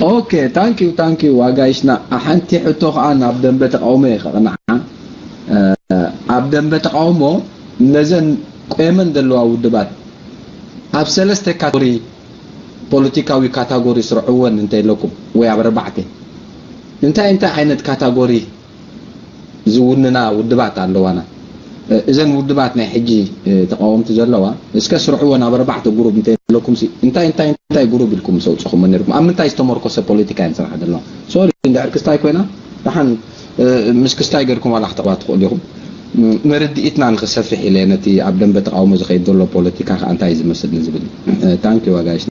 Okay, thank you, thank you ኣጋይሽና። ሓንቲ ሕቶ ከዓ ናብ ደንበ ተቃውሞ እየ ከቕንዓ። ኣብ ደንበ ተቃውሞ ነዘን ቆየመን ዘለዋ ውድባት ኣብ ሰለስተ ካተጎሪ፣ ፖለቲካዊ ካታጎሪ ስርዕወን እንተይለኩም ወይ ኣብ ኣርባዕተ፣ እንታይ እንታይ ዓይነት ካታጎሪ ዝውንና ውድባት ኣለዋና? እዘን ውድባት ናይ ሕጂ ተቃወምቲ ዘለዋ እስከ ስርዕወን ኣብ ኣርባዕተ ግሩብ እንተይለኩም ሲ እንታይ እንታይ እንታይ ግሩብ ኢልኩም ሰውፅኹም ነርኩም? ኣብ ምንታይ ዝተመርኮሰ ፖለቲካ እየን ስራሕ ዘለዋ? ሶሪ እንድሕር ክስታይ ኮይና ደሓን ምስ ክስታይ ገርኩም ዋላ ክተቕባ ትኽእሉ ኢኹም። መርድኢትና ንክሰፍሕ ኢለ ነቲ ኣብ ደንበ ተቃውሞ ዝኸይድ ዘሎ ፖለቲካ ከዓ እንታይ ዝመስል ንዝብል። ታንኪ ዋጋሽ።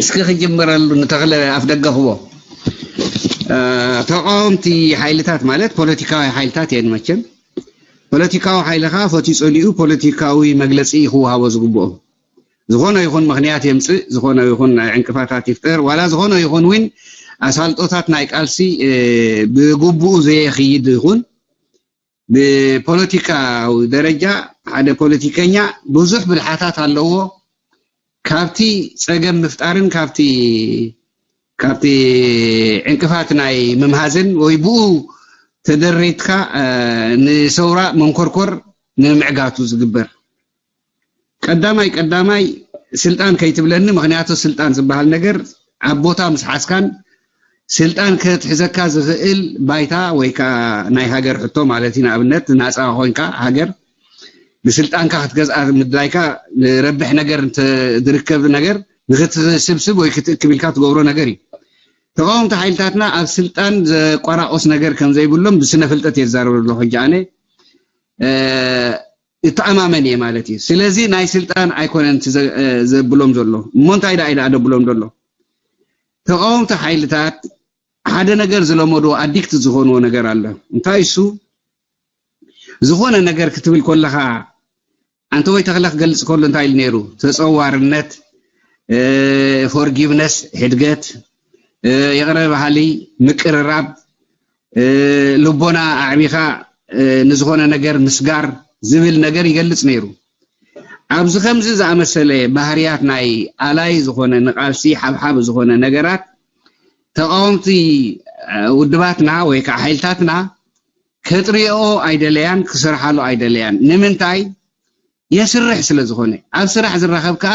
እስኪ ክጅምረሉ ንተኽለ ኣፍ ደገ ክቦ። ተቃወምቲ ሓይልታት ማለት ፖለቲካዊ ሓይልታት እየን መቸም። ፖለቲካዊ ሓይሊ ከዓ ፈትዩ ፀሊኡ ፖለቲካዊ መግለፂ ክወሃቦ ዝግብኦ። ዝኾነ ይኹን ምኽንያት የምፅእ፣ ዝኾነ ይኹን ናይ ዕንቅፋታት ይፍጠር፣ ዋላ ዝኾነ ይኹን እውን ኣሳልጦታት ናይ ቃልሲ ብግቡኡ ዘየኽይድ ይኹን ብፖለቲካዊ ደረጃ ሓደ ፖለቲከኛ ብዙሕ ብልሓታት ኣለዎ። ካብቲ ፀገም ምፍጣርን ካብቲ ካብቲ ዕንቅፋት ናይ ምምሃዝን ወይ ብኡ ተደሪትካ ንሰውራ መንኮርኮር ንምዕጋቱ ዝግበር ቀዳማይ ቀዳማይ ስልጣን ከይትብለኒ፣ ምክንያቱ ስልጣን ዝበሃል ነገር ኣብ ቦታ ምስ ሓዝካን ስልጣን ከትሕዘካ ዝኽእል ባይታ ወይ ከዓ ናይ ሃገር ሕቶ ማለት እዩ። ንኣብነት ናፃ ኮይንካ ሃገር ብስልጣንካ ክትገዝኣ ምድላይካ ዝረብሕ ነገር ዝርከብ ነገር ንክትስብስብ ወይ ክትእክብ ኢልካ ትገብሮ ነገር እዩ። ተቃወምቲ ሓይልታትና ኣብ ስልጣን ዘቋራቆስ ነገር ከም ዘይብሎም ብስነ ፍልጠት እየ ዝዛረብ ዘለኹ ሕጂ ኣነ። እተኣማመን እየ ማለት እዩ። ስለዚ ናይ ስልጣን ኣይኮነን ዘብሎም ዘሎ። እሞ እንታይ ደኣ ኢለ ኣደብሎም ዘሎ? ተቃወምቲ ሓይልታት ሓደ ነገር ዝለመድዎ ኣዲክት ዝኾንዎ ነገር ኣሎ። እንታይ እሱ? ዝኾነ ነገር ክትብል ከለኻ ኣንተ ወይ ተኽለ ክገልጽ ከሎ እንታይ ኢሉ ነይሩ? ተጸዋርነት፣ ፎርጊቭነስ፣ ሕድገት፣ ይቕረ ባህሊ፣ ምቅርራብ፣ ልቦና ኣዕቢኻ ንዝኾነ ነገር ምስጋር ዝብል ነገር ይገልጽ ነይሩ። ኣብዚ ከምዚ ዝኣመሰለ ባህርያት ናይ ኣላይ ዝኾነ ንቓልሲ ሓብሓብ ዝኾነ ነገራት ተቃወምቲ ውድባትና ወይ ከዓ ሓይልታትና ከጥሪኦ ኣይደለያን፣ ክሰርሓሉ ኣይደለያን። ንምንታይ? የስርሕ ስለ ዝኾነ። ኣብ ስራሕ ዝራኸብ ከዓ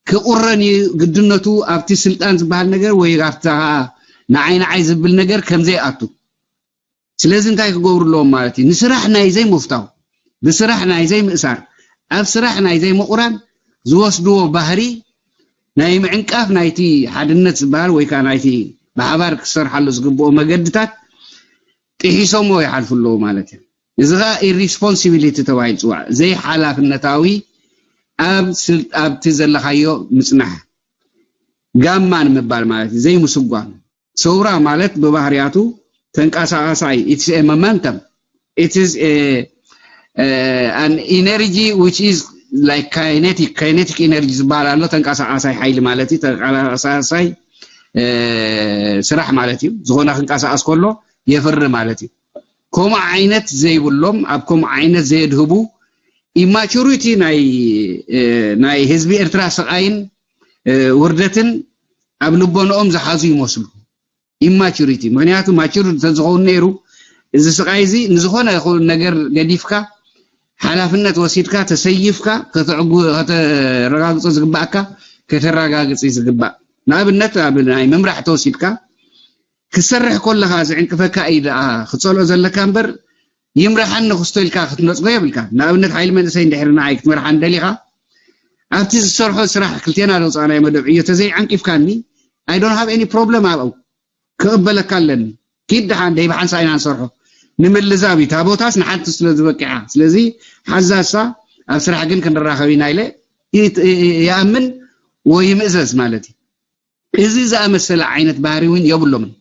ክቁረን እዩ ግድነቱ ኣብቲ ስልጣን ዝበሃል ነገር ወይ ኣብታ ንዓይ ንዓይ ዝብል ነገር ከም ዘይኣቱ። ስለዚ እንታይ ክገብሩ ኣለዎም ማለት እዩ? ንስራሕ ናይ ዘይምፍታው፣ ብስራሕ ናይ ዘይምእሳር፣ ኣብ ስራሕ ናይ ዘይምቁራን ዝወስድዎ ባህሪ ናይ ምዕንቃፍ ናይቲ ሓድነት ዝበሃል ወይ ከዓ ናይቲ ብሓባር ክሰርሓሉ ዝግብኦ መገድታት ጥሒሶምዎ ይሓልፉ ኣለዉ ማለት እዩ። እዚ ከዓ ኢሪስፖንሲቢሊቲ ተባሂሉ ይፅዋዕ። ዘይሓላፍነታዊ ኣብ ስል- ኣብቲ ዘለካዮ ምፅናሕ ጋማ ንምባል ማለት እዩ። ዘይምስጓም ሰውራ ማለት ብባህርያቱ ተንቀሳቃሳይ it's a momentum it is a an energy which is like kinetic kinetic energy ዝበሃል ኣሎ። ተንቀሳቃሳይ ሓይሊ ማለት እዩ። ተንቀሳቃሳይ ስራሕ ማለት እዩ። ዝኾነ ክንቀሳቀስ ከሎ የፍሪ ማለት እዩ። ከምኡ ዓይነት ዘይብሎም ኣብ ከምኡ ዓይነት ዘየድህቡ ኢማቹሪቲ ናይ ናይ ህዝቢ ኤርትራ ስቃይን ውርደትን ኣብ ልቦንኦም ዝሓዙ ይመስሉ። ኢማቹሪቲ ምክንያቱ ማቹር እንተዝኸውን ነይሩ እዚ ስቃይ እዚ ንዝኾነ ይኹን ነገር ገዲፍካ ሓላፍነት ወሲድካ ተሰይፍካ ከተረጋግፆ ዝግባእካ ከተረጋግፂ ዝግባእ። ንኣብነት ኣብ ናይ ምምራሕ ተወሲድካ ክሰርሕ ከለኻ ዝዕንቅፈካ እዩ ደኣ ክትፀልኦ ዘለካ እምበር ይምረሓኒ ክስቶ ኢልካ ክትነፅጎ የብልካ። ንኣብነት ሓይሊ መንእሰይ እንድሕሪ ንዓይ ክትመርሓኒ ደሊኻ ኣብቲ ዝሰርሖ ስራሕ ክልቴና ዘውፃእናዮ መደብ ዕዮ ተዘይዓንቂፍካኒ I don't have any problem ኣብኡ ክቕበለካ ኣለኒ። ኪድ ደሓን ደይ ብሓንሳ ኢና ንሰርሖ ንምልዛብ እዩ። ታቦታስ ንሓንቲ ስለ ዝበቂዓ ስለዚ ሓዛሳ ኣብ ስራሕ ግን ክንራኸብ ኢና ኢለ ይኣምን ወይ ይምእዘዝ ማለት እዩ። እዚ ዝኣመሰለ ዓይነት ባህሪ እውን የብሎምን።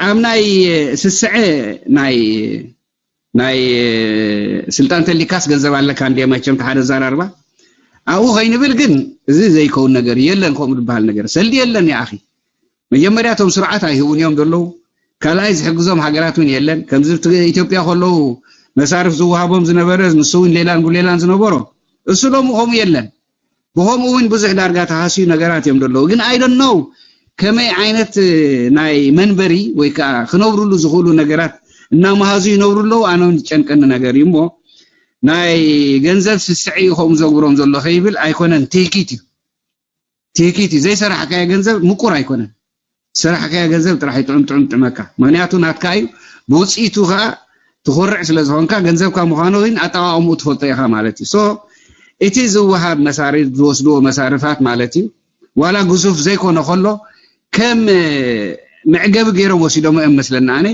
ኣብ ናይ ስስዐ ናይ ናይ ስልጣን ተሊካስ ገንዘብ ኣለካ እንዲ መቸም ተሓደ ዛራርባ ኣብኡ ከይንብል ግን እዚ ዘይከውን ነገር የለን። ከምኡ ዝበሃል ነገር ሰልዲ የለን። ይኣኺ መጀመርያ እቶም ስርዓት ኣይህቡን እዮም ዘለዉ። ካልኣይ ዝሕግዞም ሃገራት እውን የለን። ከምዚ ኢትዮጵያ ከለዉ መሳርፍ ዝወሃቦም ዝነበረ ንሱ እውን ሌላን ጉሌላን ዝነበሮ እሱ ሎሚ ከምኡ የለን። ብኸምኡ እውን ብዙሕ ዳርጋ ተሃስዩ ነገራት እዮም ዘለዉ። ግን I don't know ከመይ ዓይነት ናይ መንበሪ ወይ ከዓ ክነብርሉ ዝኽእሉ ነገራት እናመሃዙ ይነብሩ ኣለዉ። ኣነ እውን ዝጨንቀኒ ነገር እዩ እሞ ናይ ገንዘብ ስስዐ እዩ ከምኡ ዘግብሮም ዘሎ ከይብል ኣይኮነን። ትህኪት እዩ ትህኪት እዩ። ዘይሰራሕካዮ ገንዘብ ምቁር ኣይኮነን። ዝሰራሕካዮ ገንዘብ ጥራሕ እዩ ጥዑም ጥዑም ጥዕመካ። ምክንያቱ ናትካ እዩ። ብውፅኢቱ ከዓ ትኮርዕ ስለ ዝኾንካ ገንዘብካ ምዃኑ ግን ኣጠቃቅምኡ ትፈልጦ ኢኻ ማለት እዩ። So እቲ ዝወሃብ መሳርፍ ዝወስድዎ መሳርፋት ማለት እዩ ዋላ ግዙፍ ዘይኮነ ከሎ ከም መዕገቢ ገይሮም ወሲዶም እዮም መስለና ኣነ።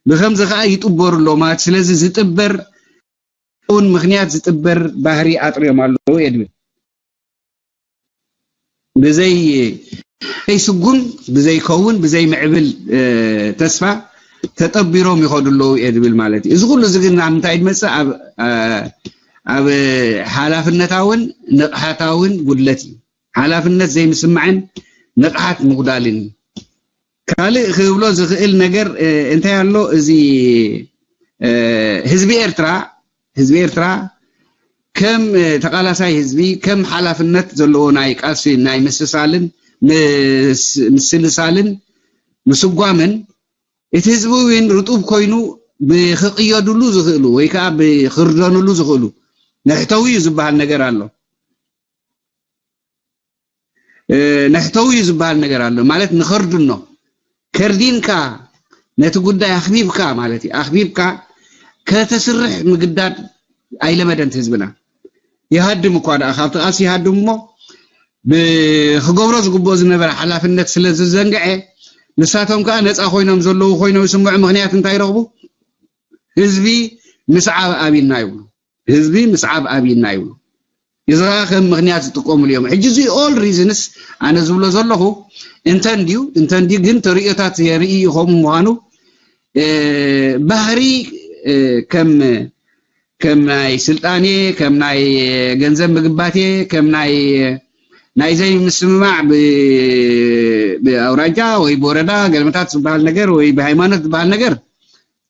ብከምዚ ከዓ ይጥበሩ ኣለዉ ማለት ስለዚ ዝጥበር እውን ምክንያት ዝጥበር ባህሪ ኣጥርዮም ኣለዉ እየ ድብል። ብዘይ ስጉም ብዘይ ከውን ብዘይ ምዕብል ተስፋ ተጠቢሮም ይኸዱ ኣለዉ እየ ድብል ማለት እዩ። እዚ ኩሉ እዚ ግን ኣብ ምንታይ ድመፅእ? ኣብ ሓላፍነታውን ንቕሓታውን ጉድለት እዩ። ሓላፍነት ዘይምስማዕን ንቕሓት ምጉዳልን እዩ። ካልእ ክብሎ ዝኽእል ነገር እንታይ ኣሎ? እዚ ህዝቢ ኤርትራ ህዝቢ ኤርትራ ከም ተቃላሳይ ህዝቢ ከም ሓላፍነት ዘለዎ ናይ ቃልሲ ናይ ምስሳልን ምስልሳልን ምስጓምን እቲ ህዝቢ እውን ርጡብ ኮይኑ ብክቅየድሉ ዝኽእሉ ወይ ከዓ ብክርደንሉ ዝኽእሉ ንሕተዊ እዩ ዝበሃል ነገር ኣሎ። ንሕተዊ እዩ ዝበሃል ነገር ኣሎ ማለት ንኸርድኖ ከርዲንካ ነቲ ጉዳይ ኣኽቢብካ ማለት እዩ ኣኽቢብካ ከተስርሕ ምግዳድ ኣይለመደን ህዝብና። ይሃድም እኳ ደኣ ካብቲ ቃልሲ ይሃድም እሞ ብክገብሮ ዝግብኦ ዝነበረ ሓላፍነት ስለ ዝዘንግዐ ንሳቶም ከዓ ነፃ ኮይኖም ዘለዉ ኮይኖም ይስምዑ። ምክንያት እንታይ ይረኽቡ? ህዝቢ ምስዓብ ኣብይና ይብሉ። ህዝቢ ምስዓብ ኣብይና ይብሉ። እዚ ከዓ ከም ምክንያት ዝጥቀሙሉ እዮም። ሕጂ እዚ all reasons ኣነ ዝብሎ ዘለኹ እንተ እንድዩ እንተ እንድዩ ግን ተርእዮታት የርኢ ይኸውን ምዃኑ ባህሪ ከም ከም ናይ ስልጣኔ ከም ናይ ገንዘብ ምግባቴ ከም ናይ ናይ ዘይምስምማዕ ብኣውራጃ ወይ ብወረዳ ገለመታት ዝበሃል ነገር ወይ ብሃይማኖት ዝበሃል ነገር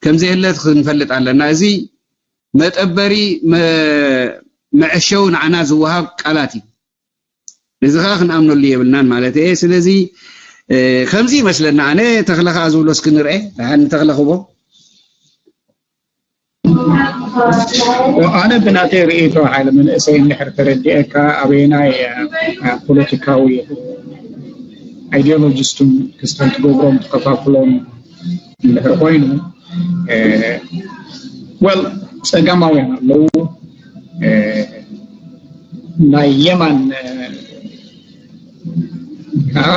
ከም ዘየለ ክንፈልጥ ኣለና። እዚ መጠበሪ መዐሸዊ ንዓና ዝወሃብ ቃላት እዩ። እዚ ከዓ ክንኣምነሉ የብልናን ማለት እየ። ስለዚ ከምዚ ይመስለና ኣነ ተክለ ከዓ ዝብሎ እስኪ ንርአ ደሓን ንተክለ ክቦ ኣነ ብናተይ ርእይቶ ሓይሊ መንእሰይ እንድሕር ተረዲኤካ ኣበየናይ ፖለቲካዊ ኣይዲዮሎጂስቱን ክስተን ትገብሮም ትከፋፍሎም እንድሕር ኮይኑ well ጸጋማውያን ኣለዉ ናይ የማን ከዓ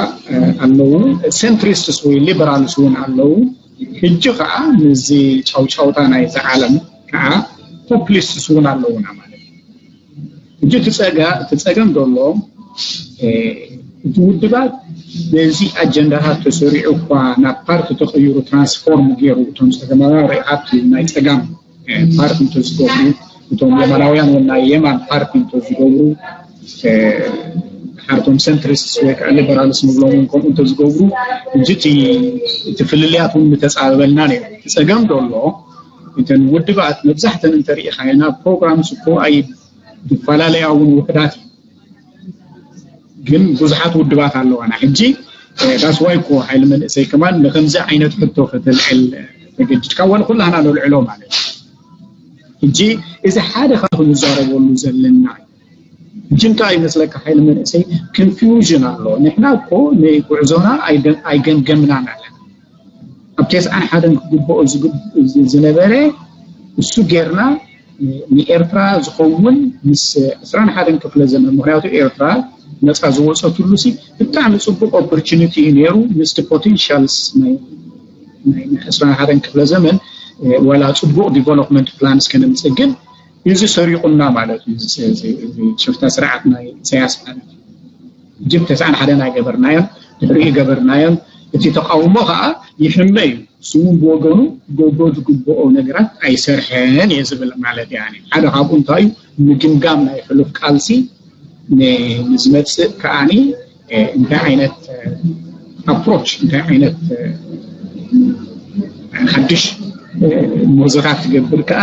ኣለዉ centrists ወይ liberals እውን ኣለዉ ሕጂ ከዓ ምስዚ ጫውጫውታ ናይዚ ዓለም ከዓ populists እውን ኣለዉና ማለት እዩ ሕጂ እቲ ጸገም ዘሎ እቲ ውድባት ነዚ ኣጀንዳታት ተሰሪዑ እኳ ናብ ፓርቲ ተቐይሩ transform ገይሩ እቶም ጸገማውያን ርኢኻት ናይ ጸጋም ፓርቲ እንተዝገብሩ እቶም የማናውያን እውን ናይ የማን ፓርቲ እንተዝገብሩ ሓርቶም centrists ወይ ከዓ liberals ንብሎም እውን ከምኡ እንተዝገብሩ ሕጂ እቲ ፍልልያት እውን ምተፃበበልና ነይሩ እቲ ፀገም ዘሎ እተን ውድባት መብዛሕተን እንተሪኢኻየን ኣብ programs እኮ ኣይ ዝፈላለያ እውን ውሕዳት እዩ ግን ብዙሓት ውድባት ኣለዋና ሕጂ that's why እኮ ሓይሊ መንእሰይ ከማን ንከምዚ ዓይነት ሕቶ ከተልዕል ተገዲድካ ወላ ኩላህና ነልዕሎ ማለት እዩ ሕጂ እዚ ሓደ ካብ ክንዛረበሉ ዘለና እዩ ሕጂ እንታይ ይመስለካ ሓይሊ መንእሰይ confusion ኣሎ ንሕና እኮ ንጉዕዞና ኣይገምገምናን ኣለና ኣብ ተስዓን ሓደን ክግብኦ ዝነበረ እሱ ጌርና ንኤርትራ ዝኸውን ምስ ዕስራን ሓደን ክፍለ ዘመን ምክንያቱ ኤርትራ ነፃ ዝወፀትሉ ሲ ብጣዕሚ ፅቡቅ opportunity እዩ ነይሩ ምስቲ potentials ናይ ዕስራን ሓደን ክፍለ ዘመን ዋላ ፅቡቅ development plans ከነምፅእ ግን እዚ ሰሪቁና ማለት እዩ ሽፍታ ስርዓት ናይ ኢሳያስ ማለት እዩ ጅብ ተስዓን ሓደን ኣይገበርናዮን ድሕሪኡ ገበርናዮን እቲ ተቃውሞ ከዓ ይሕመ እዩ ስውን ብወገኑ ክገብሮ ዝግብኦ ነገራት ኣይሰርሐን እየ ዝብል ማለት እዩ ሓደ ካብኡ እንታይ እዩ ምግምጋም ናይ ሕሉፍ ቃልሲ ንዝመፅእ ከዓኒ እንታይ ዓይነት approach እንታይ ዓይነት ሓድሽ ሞዘታት ትገብር ከዓ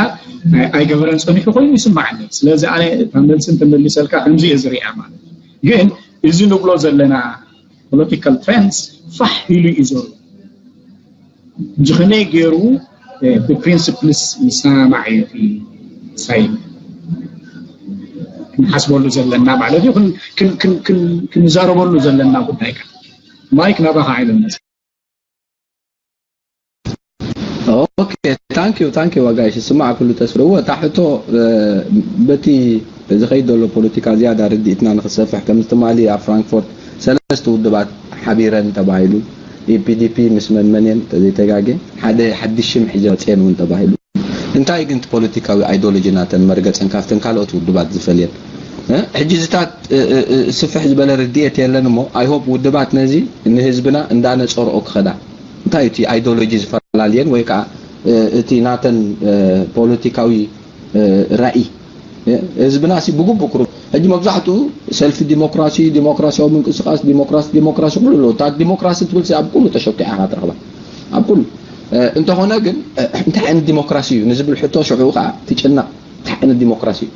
ኣይገበረን ፀኒሑ ኮይኑ ይስማዓኒ ስለዚ ኣነ እታ መልሲ እንተመሊሰልካ ከምዚ እየ ዝሪኣ ማለት እዩ ግን እዚ ንብሎ ዘለና political trends ፋሕ ኢሉ እዩ ዘሎ። ጅኽነ ገይሩ ብ principles ይሰማማዕ እዩ። ሳይ ክንሓስበሉ ዘለና ማለት እዩ። ክንዛረበሉ ዘለና ጉዳይ። ማይክ ናባኻ ዓይነት Okay, thank you, thank you ኣጋይሽ። ስማዕ፣ ኩሉ ተስርዎ እታ ሕቶ በቲ ዝኸይድ ዘሎ ፖለቲካ ዝያዳ ርድኢትና ንክሰፍሕ፣ ከምዚ ትማሊ ኣብ ፍራንክፎርት ሰለስተ ውድባት ሓቢረን ተባሂሉ፣ ኢፒዲፒ ምስ መንመንየን ተዘይተጋጌ ሓደ ሓድሽ ሽም ሒዘ መፅየን እውን ተባሂሉ። እንታይ ግን እቲ ፖለቲካዊ ኣይዶሎጂ ናተን መርገፀን ካብተን ካልኦት ውድባት ዝፈልየን? ሕጂ ዝታት ስፍሕ ዝበለ ርድኤት የለን እሞ፣ I hope ውድባት ነዚ ንህዝብና እንዳነፀርኦ ክኸዳ። እንታይ እቲ ኣይዶሎጂ ዝፈላለየን ወይ ከዓ እቲ ናተን ፖለቲካዊ ራኢ? ህዝብና ሲ ብግቡእ ክሩ ሕጂ መብዛሕትኡ ሰልፊ ዲሞክራሲ፣ ዲሞክራሲያዊ ምንቅስቃስ፣ ዲሞክራሲ ዲሞክራሲ ኩሉ ኣሎ። እታ ዲሞክራሲ ትብል ኣብ ኩሉ ተሸኪዓ ኢኻ ትረኽባ፣ ኣብ ኩሉ። እንተኾነ ግን እንታይ ዓይነት ዲሞክራሲ እዩ ንዝብል ሕቶ ሽዑ ከዓ ትጭነቕ። እንታይ ዓይነት ዲሞክራሲ እዩ?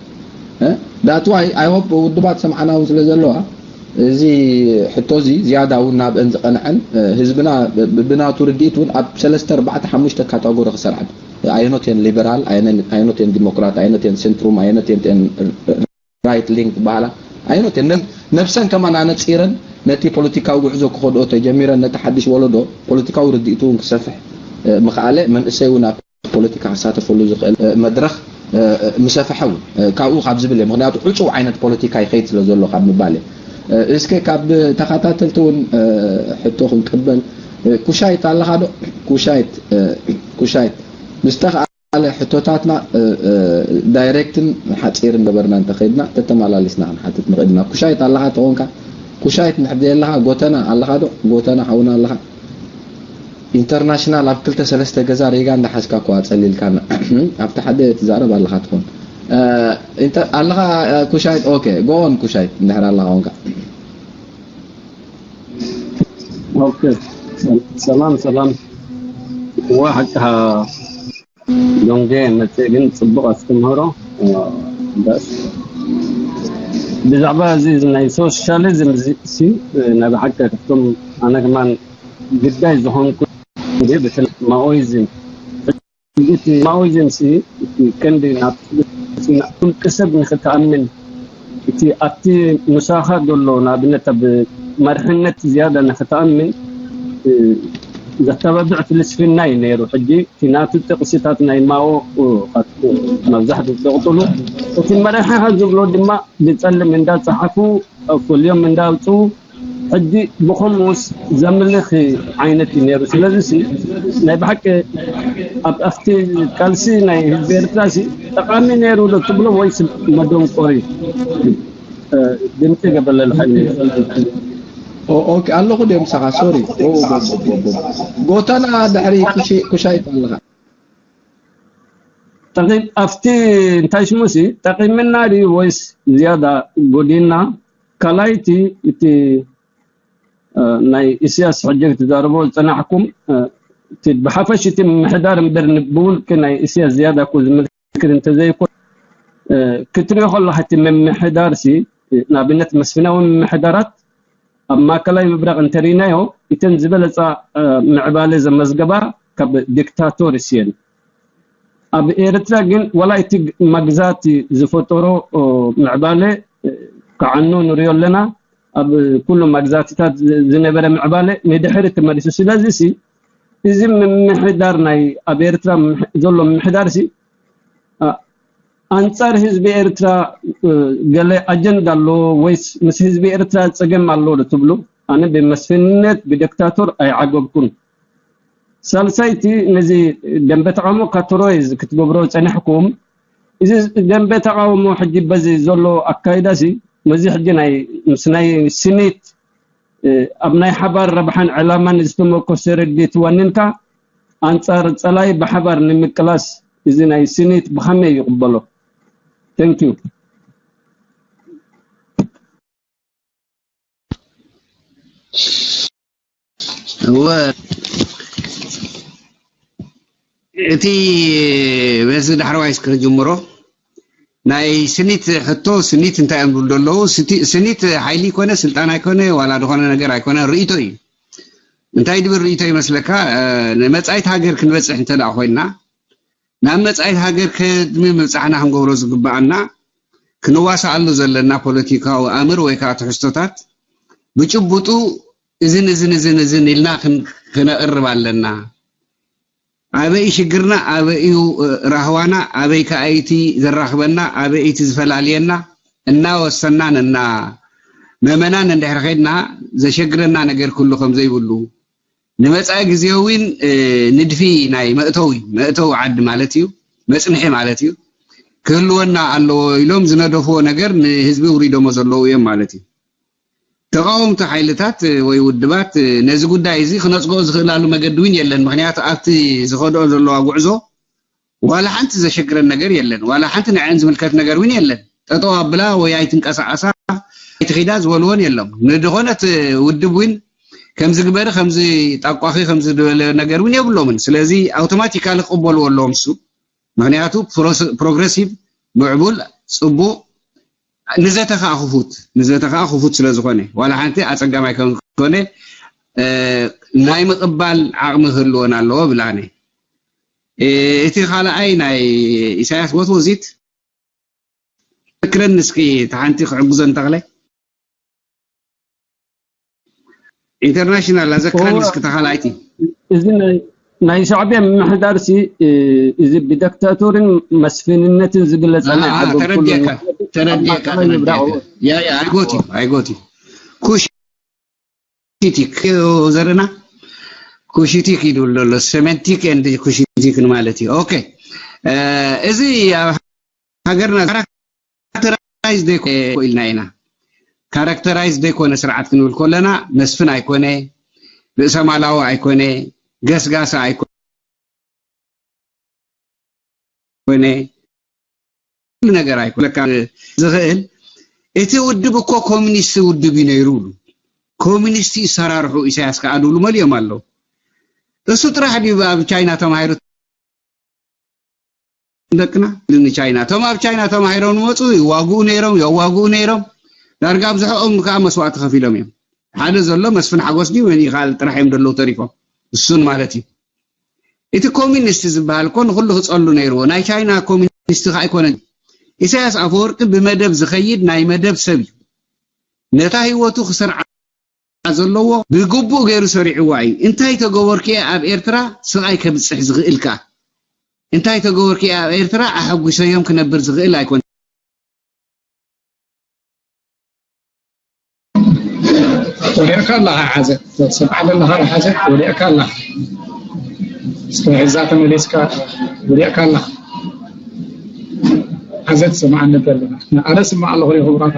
That's why I hope ውድባት ሰምዓና እውን ስለ ዘለዋ፣ እዚ ሕቶ እዚ ዝያዳ እውን ናብአን ዝቐንዐን፣ ህዝብና ብናቱ ርድኢት እውን ኣብ ሰለስተ ኣርባዕተ ሓሙሽተ ካታጎሪ ክሰርዐን፣ ኣየኖት እየን ሊበራል፣ ኣየኖት እየን ዲሞክራት፣ ኣየኖት እየን ሴንትሩም፣ ኣየኖት እየን ራይት ሊንክ በሃላ፣ ኣየኖት እየን ነብሰን ከማን ኣነፂረን ነቲ ፖለቲካዊ ጉዕዞ ክኸድኦ ተጀሚረን፣ ነቲ ሓድሽ ወለዶ ፖለቲካዊ ርድኢቱ እውን ክሰፍሕ ምኽኣለ፣ መንእሰይ እውን ኣብ ፖለቲካ ክሳተፈሉ ዝኽእል መድረኽ ምሰፍሐ እውን ካብኡ ካብ ዝብል እየ። ምክንያቱ ዕፁው ዓይነት ፖለቲካ ይኸይድ ስለ ዘሎ ካብ ምባል እየ። እስከ ካብ ተኸታተልቲ እውን ሕቶ ክንቅበል። ኩሻይት ኣለኻ ዶ? ኩሻይት፣ ኩሻይት ምስ ተኽኣለ ሕቶታትና ዳይሬክትን ሓፂርን ገበርና እንተኸይድና ተተመላሊስና ክንሓትት ንኽእል ኢና። ኩሻይት ኣለኻ ተኾንካ፣ ኩሻይት እንድሕር ዘየለኻ፣ ጎተና ኣለኻ ዶ? ጎተና ሓውና ኣለኻ? ኢንተርናሽናል ኣብ ክልተ ሰለስተ ገዛ ሪጋ እንዳሓዝካ እኮ ኣጸሊልካና። ኣብቲ ሓደ ትዛረብ ኣለኻ ትኾን ኣለኻ ኩሻይት። ኦኬ፣ ጎ ኦን ኩሻይት፣ እንድሕር ኣለኻ ኮንካ። ኦኬ፣ ሰላም ሰላም። እወ፣ ሓቅኻ ዶንጌ መጽእ ግን ጽቡቕ ኣስተምህሮ። በስ ብዛዕባ እዚ ናይ ሶሻሊዝም እዚ ሲ ናይ ብሓቂ ካብቶም ኣነ ከማን ግዳይ ዝኾንኩ ብፍላይ ማኦይዝም፣ እቲ ማኦይዝም ሲ እቲ ቀንዲ ናብቲ ውልቀ ሰብ ንኽትኣምን፣ እቲ ኣብቲ ምሳኻ ዘሎ ንኣብነት ኣብ መርሕነት ዝያዳ ንኽትኣምን ዘተባብዕ ፍልስፍና እዩ ነይሩ። ሕጂ እቲ ናቱ ጥቕስታት ናይ ማኦ መብዛሕትኡ ዝቕጥሉ፣ እቲ መራሒኻ ዝብሎ ድማ ብጸልም እንዳጸሓፉ ፈልዮም እንዳውፅኡ ሕጂ ብኸምኡስ ዘምልኽ ዓይነት እዩ ነይሩ። ስለዚ ሲ ናይ ብሓቂ ኣብ ኣብቲ ቃልሲ ናይ ህዝቢ ኤርትራ ሲ ጠቓሚ ነይሩ ዶ ትብሎ ወይስ መደንቆሪ? ድምፂ ገበለል ሓይሊ ኦኬ ኣለኹ ድዮም ምሳኻ ሶሪ። ጎተና ድሕሪ ኩሻይት ኣለኻ። ጠቒም ኣብቲ እንታይ ሽሙ ሲ ጠቒምና ድዩ ወይስ ዝያዳ ጎዲና? ካልኣይቲ እቲ ናይ ኢስያስ ሕጂ ክትዛረቦ ዝጸናሕኩም እቲ ብሓፈሽ እቲ ምምሕዳር እምበር ብውልቂ ናይ ኢስያስ ዝያዳ እኮ ዝምልክት እንተዘይኮ ክትሪኦ ከለካ እቲ ምምሕዳር ሲ ንኣብነት መስፍናዊ ምምሕዳራት ኣብ ማእከላይ ምብራቕ እንተሪእናዮ እተን ዝበለፃ ምዕባለ ዘመዝገባ ካብ ዲክታቶርስ እየን። ኣብ ኤርትራ ግን ዋላ እቲ መግዛእቲ ዝፈጠሮ ምዕባለ ክዓኑ ንሪኦ ኣለና። ኣብ ኩሉ መግዛእትታት ዝነበረ ምዕባለ ንድሕሪ ተመሊሱ። ስለዚ ሲ እዚ ምምሕዳር ናይ ኣብ ኤርትራ ዘሎ ምምሕዳር ሲ ኣንጻር ህዝቢ ኤርትራ ገለ ኣጀንዳ ኣሎ ወይስ ምስ ህዝቢ ኤርትራ ጸገም ኣሎ ዶ ትብሉ? ኣነ ብመስፍንነት ብደክታቶር ኣይዓገብኩን። ሳልሳይቲ ነዚ ደንበ ተቃውሞ ካተሮይዝ ክትገብሮ ጸኒሕኩም እዚ ደንበ ተቃውሞ ሕጂ በዚ ዘሎ ኣካይዳሲ ነዚ ሕጂ ናይ ምስ ናይ ስኒት ኣብ ናይ ሓባር ረብሓን ዕላማን ዝተመኮሰ ርድኢት ዋኒንካ ኣንጻር ጸላይ ብሓባር ንምቅላስ እዚ ናይ ስኒት ብኸመይ ይቕበሎ? Thank you። እወ እቲ በዚ ዳሕረዋይ እስከ ክጅምሮ ናይ ስኒት ሕቶ፣ ስኒት እንታይ እዮም ዝብሉ ዘለዉ? ስቲ-፣ ስኒት ሓይሊ ይኮነ፣ ስልጣን ኣይኮነ፣ ዋላ ዝኾነ ነገር ኣይኮነ፣ ርእይቶ እዩ። እንታይ ድብል ርእይቶ ይመስለካ? እ፣ ንመጻኢት ሃገር ክንበጽሕ እንተ ደኣ ኮይንና፣ ናብ መጻኢት ሃገር ቅድሚ ምብጻሕና ክንገብሮ ዝግብኣና፣ ክንዋሳኣሉ ዘለና ፖለቲካዊ ኣምር ወይ ከዓ ትሕዝቶታት ብጭቡጡ እዝን እዝን እዝን እዝን ኢልና ክን-፣ ክነቕርብ ኣለና። ኣበይ ሽግርና፣ ኣበይ እዩ፣ እ፣ ራህዋና፣ ኣበይ ከኣ እቲ ዘራኽበና፣ ኣበይ እቲ ዝፈላልየና እናወሰናን እናመመናን እንድሕር ኸድና ዘሸግረና ነገር ክህሉ ከም ዘይብሉ፣ ንመጻኢ ግዜ እውን፣ እ፣ ንድፊ ናይ መእተዊ፣ መእተዊ ዓዲ ማለት እዩ፣ መጽንሒ ማለት እዩ፣ ክህልወና ኣለዎ ኢሎም ዝነደፍዎ ነገር ንህዝቢ ውሪዶሞ ዘለዉ እዮም ማለት እዩ። ተቓወምቲ ሓይልታት ወይ ውድባት ነዚ ጉዳይ እዚ ክነጽግኦ ዝኽእላሉ መገዲ እውን የለን። ምኽንያቱ ኣብቲ ዝኸድኦ ዘለዋ ጉዕዞ ዋላ ሓንቲ ዘሸግረን ነገር የለን። ዋላ ሓንቲ ንዐን ዝምልከት ነገር እውን የለን። ጠጠው ኣብላ ወይ ኣይትንቀሳቐሳ፣ ኣይትኺዳ ዝበልዎን የሎም። ንድኾነት ውድብ እውን ከምዚ ግበሪ፣ ከምዚ ጣቋኺ፣ ከምዚ ዝበለ ነገር እውን የብሎምን። ስለዚ ኣውቶማቲካሊ ክቕበልዎ ኣለዎም እሱ። ምኽንያቱ ፕሮስ-፣ ፕሮግረሲቭ፣ ምዕቡል፣ ጽቡቕ፣ ንዘተ ከኣ ክፉት፣ ንዘተ ከኣ ክፉት ስለ ዝኾነ፣ ዋላ ሓንቲ ኣጸጋማይ ከም ዝኾነ፣ እ፣ ናይ ምቕባል ዓቕሚ ክህልወን ኣለዎ ብላነ። እ፣ እቲ ካልኣይ ናይ ኢሳያስ ወትወዚት ክረን እስኪ፣ እቲ ሓንቲ ክዕግዞ እንተኽለ። ኢንተርናሽናል ኣዘክረን እወ፣ እስኪ፣ ተኻላይቲ። እዚ ናይ፣ ናይ ሻዕብያ ምምሕዳር ሲ፣ እ፣ እዚ ብዲክታቶርን መስፍንነትን ዝግለጽ ኣ፣ ናይ ኣ፣ ዓገብ ኩሉ ተረዲእካ፣ እዩ። ተረዲእካ፣ ኣብ ማእከላይ ተረዲእካ። ይብዳእ። ያ፣ ያ፣ I got you, I got you። ኩሽቲክ ዘርና፣ ኩሽቲክ ይድብል ዘሎ፣ ሴሜንቲክ ኤንድ ኩሽቲክ ንማለት እዩ። ኦኬ። እ፣ እዚ ኣብ ሃገርና ካራክተራይዝ ዘይኮ-፣ ኢልና ኢና። ካራክተራይዝ ዘይኮነ ስርዓት ክንብል ከለና መስፍን ኣይኮነ፣ ርእሰ ማላዊ ኣይኮነ፣ ገስጋሳ ኣይኮነ፣ ኩሉ ነገር ኣይኮነ። ለካ ዝኽእል እቲ ውድብ እኮ ኮሚኒስት ውድብ እዩ ነይሩ። ኮሚኒስት ይሰራርሑ ኢሳያስ ከኣ ድብሉ መሊኦም ኣለዉ። እሱ ጥራሕ ድዩ ኣብ ቻይና ተማሂሩ ደቅና ንቻይና? እቶም ኣብ ቻይና ተማሂሮም ዝመጹ ይዋግኡ ነይሮም፣ የዋግኡ ነይሮም። ዳርጋ ኣብዝሖኦም ከኣ መስዋእቲ ከፊሎም እዮም። ሓደ ዘሎ መስፍን ሓጎስ ድዩ መን ይኻል ጥራሕ እዮም ዘለዉ ተሪፎም። እሱን ማለት እዩ። እቲ ኮሚኒስት ዝበሃል እኮ ንኹሉ ክጸሉ ነይርዎ። ናይ ቻይና ኮሚኒስት ከኣ ኣይኮነን። ኢሳያስ ኣፈወርቂ ብመደብ ዝኸይድ ናይ መደብ ሰብ እዩ። ነታ ህይወቱ ክሰርዓ ዘለዎ ብግቡእ ገይሩ ሰሪዕዋ እዩ። እንታይ ተገበርኩ እየ ኣብ ኤርትራ ስቓይ ከብጽሕ ዝኽእል ከኣ? እንታይ ተገበርኩ እየ ኣብ ኤርትራ ኣሐጒሰዮም ክነብር ዝኽእል ኣይኮነን። ወዲቕካ ኣለኻ ሓዘት፣ ትሰምዓ ዘለኻ ሓዘት፣ ወዲቕካ ኣለኻ። እስከ እዛ ተመሊስካ ወዲቕካ ኣለኻ። ሓዘት ትሰምዓኒ ኣለኻ። ኣነ ስማዕ ኣለኹ ሪኹም ራኻ።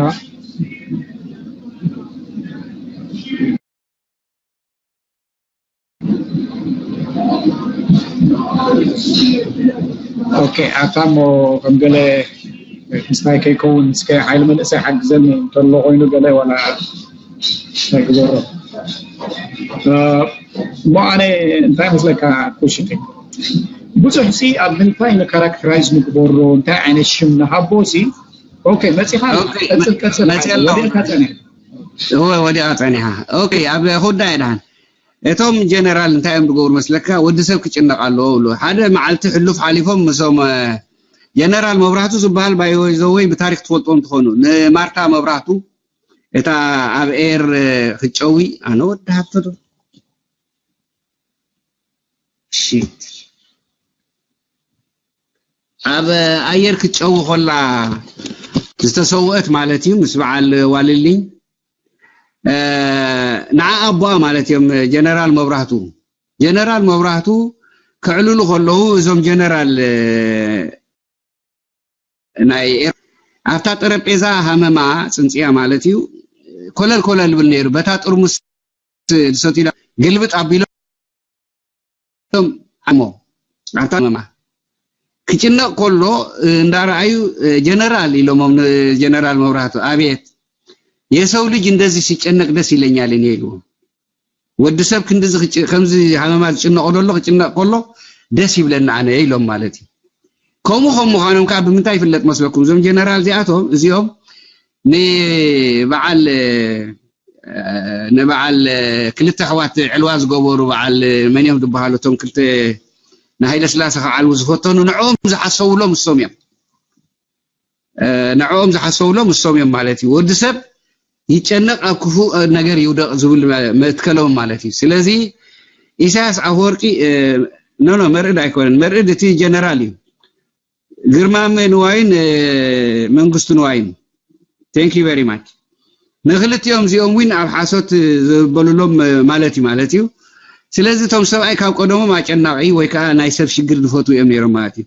ኦኬ፣ ኣታ እሞ ከም ገለ ምስታይ ከይከውን እስከ ሓይሊ መንእሰይ ሓግዘኒ እንተሎ ኮይኑ ገለ ዋላ እንታይ ግበሮ። እ፣ እሞ ኣነ እንታይ መስለካ ኩሽቲ፣ ብዙሕ ሲ ኣብ ምንታይ ንካራክተራይዝ ንግበሮ፣ እንታይ ዓይነት ሽም ንሃቦ ሲ። ኦኬ፣ መጺኻ ኣለኻ። ኦኬ፣ ቀጽል፣ ቀጽል፣ መጺኣ ኣለኹ። ወዲእካ ጸኒሕ። እወ፣ ወዲኣ ጸኒሓ። ኦኬ፣ ኣብ ጉዳይ ድሓን። እቶም ጀነራል እንታይ እዮም ዝገብሩ መስለካ? ወዲ ሰብ ክጭነቕ ኣለዎ ብሉ። ሓደ መዓልቲ ሕሉፍ ሓሊፎም ምሶም፣ እ፣ ጀነራል መብራህቱ ዝበሃል ባይወይ ዘወይ ብታሪክ ትፈልጥዎም ትኾኑ። ንማርታ መብራህቱ፣ እታ ኣብ ኤር፣ እ፣ ክጨዊ፣ ኣነ ወዲ ሃብተ ዶ? ሽት። ኣብ ኣየር ክትጨዊ ከላ ዝተሰውአት ማለት እዩ፣ ምስ በዓል ዋልልኝ። እ፣ ንዓ ኣቦኣ ማለት እዮም፣ ጀነራል መብራህቱ። ጀነራል መብራህቱ ከዕልሉ ከለዉ እዞም ጀነራል፣ እ፣ ናይ ኤር-፣ ኣብታ ጠረጴዛ ሃመማ ጽንጽያ ማለት እዩ፣ ኮለል ኮለል ይብል ነይሩ። በታ ጥርሙስ ዝሰትዩላ ግልብጥ ኣቢሎም እሞ ኣብታ ሃመማ ክጭነቕ ከሎ እንዳረኣዩ፣ ጀነራል ኢሎሞም፣ ንጀነራል መብራህቱ፣ "ኣቤት፣ የሰው ልጅ እንደዚህ ሲጨነቅ ደስ ይለኛል እኔ" ኢልዎም። "ወዲ ሰብ ክንድዚ ክጭ-፣ ከምዚ ሃመማ ዝጭነቆ ዘሎ ክጭነቕ ከሎ ደስ ይብለኒ ኣነ" ኢሎም ማለት እዩ። ከምኡ ከም ምዃኖም ከዓ ብምንታይ ይፍለጥ መስለኩም? እዞም ጀነራል እዚኣቶም እዚኦም ንበዓል ንበዓል ክልተ ኣሕዋት ዕልዋ ዝገበሩ በዓል መን እዮም ዝበሃሉ? እቶም ክልተ ንሃይለ ስላሴ ክዓልዉ ዝፈተኑ ንዕኦም ዝሓሰብሎም እሶም እዮም። ንዕኦም ዝሓሰብሎም እሶም እዮም ማለት እዩ። ወዲ ሰብ ይጨነቕ ኣብ ክፉእ ነገር ይውደቕ ዝብል መትከሎም ማለት እዩ። ስለዚ ኢሳያስ ኣፈወርቂ ኖ ኖ መርዕድ ኣይኮነን። መርዕድ እቲ ጀነራል እዩ። ግርማመ ንዋይን መንግስቱ ንዋይን thank you very much። ንክልቲኦም እዚኦም ዊን ኣብ ሓሶት ዝበሉሎም ማለት እዩ ማለት እዩ። ስለዚ እቶም ሰብኣይ ካብ ቀደሞም ኣጨናቒ ወይ ከዓ ናይ ሰብ ሽግር ዝፈትዉ እዮም ነይሮም ማለት እዩ።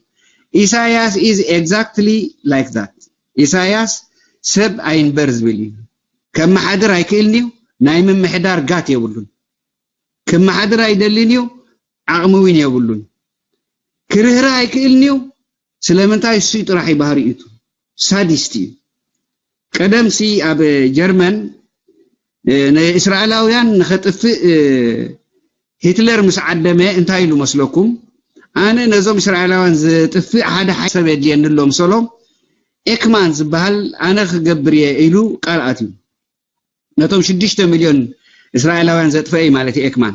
ኢሳያስ is exactly like that። ኢሳያስ ሰብ ኣይንበር ዝብል እዩ። ከመሓድር ኣይክእልን እዩ። ናይ ምምሕዳር ጋት የብሉን። ከመሓድር ኣይደልን እዩ። ዓቕሚ እውን የብሉን። ክርህርህ ኣይክእልን እዩ። ስለምንታይ እሱ ጥራሕ እዩ ባህሪኡ። ሳዲስት እዩ። ቀደምሲ ኣብ ጀርመን ንእስራኤላውያን ንኸጥፍእ ሂትለር ምስ ዓደመ እንታይ ኢሉ መስለኩም? ኣነ ነዞም እስራኤላውያን ዝጥፍእ ሓደ ሓደ ሰብ የድልየኒ ኣሎ ምሰሎም። ኤክማን ዝበሃል ኣነ ክገብር እየ ኢሉ ቃል ኣትዩ። ነቶም ሽዱሽተ ሚልዮን እስራኤላውያን ዘጥፈአ እዩ ማለት እዩ ኤክማን።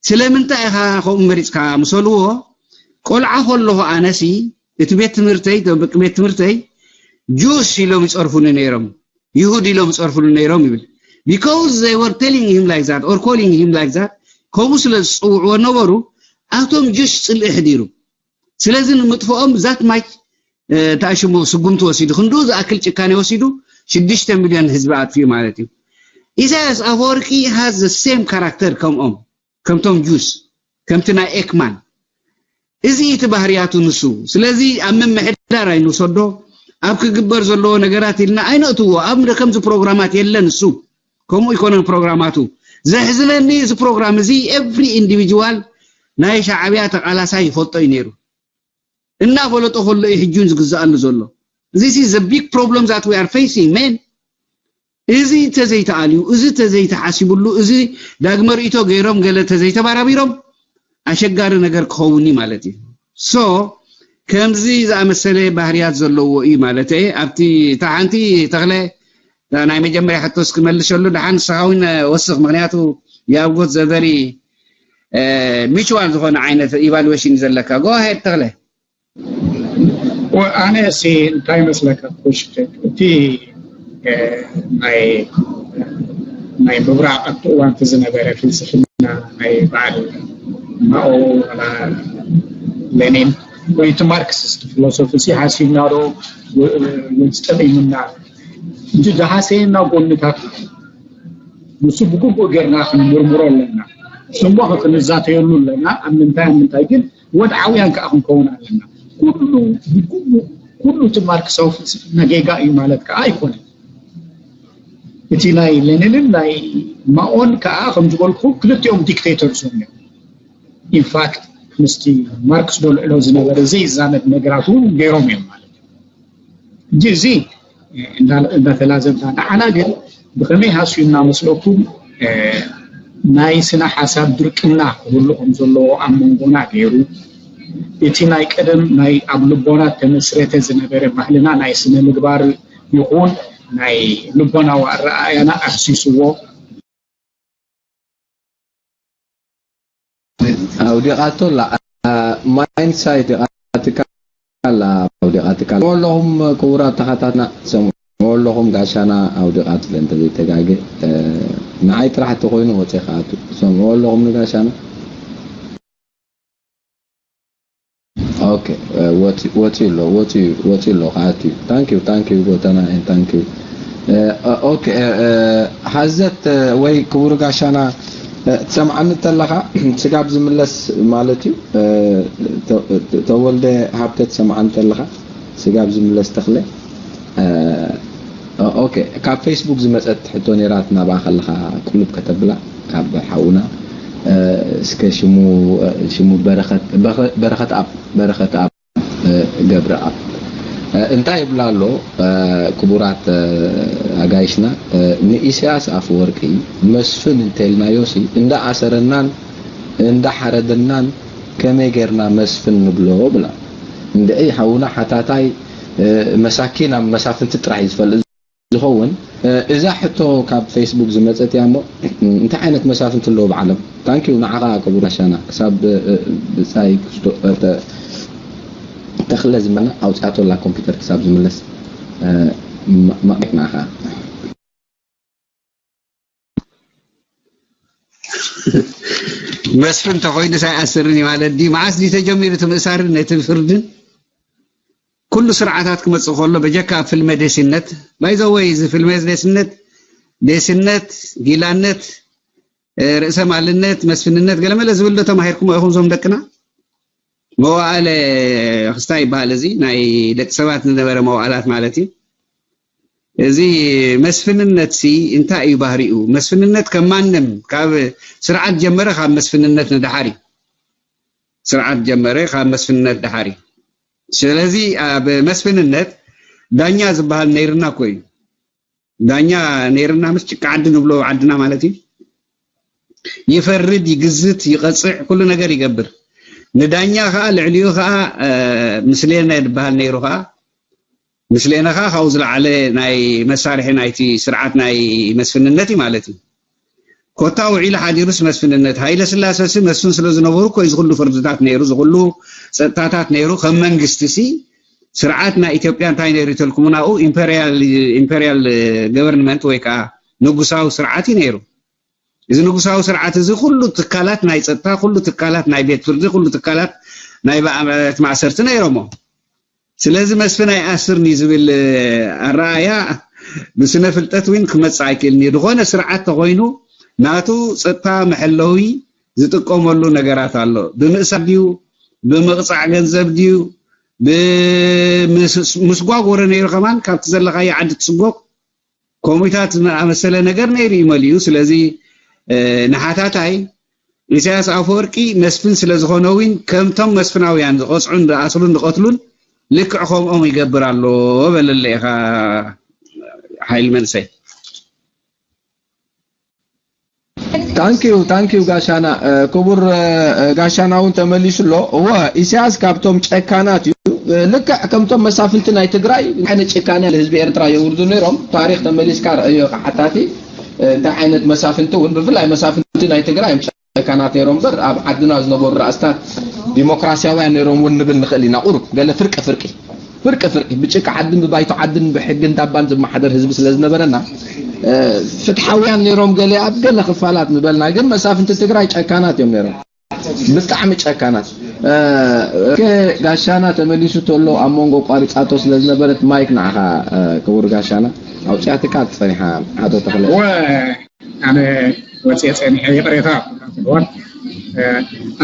ስለምንታይ ኢኻ ከምኡ መሪፅካ ምሰልዎ? ቆልዓ ከለኹ ኣነሲ እቲ ቤት ትምህርተይ ደቂ ቤት ትምህርተይ ጁስ ኢሎም ይፀርፉኒ ነይሮም፣ ይሁድ ኢሎም ይፀርፉኒ ነይሮም ይብል። Because they were telling him like that or calling him like that። ከምኡ ስለ ዝፅውዕዎ ነበሩ። ኣቶም ጁስ ፅልኢ ሕዲሩ። ስለዚ ንምጥፍኦም ዛት ማች ተኣሽሙ ስጉምቲ ወሲዱ፣ ክንድኡ ዝኣክል ጭካኔ ወሲዱ ሽዱሽተ ሚልዮን ህዝቢ ኣጥፊኡ ማለት እዩ። ኢሳያስ ኣፈወርቂ has the same character ከምኦም ከምቶም ጁስ ከምቲ ናይ ኤክማን። እዚ እቲ ባህርያቱ ንሱ። ስለዚ ኣብ ምምሕዳር ኣይንውሰዶ፣ ኣብ ክግበር ዘለዎ ነገራት ኢልና ኣይነእትዎ። ኣብ ከምዚ ፕሮግራማት የለን እሱ። ከምኡ ይኮነን ፕሮግራማቱ። ዘሕዝነኒ እዚ ፕሮግራም እዚ every individual ናይ ሻዕብያ ተቃላሳይ ይፈልጦ እዩ ነይሩ። እናፈለጦ ከሎ እዩ ሕጂ እውን ዝግዛኣሉ ዘሎ። This is a big problem that we are facing, man። እዚ ተዘይተኣልዩ፣ እዚ ተዘይተሓሲብሉ፣ እዚ ዳግመ ርእይቶ ገይሮም ገለ ተዘይተባራቢሮም ኣሸጋሪ ነገር ክኸውን እዩ ማለት እዩ። So ከምዚ ዝኣመሰለ ባህርያት ዘለዎ እዩ ማለት እየ። ኣብቲ እታ ሓንቲ ተኽለ ናይ መጀመርያ ሕቶስ ክመልሸሉ ደሓን ንስኻ እውን ወስኽ፣ ምክንያቱ you have got the very mutual ዝኾነ ዓይነት evaluation እዩ ዘለካ። Go ahead ተኽለ። ኣነ ሲ እንታይ መስለካ ኩሽ እቲ ናይ ናይ ምብራቕ ኣብቲ እዋንቲ ዝነበረ ፍልስፍና ናይ በዓል ማኦ ወላ ሌኒን ወይ እቲ ማርክሲስት ፊሎሶፊ ሲ ሓሲብና ዶ ወይስ ጠቒሙና? እቲ ዝሃሰየና ጎንታት ንሱ ብግቡእ ጌርና ክንምርምሮ ኣለና። እሞ ክንዛተየሉ ኣለና። ኣብ ምንታይ ኣብ ምንታይ ግን ወድዓውያን ከዓ ክንከውን ኣለና። ኩሉ ብግቡእ ኩሉ እቲ ማርክሳዊ ፍልስፍና ጌጋ እዩ ማለት ከዓ ኣይኮነን። እቲ ናይ ሌኒንን ናይ ማኦን ከዓ ከም ዝበልኩ ክልቲኦም ዲክቴተር እዮም። ኢንፋክት ምስቲ ማርክስ ዶ ልዕሎ ዝነበረ ዘይዛመድ ነገራት እውን ገይሮም እዮም ማለት እዩ። ሕጂ እዚ እንዳተላዘብና ንዓና ግን ብኸመይ ሃስዩና መስለኩም? ናይ ስነ ሓሳብ ድርቅና ክህሉ ከም ዘለዎ ኣብ መንጎና ገይሩ፣ እቲ ናይ ቀደም ናይ ኣብ ልቦና ተመስረተ ዝነበረ ባህልና ናይ ስነ ምግባር ይኹን ናይ ልቦናዊ ኣረኣእያና ኣህሲስዎ። ኣውዲቓቶ ኣላ። ማይንድሳይት ዲቓትካ ኣላ፣ ኣውዲቓትካ ኣላ። ኣለኹም ክቡራት ተኸታትና፣ ሰምዑ ኣለኹም ጋሻና ኣውዲቓት ስለ እንተዘይተጋገ ንዓይ ጥራሕ እንተኾይኑ ወፀ ክኣቱ ሰምዑ ኣለኹም ንጋሻና። ኦኬ፣ ወፂ ኣሎ ወፂ ኣሎ ክኣቱ እዩ። ታንኪዩ ታንኪዩ ጎተና፣ ታንኪዩ። ኦኬ፣ ሓዘት ወይ ክቡር ጋሻና፣ ትሰምዓኒ እንተለኻ፣ ስጋብ ዝምለስ ማለት እዩ። ተወልደ ሃብተ ትሰምዓኒ እንተለኻ፣ ስጋብ ዝምለስ ተኽለ። ኦኬ፣ ካብ ፌስቡክ ዝመፀት ሕቶ ነይራት ናብኣ ከለኻ ቅልብ ከተብላ፣ ካብ ሓውና እስከ ሽሙ ሽሙ በረኸት በረኸት ኣብ በረኸት ኣብ ገብረኣብ እንታይ ይብላ ኣሎ? ክቡራት ኣጋይሽና፣ ንኢሳያስ ኣፈወርቂ መስፍን እንተልናዮሲ እንዳኣሰረናን እንዳሓረደናን ከመይ ጌርና መስፍን ንብሎ ብላ። እንድዒ ሓውና ሓታታይ መሳኪን ኣብ መሳፍንቲ ጥራሕ እዩ ዝፈልጥ ዝኸውን። እዛ ሕቶ ካብ ፌስቡክ ዝመፀት እያ እሞ እንታይ ዓይነት መሳፍንቲ ኣለዉ ብዓለም? ታንኪዩ ንዓኻ ክቡር ኣሻና ክሳብ ብፃይ ክስቶ ተኽለ ዝመና ኣውፅኣቶ ኣላ ኮምፒውተር ክሳብ ዝምለስ። ማይክ ንዓኻ። መስፍን ተኮይኑ ሳይኣስርን እዩ ማለት ድዩ? መዓስ ድዩ ተጀሚሩ እቲ ምእሳርን ነቲ ፍርድን? ኩሉ ስርዓታት ክመፅእ ከሎ በጀካ ኣብ ፍልመ ደስነት ባይዘወይ እዚ ፍልመ ደስነት ደስነት ጊላነት ርእሰ ማልነት መስፍንነት ገለመለ ዝብል ዶ ተማሂርኩም ኢኹም ዞም ደቅና? መዋእለ ክስታይ ይበሃል እዚ ናይ ደቂ ሰባት ዝነበረ መዋእላት ማለት እዩ። እዚ መስፍንነት ሲ እንታይ እዩ ባህሪኡ? መስፍንነት ከማንም ካብ ስርዓት ጀመረ ካብ መስፍንነት ንደሓር እዩ። ስርዓት ጀመረ ካብ መስፍንነት ደሓር እዩ። ስለዚ ኣብ መስፍንነት ዳኛ ዝበሃል ነይርና እኮ እዩ። ዳኛ ነይርና ምስ ጭቃ ዓዲ ንብሎ ዓድና ማለት እዩ። ይፈርድ፣ ይግዝት፣ ይቐፅዕ፣ ኩሉ ነገር ይገብር። ንዳኛ ከዓ ልዕሊኡ ከዓ ምስሌነ ዝበሃል ነይሩ ከዓ ምስሌነ ከዓ ካብኡ ዝለዓለ ናይ መሳርሒ ናይቲ ስርዓት ናይ መስፍንነት እዩ ማለት እዩ። ኮታ ውዒሉ ሓዲሩስ መስፍንነት ሃይለ ስላሰሲ መስፍን ስለ ዝነበሩ እኮ እዚ ኩሉ ፍርድታት ነይሩ፣ እዚ ኩሉ ፀጥታታት ነይሩ። ከም መንግስቲ ሲ ስርዓት ናይ ኢትዮጵያ እንታይ ነይሩ ይተልኩምና? ኢምፔሪያል ኢምፔሪያል ገቨርንመንት ወይ ከዓ ንጉሳዊ ስርዓት እዩ ነይሩ። እዚ ንጉሳዊ ስርዓት እዚ ኩሉ ትካላት ናይ ፀጥታ፣ ኩሉ ትካላት ናይ ቤት ፍርዲ፣ ኩሉ ትካላት ናይ ማእሰርቲ ነይሮሞ። ስለዚ መስፍን ኣይኣስርን እዩ ዝብል ኣረኣያ ብስነ ፍልጠት እውን ክመፅእ ኣይክእልን እዩ። ዝኾነ ስርዓት ተኮይኑ ናቱ ፀጥታ መሐለዊ ዝጥቀመሉ ነገራት ኣሎ። ብምእሳር ድዩ፣ ብምቕፃዕ ገንዘብ ድዩ፣ ብምስጓጎረ ነይሩ ከማን ካብቲ ዘለካዮ ዓዲ ትስጎግ ኮሚታት ዝኣመሰለ ነገር ነይሩ እዩ መሊኡ። ስለዚ ንሓታታይ ኢሳያስ ኣፈወርቂ መስፍን ስለ ዝኾነ እውን ከምቶም መስፍናውያን ዝቐፅዑን ዝኣስሩን ዝቐትሉን ልክዕ ከምኦም ይገብር ኣሎ በለለ ኢኻ ሓይል መንሰይ። ታንኪዩ ታንኪዩ ጋሻና ክቡር ጋሻና እውን ተመሊሱ ኣሎ። እወ ኢሳያስ ካብቶም ጨካናት እዩ። ልክዕ ከምቶም መሳፍንቲ ናይ ትግራይ ዓይነት ጭካነ ህዝቢ ኤርትራ የውርዱ ነይሮም። ታሪክ ተመሊስካ ረእዮ ሓታቲ እንታይ ዓይነት መሳፍንቲ እውን ብፍላይ መሳፍንቲ ናይ ትግራይ ጨካናት ነይሮም በር ኣብ ዓድና ዝነበሩ ራእስታት ዲሞክራሲያውያን ነይሮም እውን ንብል ንኽእል ኢና። ቁሩብ ገለ ፍርቂ ፍርቂ ፍርቂ ፍርቂ ብጭቃ ዓድን ብባይቶ ዓድን ብሕግን ዳባን ዝመሓደር ህዝቢ ስለ ዝነበረና ፍትሓውያን ነይሮም። ገለ ኣብ ገለ ክፋላት ምበልና ግን መሳፍንቲ ትግራይ ጨካናት እዮም ነይሮም። ብጣዕሚ ጨካናት። ጋሻና ተመሊሱ ተሎ ኣብ መንጎ ቋሪፃቶ ስለ ዝነበረት ማይክ ንዓኻ ክቡር ጋሻና ኣውፅኣትካ ጸኒሓ። ኣቶ ተኽለ ኣነ ወፅየ ፀኒሐ ይቕሬታ ትልዋን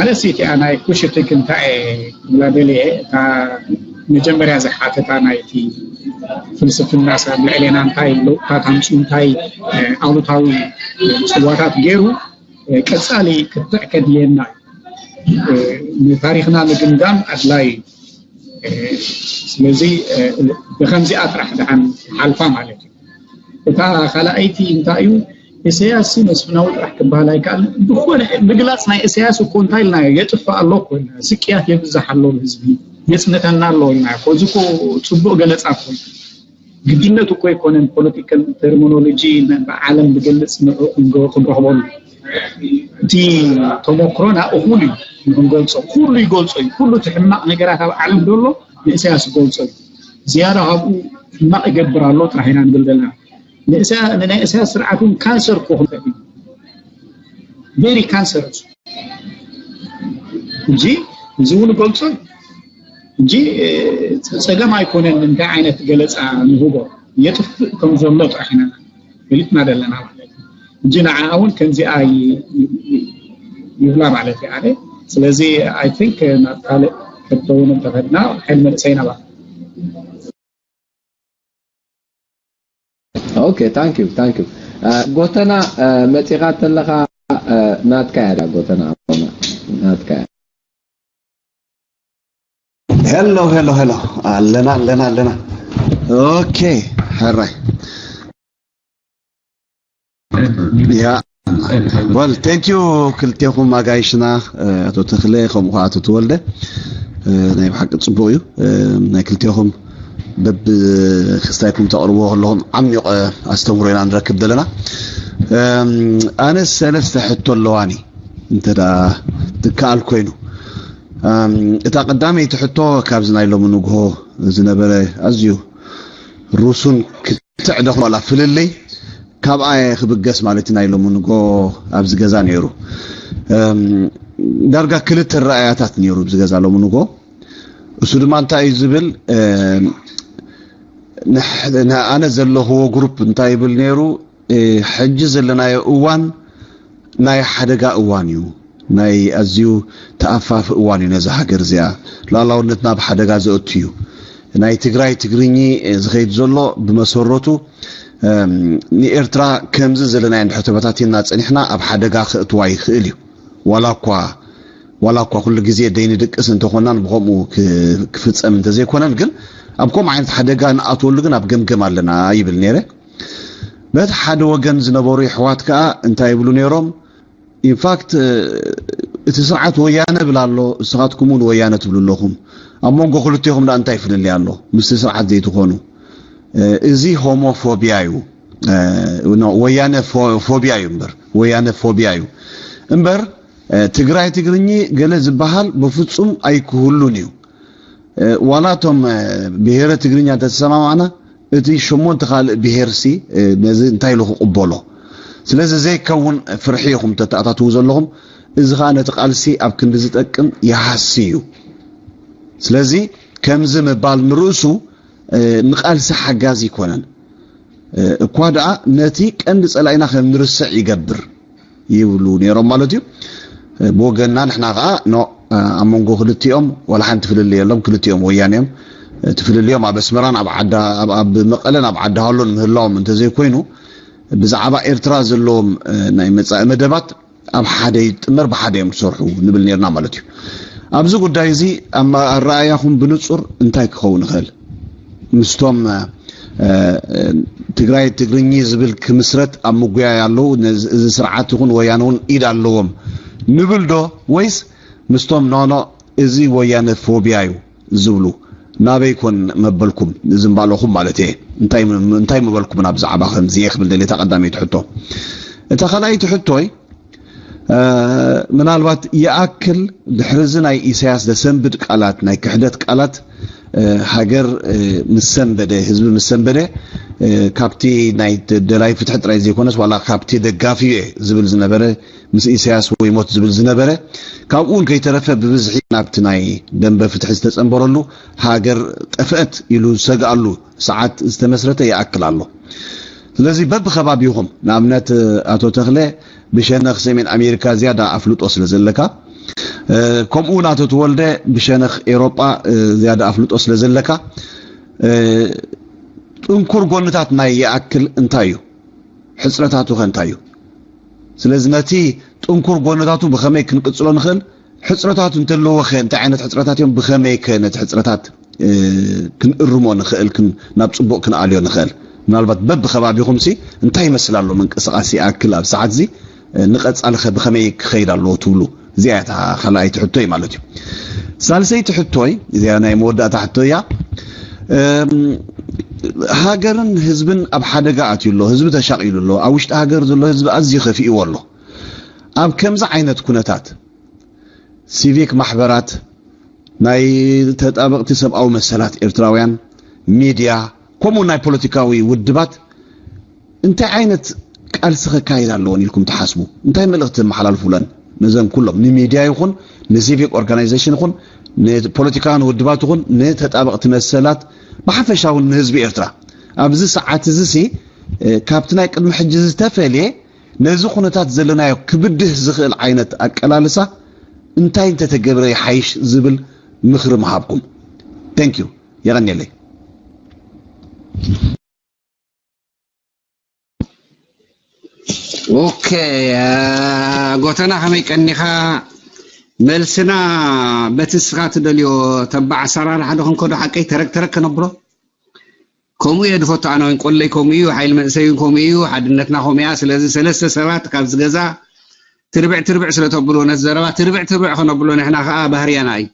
ኣነ ሲ እቲኣ ናይ ኩሽትክ እንታይ እየ ክብላ ደልየ እታ መጀመርያ ዝሓተታ ናይቲ ፍልስፍና ሰብ ልዕሌና እንታይ ለውጥታት ኣምፅኡ እንታይ ኣሉታዊ ፅዋታት ገይሩ ቀፃሊ ክትዕ ከድልየና እዩ። ንታሪክና ምግምጋም ኣድላይ እዩ። ስለዚ ብከምዚኣ ጥራሕ ድሓን ሓልፋ ማለት እዩ። እታ ካልኣይቲ እንታይ እዩ ኢሳያስ መስፍናዊ ጥራሕ ክበሃል ኣይከኣልን። ብኮነ ምግላፅ ናይ ኢሳያስ እኮ እንታይ ኢልናዮ የጥፍእ ኣሎ እኮ ኢልና ስቅያት የብዝሕ ኣሎ ህዝቢ የፅንተና ኣሎ ኢልና እዚ እኮ ፅቡቅ ገለፃ እኮ ግድነት እኮ ኣይኮነን። ፖለቲካል ተርሚኖሎጂ ብዓለም ዝገልፅ ንዑ ክንረኽበሉ እቲ ተሞክሮና እኹል እዩ ንክንገልፆ ኩሉ ይገልፆ እዩ። ኩሉ እቲ ሕማቕ ነገራት ኣብ ዓለም ዘሎ ንእሳያስ ዝገልፆ እዩ። ዝያዳ ካብኡ ሕማቕ ይገብር ኣሎ ጥራሕ ኢና ንብል ዘለና። ንእሳያ- ንናይ እሳያስ ስርዓት እውን ካንሰር ክኾን ይኽእል እዩ። ቬሪ ካንሰር እንጂ እዚ እውን ገልጾ እዩ እንጂ ጸገም ኣይኮነን። እንታይ ዓይነት ገለጻ ንህቦ የጥፍእ ከም ዘሎ ጥራሕ ኢና ፈሊጥና ዘለና ማለት እዩ እንጂ ንዓ እውን ከምዚኣ ይብላ ማለት እዩ ኣነ። ስለዚ ኣይ ቲንክ ናብ ካልእ ሕቶ እውን እንተኸድና ሓይል መንእሰይና ባ Okay, thank you, thank you. ጎተና መፂኻ ተለኻ ናትካ እያ ጎተና ናትካ እያ። Hello, hello, hello. ኣለና ኣለና ኣለና። Okay, ሕራይ። Yeah. Well, thank you ክልቴኹም ኣጋይሽና ኣቶ ተኽለ ከምኡ ከዓ ኣቶ ተወልደ። ናይ ብሓቂ ጽቡቕ እዩ። ናይ ክልቴኹም በብክስታይኩም ተቕርብዎ ከለኹም ዓሚቕ ኣስተምህሮ ኢና ንረክብ ዘለና። ኣነ ሰለስተ ሕቶ ኣለዋኒ እንተ ደኣ ትከኣል ኮይኑ፣ እታ ቀዳመይቲ ሕቶ ካብዚ ናይ ሎሚ ንግሆ ዝነበረ ኣዝዩ ሩሱን ክትዕ ደኾላ ፍልልይ ካብኣ ክብገስ ማለት ናይ ሎሚ ንጎ ኣብዚ ገዛ ነይሩ። ዳርጋ ክልተ ረኣያታት ነይሩ ኣብዚ ገዛ ሎሚ ንጎ። እሱ ድማ እንታይ እዩ ዝብል፣ ኣነ ዘለኽዎ ግሩፕ እንታይ ይብል ነይሩ፣ ሕጂ ዘለናዮ እዋን ናይ ሓደጋ እዋን እዩ። ናይ ኣዝዩ ተኣፋፊ እዋን እዩ ነዛ ሃገር እዚኣ። ሉዓላውነትና ኣብ ሓደጋ ዘእቱ እዩ። ናይ ትግራይ ትግርኚ ዝኸይድ ዘሎ ብመሰረቱ ንኤርትራ ከምዚ ዘለናዮ እንድሕር ተበታቲንና ጸኒሕና ኣብ ሓደጋ ከእትዋ ይኽእል እዩ። ዋላ እኳ ዋላ እኳ ኩሉ ግዜ ደይንድቅስ እንተኾናን ብኸምኡ ክፍጸም እንተዘይኮነን ግን ኣብ ከምኡ ዓይነት ሓደጋ ንኣትወሉ ግን ኣብ ገምገም ኣለና ይብል ነይረ። በቲ ሓደ ወገን ዝነበሩ የሕዋት ከኣ እንታይ ይብሉ ነይሮም? ኢንፋክት እቲ ስርዓት ወያነ ብል ኣሎ፣ እስኻትኩም እውን ወያነ ትብሉ ኣለኹም። ኣብ መንጎ ክልቴኹም ደኣ እንታይ ፍልልይ ኣሎ ምስቲ ስርዓት ዘይትኾኑ? እዚ ሆሞፎቢያ እዩ። ወያነ ፎቢያ እዩ እምበር ወያነ ፎቢያ እዩ እምበር ትግራይ ትግርኚ ገለ ዝበሃል በፍጹም ኣይክህሉን እዩ። ዋላ እቶም ብሄረ ትግርኛ እንተተሰማማዕና እቲ ሸሞንተ ካልእ ብሄርሲ ነዚ እንታይ ኢሉ ክቕበሎ? ስለዚ ዘይከውን ፍርሒ ኢኹም ተተኣታትዉ ዘለኹም። እዚ ኸዓ ነቲ ቃልሲ ኣብ ክንዲ ዝጠቅም ይሃሲ እዩ። ስለዚ ከምዚ ምባል ንርእሱ ንቃልሲ ሓጋዚ ኣይኮነን። እኳ ደኣ ነቲ ቀንዲ ጸላኢና ከም ንርስዕ ይገብር ይብሉ ነይሮም ማለት እዩ። ብወገንና ንሕና ኸዓ ኖ ኣብ መንጎ ክልቲኦም ዋላ ሓንቲ ፍልልይ የሎም። ክልቲኦም ወያነ እዮም። እቲ ፍልልዮም ኣብ ኣስመራን ኣብ ዓዳ ኣብ መቐለን ኣብ ዓዲ ሃሎን ምህላዎም እንተዘይኮይኑ ብዛዕባ ኤርትራ ዘለዎም ናይ መጻኢ መደባት ኣብ ሓደ ይጥመር ብሓደ እዮም ዝሰርሑ ንብል ነርና ማለት እዩ። ኣብዚ ጉዳይ እዚ ኣረኣያኹም ብንጹር እንታይ ክኸውን ይኽእል? ምስቶም ትግራይ ትግርኚ ዝብል ክምስረት ኣብ ምጉያይ ኣለዉ፣ እዚ ስርዓት ይኹን ወያነ እውን ኢድ ኣለዎም ንብል ዶ ወይስ ምስቶም ኖኖ እዚ ወያነ ፎቢያ እዩ ዝብሉ ናበይ ኮን መበልኩም ዝምባለኹም ማለት እየ። እንታይ ምበልኩም ናብ ዛዕባ ከምዚ እየ ክብል ደልየ እታ ቀዳመይቲ ሕቶ። እታ ካልኣይቲ ሕቶይ ምናልባት ይኣክል ድሕሪ እዚ ናይ ኢሳያስ ዘሰንብድ ቃላት ናይ ክሕደት ቃላት ሃገር ምስ ሰንበደ ህዝቢ ምስ ሰንበደ ካብቲ ናይ ደላይ ፍትሒ ጥራይ ዘይኮነስ ዋላ ካብቲ ደጋፊ እየ ዝብል ዝነበረ ምስ ኢሳያስ ወይ ሞት ዝብል ዝነበረ ካብኡ እውን ከይተረፈ ብብዝሒ ናብቲ ናይ ደንበ ፍትሒ ዝተጸንበረሉ ሃገር ጠፍአት ኢሉ ዝሰግኣሉ ሰዓት ዝተመስረተ ይኣክል ኣሎ። ስለዚ በብከባቢኹም ንኣብነት ኣቶ ተኽለ ብሸነኽ ሰሜን ኣሜሪካ ዝያዳ ኣፍልጦ ስለ ዘለካ ከምኡ እውን ኣቶ ተወልደ ብሸነኽ ኤሮጳ ዝያዳ ኣፍልጦ ስለ ዘለካ ጥንኩር ጎንታት ናይ ይኣክል እንታይ እዩ? ሕፅረታቱ ከ እንታይ እዩ? ስለዚ ነቲ ጥንኩር ጎንታቱ ብኸመይ ክንቅፅሎ ንኽእል? ሕፅረታቱ እንተለዎ ከ እንታይ ዓይነት ሕፅረታት እዮም? ብኸመይ ከ ነቲ ሕፅረታት ክንእርሞ ንኽእል ናብ ፅቡቕ ክንኣልዮ ንኽእል? ምናልባት በብከባቢኹም ሲ እንታይ ይመስል ኣሎ ምንቅስቃስ ይኣክል ኣብ ሰዓት እዚ ንቐፃሊ ከ ብኸመይ ክኸይድ ኣለዎ ትብሉ? እዚኣ እታ ካልኣይቲ ሕቶይ ማለት እዩ። ሳልሰይቲ ሕቶይ እዚኣ ናይ መወዳእታ ሕቶ እያ። ሃገርን ህዝብን ኣብ ሓደጋ ኣትዩ ኣሎ። ህዝቢ ተሻቒሉ ኣሎ። ኣብ ውሽጢ ሃገር ዘሎ ህዝቢ ኣዝዩ ከፊእዎ ኣሎ። ኣብ ከምዚ ዓይነት ኩነታት ሲቪክ ማሕበራት፣ ናይ ተጣበቕቲ ሰብኣዊ መሰላት ኤርትራውያን፣ ሚድያ፣ ከምኡ ናይ ፖለቲካዊ ውድባት እንታይ ዓይነት ቃልሲ ከካይድ ኣለዎን ኢልኩም ትሓስቡ? እንታይ መልእኽቲ የመሓላልፉለን ነዘን ኩሎም ንሚድያ ይኹን ንሲቪክ ኦርጋናይዜሽን ይኹን ንፖለቲካውያን ውድባት ይኹን ንተጣበቕቲ መሰላት ብሓፈሻ እውን ንህዝቢ ኤርትራ ኣብዚ ሰዓት እዚ ሲ ካብቲ ናይ ቅድሚ ሕጂ ዝተፈልየ ነዚ ኩነታት ዘለናዮ ክብድህ ዝኽእል ዓይነት ኣቀላልሳ እንታይ እንተተገብረ ይሓይሽ ዝብል ምኽሪ ምሃብኩም። Thank you። የቐንየለይ። ኦኬ ጎተና ከመይ ቀኒኻ? መልስና በቲ ንስኻ ትደልዮ ተባዕ ኣሰራርሓ ዶ ክንከዶ ሓቀይ ተረግ ተረግ ከነብሎ ከምኡ እየ ዝፈቱ ኣነ እውን ቆለይ ከምኡ እዩ ሓይሊ መንእሰይ እውን ከምኡ እዩ ሓድነትና ከምኡ እያ ስለዚ ሰለስተ ሰባት ካብዚ ገዛ ትርብዕ ትርብዕ ስለ ተብሎ ነቲ ዘረባ ትርብዕ ትርብዕ ከነብሎ ንሕና ከዓ ባህርያና እዩ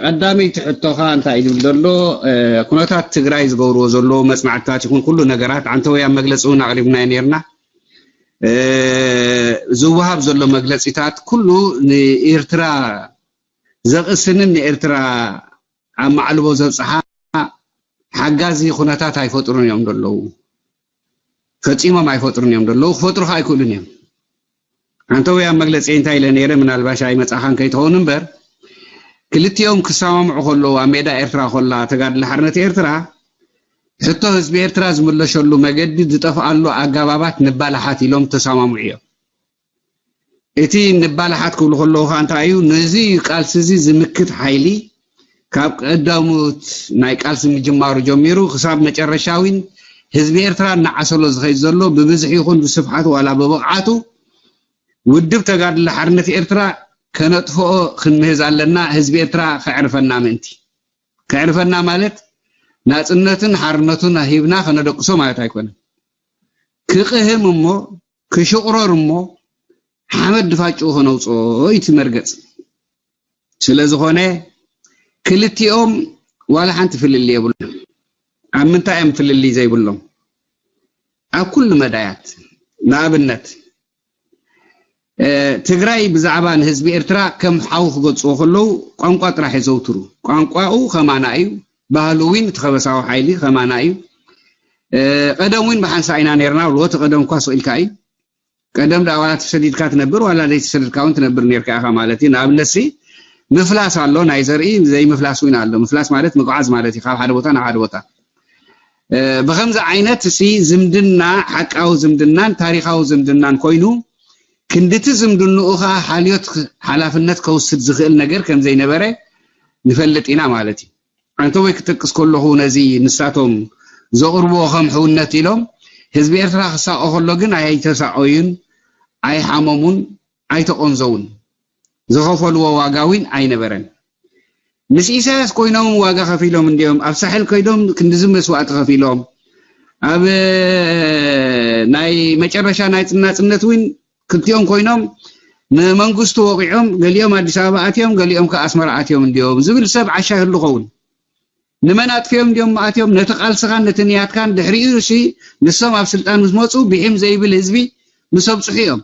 ቀዳመይቲ ሕቶኻ እንታይ እዩ ዝብል ዘሎ? ኩነታት ትግራይ ዝገብርዎ ዘለዎ መፅናዕትታት ይኹን ኩሉ ነገራት፣ ዓንተወያ መግለፂ እውን ኣቕሪብናዮ ነርና። ዝወሃብ ዘሎ መግለፂታት ኩሉ ንኤርትራ ዘቕስንን ንኤርትራ ኣብ ማዕልቦ ዘብፅሓ ሓጋዚ ኩነታት ኣይፈጥሩን እዮም ዘለዉ። ፈፂሞም ኣይፈጥሩን እዮም ዘለዉ፣ ክፈጥሩ ከዓ ኣይክእሉን እዮም። ኣንተውያ መግለፂ እንታይ ኢለ ነይረ፣ ምናልባሽ ኣይመፃኻን ከይትኸውን እምበር፣ ክልቲኦም ክሰማምዑ ከለዉ ኣብ ሜዳ ኤርትራ ኮላ ተጋድለ ሓርነት ኤርትራ፣ ሕቶ ህዝቢ ኤርትራ ዝምለሸሉ መገዲ ዝጠፍኣሉ ኣጋባባት ንባላሓት ኢሎም ተሰማምዑ እዮም። እቲ ንባላሓት ክብሉ ከለዉ ከዓ እንታይ እዩ፣ ነዚ ቃልሲ እዚ ዝምክት ሓይሊ ካብ ቀዳሞት ናይ ቃልሲ ምጅማሩ ጀሚሩ ክሳብ መጨረሻዊን ህዝቢ ኤርትራ እናዓሰሎ ዝኸይድ ዘሎ ብብዝሒ ይኹን ብስፍሓት ዋላ ብብቕዓቱ ውድብ ተጋድሎ ሓርነት ኤርትራ ከነጥፍኦ ክንምህዝ ኣለና። ህዝቢ ኤርትራ ከዕርፈና ምእንቲ፣ ከዕርፈና ማለት ናጽነትን ሓርነቱን ሂብና ከነደቅሶ ማለት ኣይኮነን። ክቕህም እሞ ክሽቕረር እሞ ሓመድ ድፋጭኡ ከነውፅኦ እዩ እቲ መርገፅ። ስለ ዝኾነ ክልቲኦም ዋላ ሓንቲ ፍልልይ የብሎም። ኣብ ምንታይ እዮም ፍልልይ ዘይብሎም? ኣብ ኩሉ መዳያት። ንኣብነት ትግራይ ብዛዕባ ንህዝቢ ኤርትራ ከም ሓው ክገልፅዎ ከለዉ ቋንቋ ጥራሕ የዘውትሩ። ቋንቋኡ ከማና እዩ፣ ባህሉ እውን እቲ ከበሳዊ ሓይሊ ከማና እዩ። ቀደም እውን ብሓንሳ ኢና ነርና ብልዎ። እቲ ቀደም እኳ ስቕ ኢልካ እዩ። ቀደም ዳ ዋላ ተሰዲድካ ትነብር ዋላ ዘይተሰደድካ እውን ትነብር ነርካ ኢኻ ማለት እዩ። ንኣብነት ሲ ምፍላስ ኣሎ፣ ናይ ዘርኢ ዘይምፍላስ እውን ኣሎ። ምፍላስ ማለት ምጉዓዝ ማለት እዩ፣ ካብ ሓደ ቦታ ናብ ሓደ ቦታ። ብኸምዚ ዓይነት ሲ ዝምድና፣ ሓቃዊ ዝምድናን ታሪኻዊ ዝምድናን ኮይኑ ክንድቲ ዝምድንኡ ከዓ ሓልዮት ሓላፍነት ከውስድ ዝኽእል ነገር ከም ዘይነበረ ንፈልጥ ኢና ማለት እዩ። ኣንተ ወይ ክጠቅስ ከለኹ ነዚ ንሳቶም ዘቕርብዎ ከም ሕውነት ኢሎም ህዝቢ ኤርትራ ክሳቆ ከሎ ግን ኣይተሳቆዩን፣ ኣይሓመሙን፣ ኣይተቆንዘውን። ዝኸፈልዎ ዋጋ እውን ኣይነበረን። ምስ ኢሳያስ ኮይኖም ዋጋ ከፊሎም እንዲዮም። ኣብ ሳሕል ከይዶም ክንድዚ መስዋእቲ ከፊሎም። ኣብ ናይ መጨረሻ ናይ ጽናጽነት እውን ክልቲኦም ኮይኖም ንመንግስቱ ወቂዖም፣ ገሊኦም ኣዲስ ኣበባ ኣትዮም፣ ገሊኦም ከኣ ኣስመራ ኣትዮም እንዲዮም ዝብል ሰብ ዓሻ ይህሉ ኸውን። ንመን ኣጥፍዮም እንዲዮም ኣትዮም? ነቲ ቃልስኻን ነቲ ንያትካን። ድሕሪኡ ሲ ንሶም ኣብ ስልጣን ምስ መፁ ብሒም ዘይብል ህዝቢ ምስ ኣብፅሑ እዮም።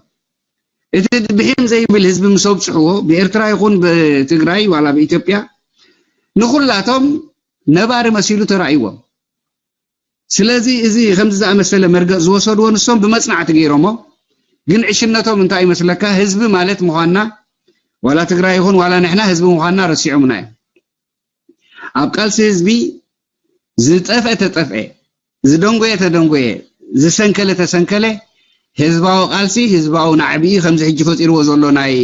እቲ ብሒም ዘይብል ህዝቢ ምስ ኣብፅሕዎ ብኤርትራ ይኹን ብትግራይ ዋላ ብኢትዮጵያ ንኹላቶም ነባሪ መሲሉ ተራእይዎም። ስለዚ እዚ ከምዚ ዝኣመሰለ መርገፅ ዝወሰድዎ ንሶም ብመፅናዕቲ ገይሮሞ። ግን ዕሽነቶም እንታይ ይመስለካ? ህዝቢ ማለት ምዃንና ዋላ ትግራይ ይኹን ዋላ ንሕና ህዝቢ ምዃንና ረሲዖምና እዮም። ኣብ ቃልሲ ህዝቢ ዝጠፍአ ተጠፍአ፣ ዝደንጎየ ተደንጎየ፣ ዝሰንከለ ተሰንከለ፣ ህዝባዊ ቃልሲ፣ ህዝባዊ ናዕቢ እዩ። ከምዚ ሕጂ ፈጢርዎ ዘሎ ናይ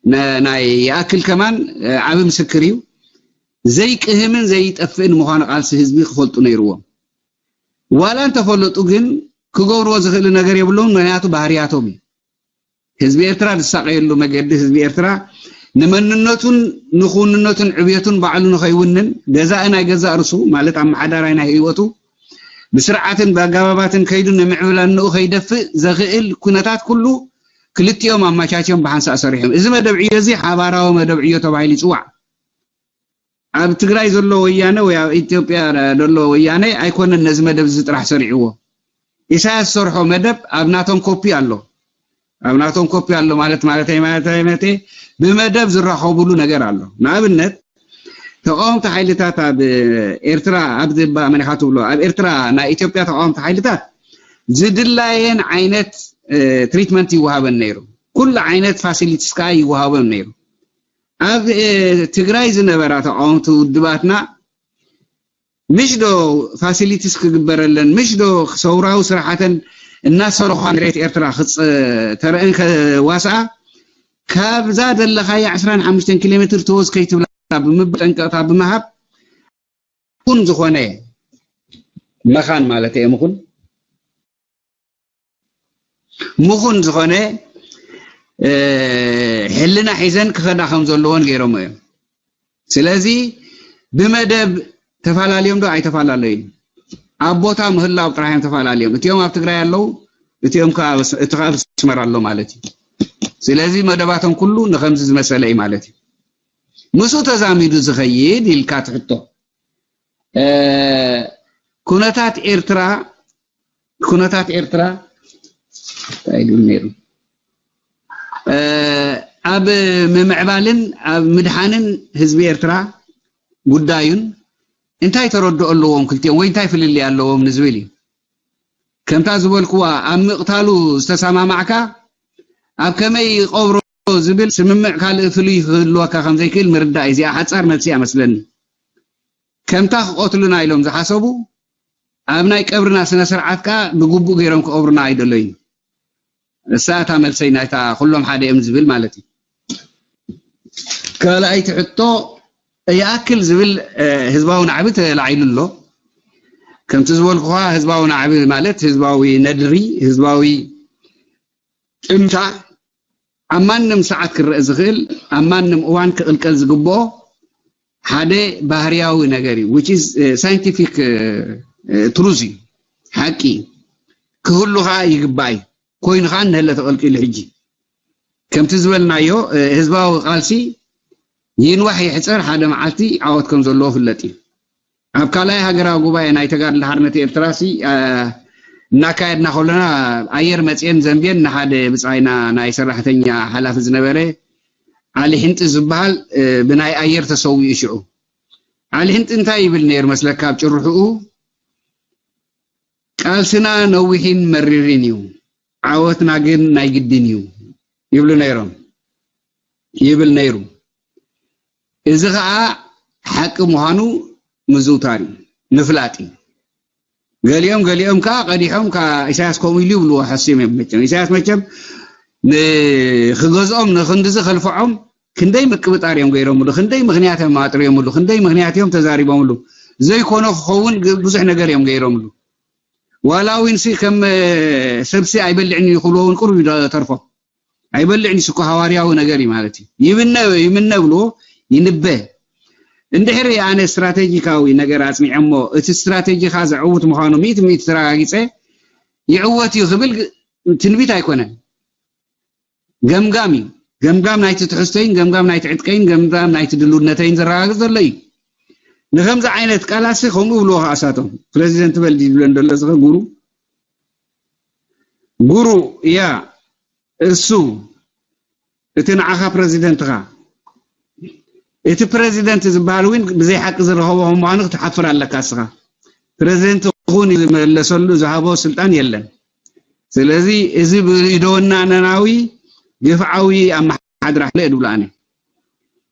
ነ- ናይ ይኣክል ከማን እ፣ ዓቢ ምስክር እዩ። ዘይቅህምን ዘይጠፍእን ምዃኑ ቃልሲ ህዝቢ ክፈልጡ ነይርዎም። ዋላ እንተፈለጡ ግን ክገብርዎ ዝኽእሉ ነገር የብሎም፣ ምክንያቱ ባህርያቶም እዩ። ህዝቢ ኤርትራ ዝሳቀየሉ መገዲ፣ ህዝቢ ኤርትራ ንመንነቱን ንክውንነቱን ዕብየቱን ባዕሉ ንኸይውንን፣ ገዛኢ ናይ ገዛእ ርሱ ማለት ኣመሓዳራይ ናይ ህይወቱ ብስርዓትን ብኣጋባባትን ከይዱ ንምዕብላንኡ ከይደፍእ ዘኽእል ኩነታት ኩሉ ክልቲኦም ኣመቻችዮም ብሓንሳእ ሰሪሖም። እዚ መደብ ዕዮ እዚ ሓባራዊ መደብ ዕዮ ተባሂሉ ይፅዋዕ። ኣብ ትግራይ ዘሎ ወያነ ወይ ኣብ ኢትዮጵያ ዘሎ ወያነ ኣይኮነን ነዚ መደብ እዚ ጥራሕ ሰሪዕዎ። ኢሳያስ ዝሰርሖ መደብ ኣብ ናቶም ኮፒ ኣሎ። ኣብ ናቶም ኮፒ ኣሎ ማለት ማለተይ ማለተይ መቴ ብመደብ ዝራኸቡሉ ነገር ኣሎ። ንኣብነት ተቃወምቲ ሓይልታት ኣብ ኤርትራ ኣብ ዝባ መን ኢኻ ትብሎ ኣብ ኤርትራ ናይ ኢትዮጵያ ተቃወምቲ ሓይልታት ዝድላየን ዓይነት ትሪትመንት ይወሃበን ነይሩ። ኩሉ ዓይነት ፋሲሊቲስ ከዓ ይወሃበን ነይሩ። ኣብ ትግራይ ዝነበራ ተቃወምቲ ውድባትና ምሽ ዶ ፋሲሊቲስ ክግበረለን፣ ምሽ ዶ ሰውራዊ ስራሓተን እናሰርሖ መሬት ኤርትራ ክፅ- ተረአን ከዋስኣ ካብዛ ዘለኻያ ዕስራን ሓሙሽተን ኪሎ ሜትር ተወዝ ከይትብላ ብምብ ጠንቀቕታ ብምሃብ ምኹን ዝኾነ መኻን ማለት እየ ምኹን ምኹን ዝኾነ ሕልና ሒዘን ክኸዳ ከም ዘለዎን ገይሮሞ እዮም። ስለዚ ብመደብ ተፈላለዮም ዶ ኣይተፈላለዩን? ኣብ ቦታ ምህላው ጥራሕ እዮም ተፈላለዮም። እቲኦም ኣብ ትግራይ ኣለዉ፣ እቲኦም እቲ ከዓ ኣስመራ ኣሎ ማለት እዩ። ስለዚ መደባቶም ኩሉ ንከምዚ ዝመሰለ እዩ ማለት እዩ። ምስኡ ተዛሚዱ ዝኸይድ ኢልካ ትሕቶ። ኩነታት ኤርትራ ኩነታት ኤርትራ እንታይ ኢሉ ነይሩ? ኣብ ምምዕባልን ኣብ ምድሓንን ህዝቢ ኤርትራ ጉዳዩን እንታይ ተረድኦ ኣለዎም ክልቲኦም ወይ እንታይ ፍልልይ ኣለዎም ንዝብል እዩ። ከምታ ዝበልክዋ ኣብ ምቕታሉ ዝተሰማማዕካ ኣብ ከመይ ይቐብሮ ዝብል ስምምዕ ካልእ ፍሉይ ክህልወካ ከም ዘይክእል ምርዳእ እዩ። እዚኣ ሓጻር መልሲ እያ መስለኒ። ከምታ ክቐትሉና ኢሎም ዝሓሰቡ ኣብ ናይ ቀብርና ስነ ስርዓት ከኣ ብግቡእ ገይሮም ክቐብሩና ኣይደለዩን። እሳ እታ መልሰይ ናይታ ኩሎም ሓደ እዮም ዝብል ማለት እዩ። ካልኣይቲ ሕቶ ይኣክል ዝብል ህዝባዊ ናዕቢ ተላዒሉ ኣሎ። ከምቲ ዝበልኩኻ ህዝባዊ ናዕቢ ማለት ህዝባዊ ነድሪ፣ ህዝባዊ ጥምታ ኣብ ማንም ሰዓት ክረአ ዝኽእል ኣብ ማንም እዋን ክቕልቀል ዝግብኦ ሓደ ባህርያዊ ነገር እዩ። Which is scientific truth እዩ፣ ሓቂ እዩ። ክህሉ ከዓ ይግባእ እዩ። ኮይኑ ከዓ እነሀለ ተቐልቂሉ ሕጂ ከምቲ ዝበልናዮ ህዝባዊ ቃልሲ ይንዋሕ ይሕፀር ሓደ መዓልቲ ዓወት ከም ዘለዎ ፍለጥ እዩ። ኣብ ካልኣይ ሃገራዊ ጉባኤ ናይ ተጋድሎ ሓርነት ኤርትራ ሲ እናካየድና ከሎና ኣየር መፅኤን ዘንብየን ንሓደ ብፃይና ናይ ሰራሕተኛ ሓላፊ ዝነበረ ዓሊ ሕንጢ ዝበሃል ብናይ ኣየር ተሰዊኡ ሽዑ። ዓሊ ሕንጢ እንታይ ይብል ነይሩ መስለካ ኣብ ጭርሕኡ? ቃልስና ነዊሕን መሪርን እዩ፣ ዓወትና ግን ናይ ግድን እዩ ይብሉ ነይሮም ይብል ነይሩ። እዚ ኸዓ ሓቂ ምዃኑ ምዝውታር እዩ፣ ምፍላጥ እዩ። ገሊኦም ገሊኦም ከዓ ቀዲሖም ከዓ ኢሳያስ ከምኡ ኢሉ ይብልዎ ሓስዮም እዮም። መቸም ኢሳያስ መቸም ንክገዝኦም ንክንድዚ ከልፍዖም ክንደይ ምቅብጣር እዮም ገይሮምሉ፣ ክንደይ ምክንያት እዮም ኣጥርዮምሉ፣ ክንደይ ምክንያት እዮም ተዛሪቦምሉ። ዘይኮነ ክኸውን ብዙሕ ነገር እዮም ገይሮምሉ። ዋላ እውን ሲ ከም ሰብሲ ኣይበልዕን እዩ ክብልዎ እውን ቅሩብ እዩ ተርፎም። ኣይበልዕን እዩ እኮ ሃዋርያዊ ነገር እዩ ማለት እዩ። ይብነ ይምነ ብልዎ ይንበ። እንድሕሪ ኣነ ስትራቴጂካዊ ነገር ኣጽኒዐሞ እቲ ስትራቴጂካ ዘዕውት ምዃኑ ሚእቲ ሚእቲ ተረጋጊጸ ይዕወት እዩ ክብል ትንቢት ኣይኮነን። ገምጋም እዩ። ገምጋም ናይቲ ትሕዝቶይን ገምጋም ናይቲ ዕጥቀይን ገምጋም ናይቲ ድልውነተይን ዘረጋግጽ ዘሎ እዩ። ንከምዚ ዓይነት ቃላሲ ከምኡ ብልዎ ከኣሳቶም ፕሬዚደንት በል ድዩ ዝብለን ዘሎ ዝኸ ጉሩ ጉሩ እያ እሱ እቲ ንዓኻ ፕረዚደንትኻ እቲ ፕረዚደንት ዝበሃል እውን ብዘይ ሓቂ ዝረኸቦ ከም ምዃኑ ክትሓፍር ኣለካ እስኻ። ፕረዚደንት ክኹን ዝመለሰሉ ዝሃቦ ስልጣን የለን። ስለዚ እዚ ብኢደወናነናዊ ግፍዓዊ ኣመሓድራ ለ ድብሎ ኣነ።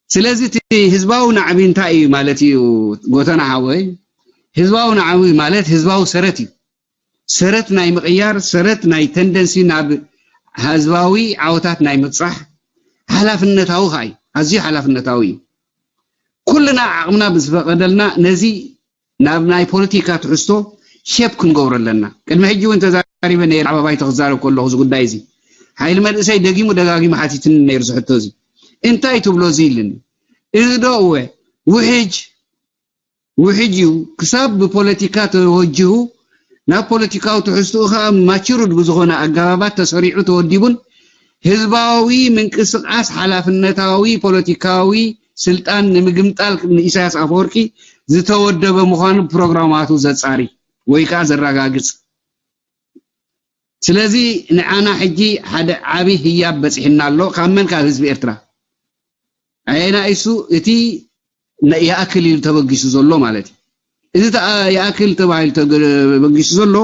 ስለዚ እቲ ህዝባዊ ናዕቢ እንታይ እዩ ማለት እዩ? ጎተና ሓወይ፣ ህዝባዊ ናዕቢ ማለት ህዝባዊ ሰረት እዩ። ሰረት ናይ ምቕያር ሰረት ናይ ተንደንሲ ናብ ህዝባዊ ዓወታት ናይ ምብፃሕ ሓላፍነታዊ ከዓ እዩ። ኣዝዩ ሓላፍነታዊ እዩ። ኩልና ዓቕምና ብዝፈቐደልና ነዚ ናብ ናይ ፖለቲካ ትሕዝቶ ሸፕ ክንገብሮ ኣለና። ቅድሚ ሕጂ እውን ተዛሪበ ነይረ፣ ዓባባይ ተክዛረብ ከለኹ እዚ ጉዳይ እዚ ሓይሊ መንእሰይ ደጊሙ ደጋጊሙ ሓቲትኒ ነይሩ ዝሕቶ እዚ እንታይ ትብሎ እዚ ኢልኒ። እዚ ዶ እወ ውሕጅ ውሕጅ እዩ። ክሳብ ብፖለቲካ ተወጅሁ ናብ ፖለቲካዊ ትሕዝትኡ ከዓ ማችሩድ ብዝኾነ ኣገባባት ተሰሪዑ ተወዲቡን ህዝባዊ ምንቅስቃስ ሓላፍነታዊ ፖለቲካዊ ስልጣን ንምግምጣል ንኢሳያስ ኣፈወርቂ ዝተወደበ ምዃኑ ፕሮግራማቱ ዘጻሪ ወይ ከዓ ዘረጋግጽ። ስለዚ ንዓና ሕጂ ሓደ ዓቢ ህያብ በጺሕና ኣሎ። ካብ መን? ካብ ህዝቢ ኤርትራ። ኣየና እሱ እቲ ይኣክል ኢሉ ተበጊሱ ዘሎ ማለት እዩ። እዚ ይኣክል ተባሂሉ ተበጊሱ ዘሎ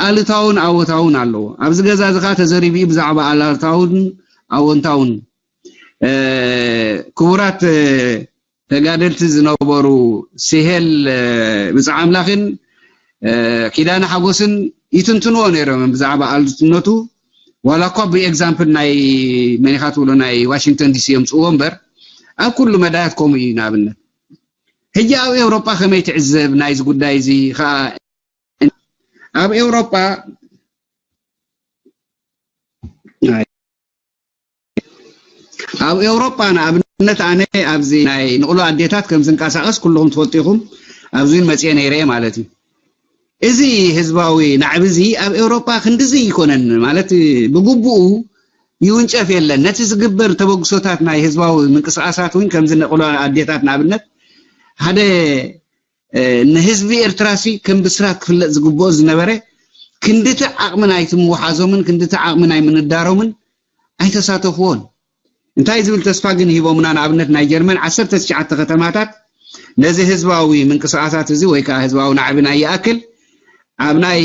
ኣሉታውን ኣወታውን ኣለዎ። ኣብዚ ገዛ እዚ ከዓ ተዘሪቡ እዩ ብዛዕባ ኣሉታውን ኣወንታውን። ክቡራት ተጋደልቲ ዝነበሩ ስሄል ብፃዕ ኣምላኽን ኪዳነ ሓጎስን ይትንትንዎ ነይሮም ብዛዕባ ኣሉትነቱ። ዋላ እኳ ብኤግዛምፕል ናይ መኒኻ ትብሎ ናይ ዋሽንግተን ዲሲ የምፅእዎ እምበር ኣብ ኩሉ መዳያት ከምኡ እዩ። ንኣብነት ሕጂ ኣብ ኤውሮጳ ከመይ ትዕዘብ ናይዚ ጉዳይ እዚ ከዓ ኣብ ኤውሮጳ ኣብ ኤውሮጳ ንኣብነት ኣነ ኣብዚ ናይ ንቕሎ ኣዴታት ከም ዝንቀሳቐስ ኩልኹም ትፈልጡ ኢኹም። ኣብዚ እውን መፅአ ነይረ ማለት እዩ። እዚ ህዝባዊ ናዕቢ እዚ ኣብ ኤውሮጳ ክንድዚ ይኮነን ማለት ብግቡኡ ይውንጨፍ የለን። ነቲ ዝግበር ተበግሶታት ናይ ህዝባዊ ምንቅስቃሳት እውን ከምዚ ንቕሎ ኣዴታት ንኣብነት ሓደ ንህዝቢ ኤርትራሲ ከም ብስራት ክፍለጥ ዝግብኦ ዝነበረ ክንድቲ ዓቕሚ ናይቲ ምውሓዞምን ክንድቲ ዓቕሚ ናይ ምንዳሮምን ኣይተሳተፍዎን። እንታይ ዝብል ተስፋ ግን ሂቦምና? ንኣብነት ናይ ጀርመን ዓሰርተ ትሽዓተ ከተማታት ነዚ ህዝባዊ ምንቅስቃሳት እዚ ወይ ከዓ ህዝባዊ ናዕቢ ናይ ይኣክል ኣብ ናይ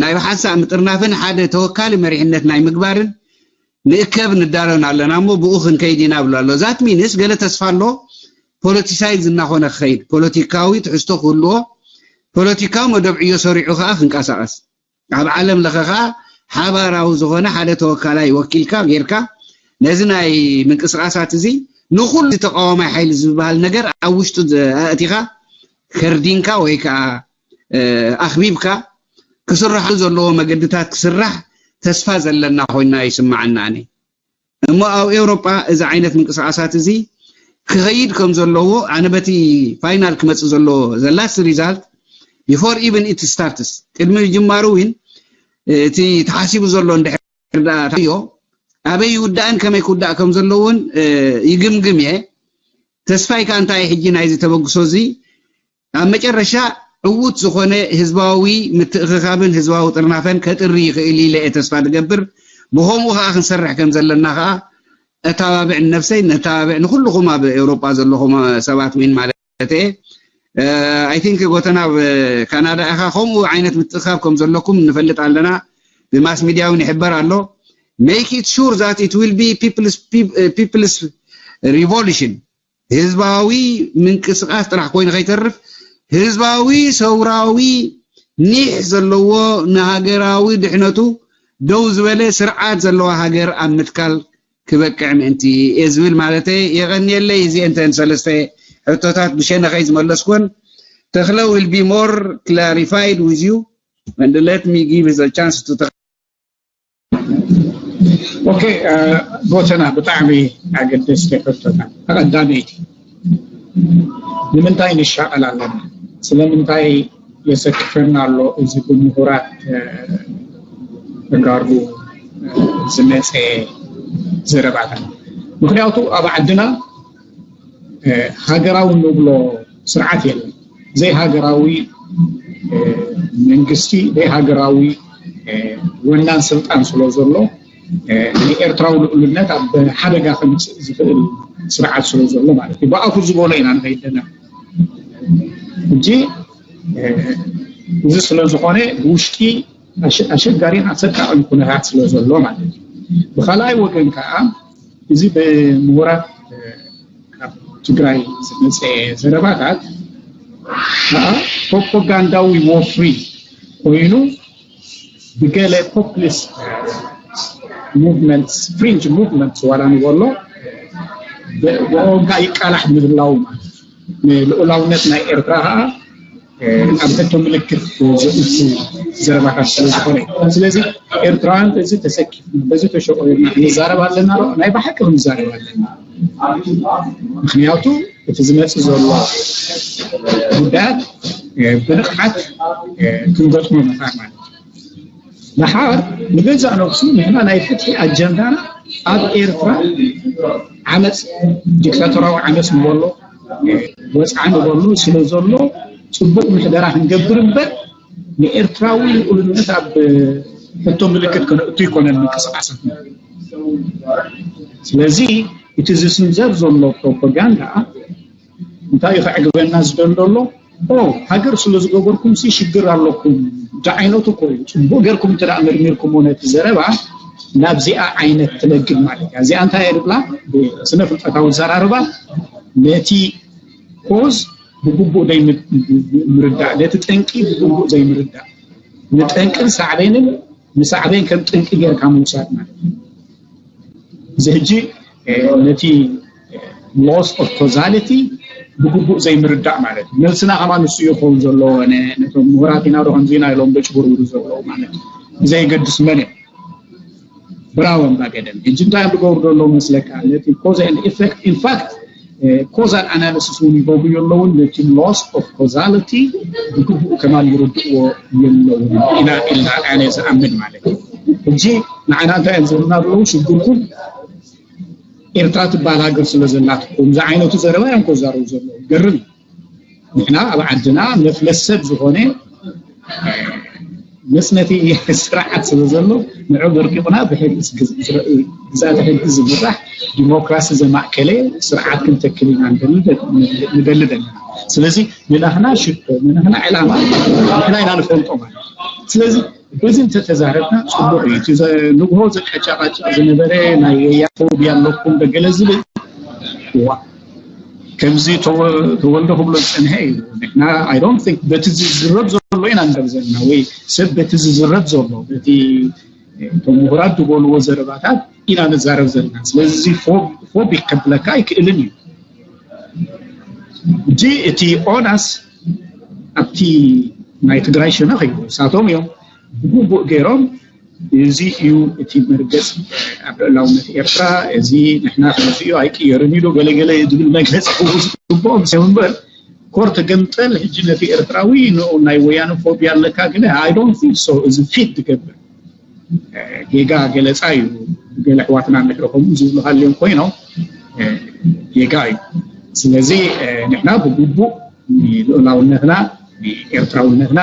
ናይ ብሓንሳእ ምጥርናፍን ሓደ ተወካሊ መሪሕነት ናይ ምግባርን ንእከብ ንዳሎን ኣለና እሞ ብኡ ክንከይድ ኢና ብሎ ኣሎ። ዛት ሚንስ ገለ ተስፋ ኣሎ። ፖለቲሳይዝ እናኾነ ክኸይድ፣ ፖለቲካዊ ትሕዝቶ ክህልዎ፣ ፖለቲካዊ መደብ ዕዮ ሰሪዑ ከዓ ክንቀሳቐስ፣ ኣብ ዓለም ለኸ ከዓ ሓባራዊ ዝኾነ ሓደ ተወካላይ ወኪልካ ጌርካ ነዚ ናይ ምንቅስቃሳት እዚ ንኩሉ ተቃዋማይ ሓይሊ ዝበሃል ነገር ኣብ ውሽጡ ኣእቲኻ ከርዲንካ ወይ ከዓ ኣኽቢብካ ክስራሓሉ ዘለዎ መገድታት ክስራሕ ተስፋ ዘለና ኮይና ይስማዓና። ኣነ እሞ ኣብ ኤውሮጳ እዚ ዓይነት ምንቅስቃሳት እዚ ክኸይድ ከም ዘለዎ ኣነ በቲ ፋይናል ክመጽእ ዘለዎ ዘላስ ሪዛልት ቢፎር ኢቨን ኢት ስታርትስ ቅድሚ ምጅማሩ እውን እቲ ተሓሲቡ ዘሎ እንድሕር ዳኣ ተዮ ኣበይ ይውዳእን ከመይ ክውዳእ ከም ዘለዎን ይግምግም እየ። ተስፋይ ከኣ እንታይ ሕጂ ናይዚ ተበግሶ እዚ ኣብ መጨረሻ ዕዉት ዝኾነ ህዝባዊ ምትእኽኻብን ህዝባዊ ጥርናፈን ከጥሪ ይኽእል ኢለ እየ ተስፋ ዝገብር። ብኸምኡ ከዓ ክንሰርሕ ከም ዘለና ከዓ እተባብዕ ንነብሰይ ነተባብዕ ንኩልኹም ኣብ ኤውሮጳ ዘለኹም ሰባት ዊን ማለት እየ። ኣይ ቲንክ ጎተና ኣብ ካናዳ ኢኻ ከምኡ ዓይነት ምትእኽኻብ ከም ዘለኩም ንፈልጥ ኣለና። ብማስ ሚድያ እውን ይሕበር ኣሎ። Make it sure that it will be people's revolution። ህዝባዊ ምንቅስቃስ ጥራሕ ኮይኑ ከይተርፍ ህዝባዊ ሰውራዊ ኒሕ ዘለዎ ንሃገራዊ ድሕነቱ ደው ዝበለ ስርዓት ዘለዋ ሃገር ኣብ ምትካል ክበቅዕ ምእንቲ እየ ዝብል ማለተይ። የቐንየለይ። እዚአን እተን ሰለስተ ሕቶታት ብሸነኸይ ዝመለስኩን። ተኽለ will be more clarified with you and let me give the chance to ኦኬ ጎተና፣ ብጣዕሚ ኣገደስቲ ሕቶታት። ቀዳመይቲ ንምንታይ ንሻቐል ኣለና? ስለምንታይ የሰክፈና ኣሎ እዚ ብምሁራት ተጋሩ ዝመፀ ዘረባታት? ምክንያቱ ኣብ ዓድና ሃገራዊ ንብሎ ስርዓት የለን። ዘይሃገራዊ መንግስቲ፣ ዘይሃገራዊ ወናን ስልጣን ስለ ዘሎ ንኤርትራዊ ልኡልነት ኣብ ሓደጋ ከምፅእ ዝኽእል ስርዓት ስለ ዘሎ ማለት እዩ። ብኣፉ ዝበሎ ኢና ንኸይደና። ሕጂ እዚ ስለ ዝኾነ ብውሽጢ ኣሸጋሪን ኣሰቃቕን ኩነታት ስለ ዘሎ ማለት እዩ። ብካልኣይ ወገን ከዓ እዚ ብምሁራት ካብ ትግራይ ዝመፀ ዘረባታት ከዓ ፕሮፓጋንዳዊ ወፍሪ ኮይኑ ብገለ ፖፕሊስት ሙቭመንትስ ፍሪንጅ ሙቭመንትስ ዋላ ንበሎ ብኦም ከዓ ይቃላሕ ምህላው ማለት እዩ። ንልኡላውነት ናይ ኤርትራ ከዓ ኣብ ሕቶ ምልክት ዘእቱ ዘረባታት ስለ ዝኾነ ስለዚ ኤርትራውያን በዚ ተሰኪፍና በዚ ተሸቆርና ክንዛረብ ኣለና ዶ? ናይ ብሓቂ ክንዛረብ ኣለና። ምክንያቱ እቲ ዝመፅእ ዘሎ ጉዳያት ብንቕሓት ክንገጥሞ ምኽኣል ማለት እዩ። ደሓር ንገዛእ ነብሱ ንሕና ናይ ፍትሒ ኣጀንዳና ኣብ ኤርትራ ዓመፅ ዲክታቶራዊ ዓመፅ ንበሎ ወፅዓ ንበሎ ስለ ዘሎ ፅቡቕ ምሕደራ ክንገብር እምበር ንኤርትራዊ ልኡልነት ኣብ ሕቶ ምልክት ከነእቱ ኣይኮነን ምንቅስቃሳትና። ስለዚ እቲ ዝስንዘር ዘሎ ፕሮፓጋንዳ እንታይ እዩ ከዕግበና ዝደሊ ዘሎ? ኦ ሃገር ስለ ዝገበርኩም ሲ ሽግር ኣለኩም ዝዓይነቱ እኮ እዩ። ፅቡቅ ገርኩም እንተ ደኣ መርሚርኩሞ ነቲ ዘረባ ናብዚኣ ዓይነት ትነግድ ማለት እያ። እዚኣ እንታይ እየ ዝብላ ብስነ ፍልጠታዊ ዘራርባ ነቲ ኮዝ ብግቡእ ዘይምርዳእ ነቲ ጠንቂ ብግቡእ ዘይምርዳእ ንጠንቅን ሳዕቤንን ንሳዕቤን ከም ጠንቂ ጌርካ ምውሳድ ማለት እዩ። እዚ ሕጂ ነቲ loss of causality ብግቡእ ዘይምርዳእ ማለት እዩ። መልስና ከማን ንሱ ይኸውን ዘለዎ ነቶም ምሁራት ኢና ዶ ከምዚ ኢና ኢሎም በጭብርብሩ ዘለዉ ማለት እዩ። ብዘየገድስ መን እዮም ብራወ ኣምባገደን ሕጂ እንታይ እዮም ዝገብሩ ዘለዉ መስለካ? ነቲ cause and effect in fact causal analysis እውን ይገብሩ የለውን። ነቲ loss of causality ብግቡእ ከማን ይርድእዎ የለውን ኢና ኢልና ኣነ ዝኣምን ማለት እዩ። ሕጂ ንዓና እንታይ እዮም ዝብሉና ዘለዉ? ሽግርኩም ኤርትራ ትበሃል ሃገር ስለ ዘላትኩም ዝዓይነቱ ዘረባ እዮም ከዛረቡ ዘለዉ። ገርም እዩ። ንሕና ኣብ ዓድና መፍለስ ሰብ ዝኾነ መጽነቲ ስርዓት ስለ ዘሎ ንዑ በርቂቑና ብሕጊ ግዛእቲ ሕጊ ዝምራሕ ዲሞክራሲ ዘማእከለ ስርዓት ክንተክል ኢና ንደሊ ዘለና። ስለዚ ንናህና ሽቶ ንናህና ዕላማ ንሕና ኢና ንፈልጦ ማለት። ስለዚ በዚ እንተተዛረብና ጽቡቕ እዩ። እቲ ንግሆ ዘቀጫቃጭቅ ዝነበረ ናይ ወያነ ፎብያ ኣለኩም በገለ ዝብል ዋ ከምዚ ተወልዶ ክብሎ ዝጸንሐ እዩ። ንሕና I don't think በቲ ዝዝረብ ዘሎ ኢና ንዛረብ ዘለና ወይ ሰብ በቲ ዝዝረብ ዘሎ በቲ እቶም ምሁራት ዝበልዎ ዘረባታት ኢና ንዛረብ ዘለና። ስለዚ እዚ ፎብ ፎብ ከብለካ ኣይክእልን እዩ። ሕጂ እቲ ኦናስ ኣብቲ ናይ ትግራይ ሸነኽ እዩ። እሳቶም እዮም ብግቡእ ገይሮም እዚ እዩ እቲ መርገጽ ኣብ ልዕላውነት ኤርትራ፣ እዚ ንሕና ክንርእዮ ኣይቅየርን ኢሉ ገለገለ ዝብል መግለጺ ክህቡ ዝግብኦም ሰብ እምበር ኮር ተገምጠል ሕጂ ነቲ ኤርትራዊ ንኡ ናይ ወያነ ፎብያ ኣለካ ግን I don't think so። እዚ ፊት ዝገብር ጌጋ ገለጻ እዩ። ገለ ኣሕዋትና እንድሕሪ ከምኡ ዝብሉ ሃልዮም ኮይኖም ጌጋ እዩ። ስለዚ ንሕና ብግቡእ ንልኡላውነትና ንኤርትራውነትና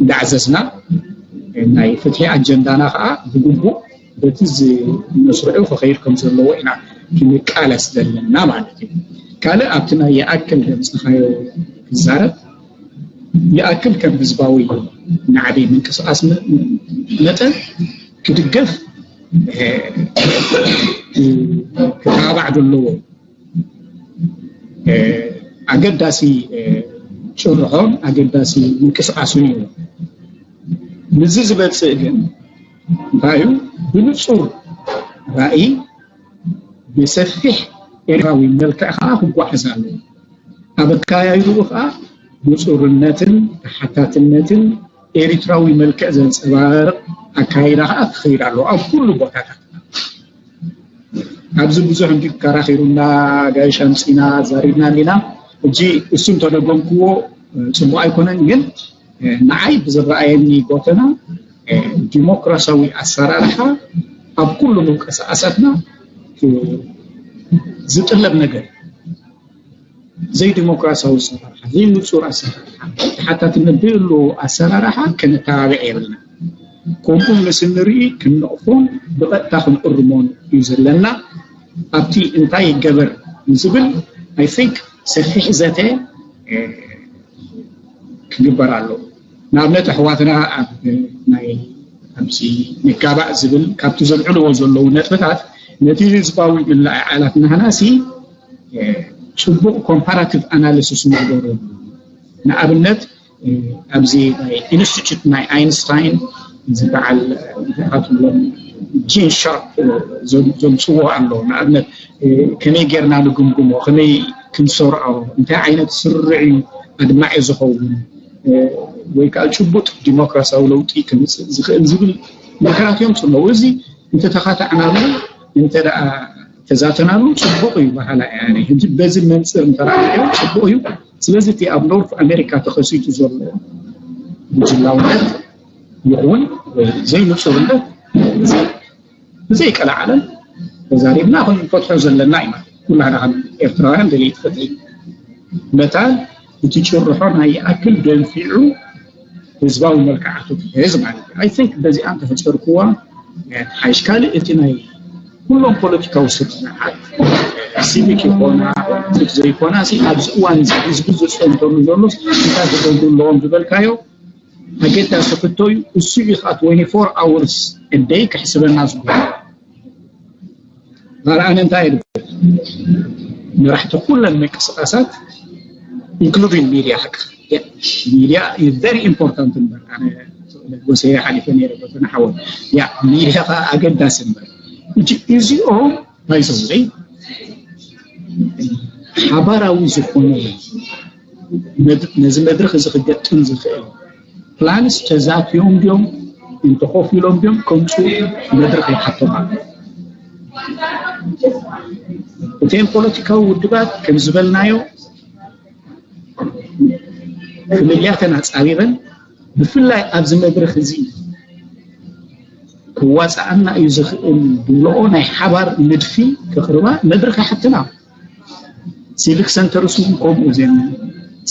እንዳዓዘዝና ናይ ፍትሒ ኣጀንዳና ከዓ ብግቡእ በቲ መስርዑ ክኸይድ ከም ዘለዎ ኢና ክንቃለስ ዘለና ማለት እዩ። ካልእ ኣብቲ ናይ ይኣክል ዘምፀኻዮ ክዛረብ ይኣክል ከም ህዝባዊ ናዕቢ ምንቅስቃስ መጠን ክድገፍ ክተባባዕ ዘለዎ ኣገዳሲ ጭርሖን ኣገዳሲ ምንቅስቃስን እዩ። ንዚ ዝበፅእ ግን እንታይ እዩ? ብንፁር ራእይ ብሰፊሕ ኤርትራዊ መልክዕ ከዓ ክጓዓዝ ኣለዎ። ኣብ ኣካያይድኡ ከዓ ንፁርነትን ተሓታትነትን ኤሪትራዊ መልክዕ ዘንፀባርቕ ኣካይዳ ከዓ ክኸይድ ኣለዎ ኣብ ኩሉ ቦታታት። ኣብዚ ብዙሕ እንዲ ከራኺሩና ጋይሽ ኣምፂና ዛሪብና እንዲና። እጂ እሱ እንተደገምክዎ ፅቡቅ ኣይኮነን፣ ግን ንዓይ ብዝረኣየኒ ጎተና ዲሞክራሲያዊ ኣሰራርሓ ኣብ ኩሉ ምንቅስቃሳትና ዝጥለብ ነገር ዘይዲሞክራሲያዊ ኣሰራርሓ፣ ዘይንፁር ኣሰራርሓ፣ ተሓታትነት ዘይብሉ ኣሰራርሓ ከነተባብዕ የብልና። ከምኡ ምስ እንርኢ ክንነቕፎን ብቐጥታ ክንእርሞን እዩ ዘለና። ኣብቲ እንታይ ይገበር ዝብል I think ሰፊሕ ዘተ ክግበር ኣለዎ። ንኣብነት ኣሕዋትና ኣብ ናይ ኣብዚ ንጋባእ ዝብል ካብቲ ዘልዕልዎ ዘለዉ ነጥብታት ነቲ ህዝባዊ ምልዕዓላት ናህናሲ ፅቡቕ ኮምፓራቲቭ ኣናሊሲስ ንግበረሉ። ንኣብነት ኣብዚ ናይ ኢንስቲቱት ናይ ኣይንስታይን ዝበዓል ጂን ሻርፕ ዘምፅዎ ኣሎ። ንኣብነት ከመይ ጌርና ንግምግሞ፣ ከመይ ክንሰርዖ፣ እንታይ ዓይነት ስርርዕ እዩ ኣድማዒ ዝኸውን ወይ ከዓ ጭቡጥ ዲሞክራሲያዊ ለውጢ ክምፅእ ዝኽእል ዝብል ነገራት እዮም ፅለዉ። እዚ እንተተኻታዕናሉ እንተ ተዛተናሉ ፅቡቅ እዩ በሃላ እያ። ሕጂ በዚ መንፅር እንተረኣናዮ ፅቡቅ እዩ። ስለዚ እቲ ኣብ ኖርት ኣሜሪካ ተኸሲቱ ዘሎ ጉጅላውነት ይኹን ዘይንፁርነት ብዘይቀላዓለም ተዛሪብና ክንፈትሖ ዘለና ኢና። ኩላና ከም ኤርትራውያን ደለይቲ ፍትሒ መታን እቲ ጭርሖ ናይ ይኣክል ደንፊዑ ህዝባዊ መልክዓቱ ክሕዝ ማለት እዩ። I think በዚኣ እንተፈፀርክዋ ሓይሽ ካልእ እቲ ናይ ኩሎም ፖለቲካዊ ስርዓት ሲቪክ ይኮና ፖለቲክ ዘይኮና ሲ ኣብዚ እዋን እዚ ህዝቢ ዝፀንተሉ ዘሎ እንታይ ክገብሩ ኣለዎም ዝበልካዮ ኣገዳሲ ሕቶ እዩ። እሱ እዩ ከዓ twenty-four hours a day ክሕስበና ዝግበኦ። ኣነ እንታይ ይብል መራሕቲ ኩለን ምንቅስቃሳት including media ሓቂ media is very important እምበር ኣነ ወሰያ ሓሊፈ ነይረ በተና ሓወ ያ ሚድያ ከዓ ኣገዳሲ እምበር እዚኦም ባይዘወይ ሓባራዊ ዝኾነ ነዚ መድረክ እዚ ክገጥም ዝኽእል ፕላንስ ተዛትዮም ድዮም እንተኾፍ ኢሎም ድዮም ከምፁ መድረክ ይሓቶም ኣሎ። እተን ፖለቲካዊ ውድባት ከም ዝበልናዮ ፍልልያተን ኣፃቢበን ብፍላይ ኣብዚ መድረክ እዚ ክዋፃኣና እዩ ዝኽእል ዝብልኦ ናይ ሓባር ንድፊ ከቕርባ መድረኽ ይሓትና። ሲቪክ ሰንተርስ እውን ከምኡ እዚን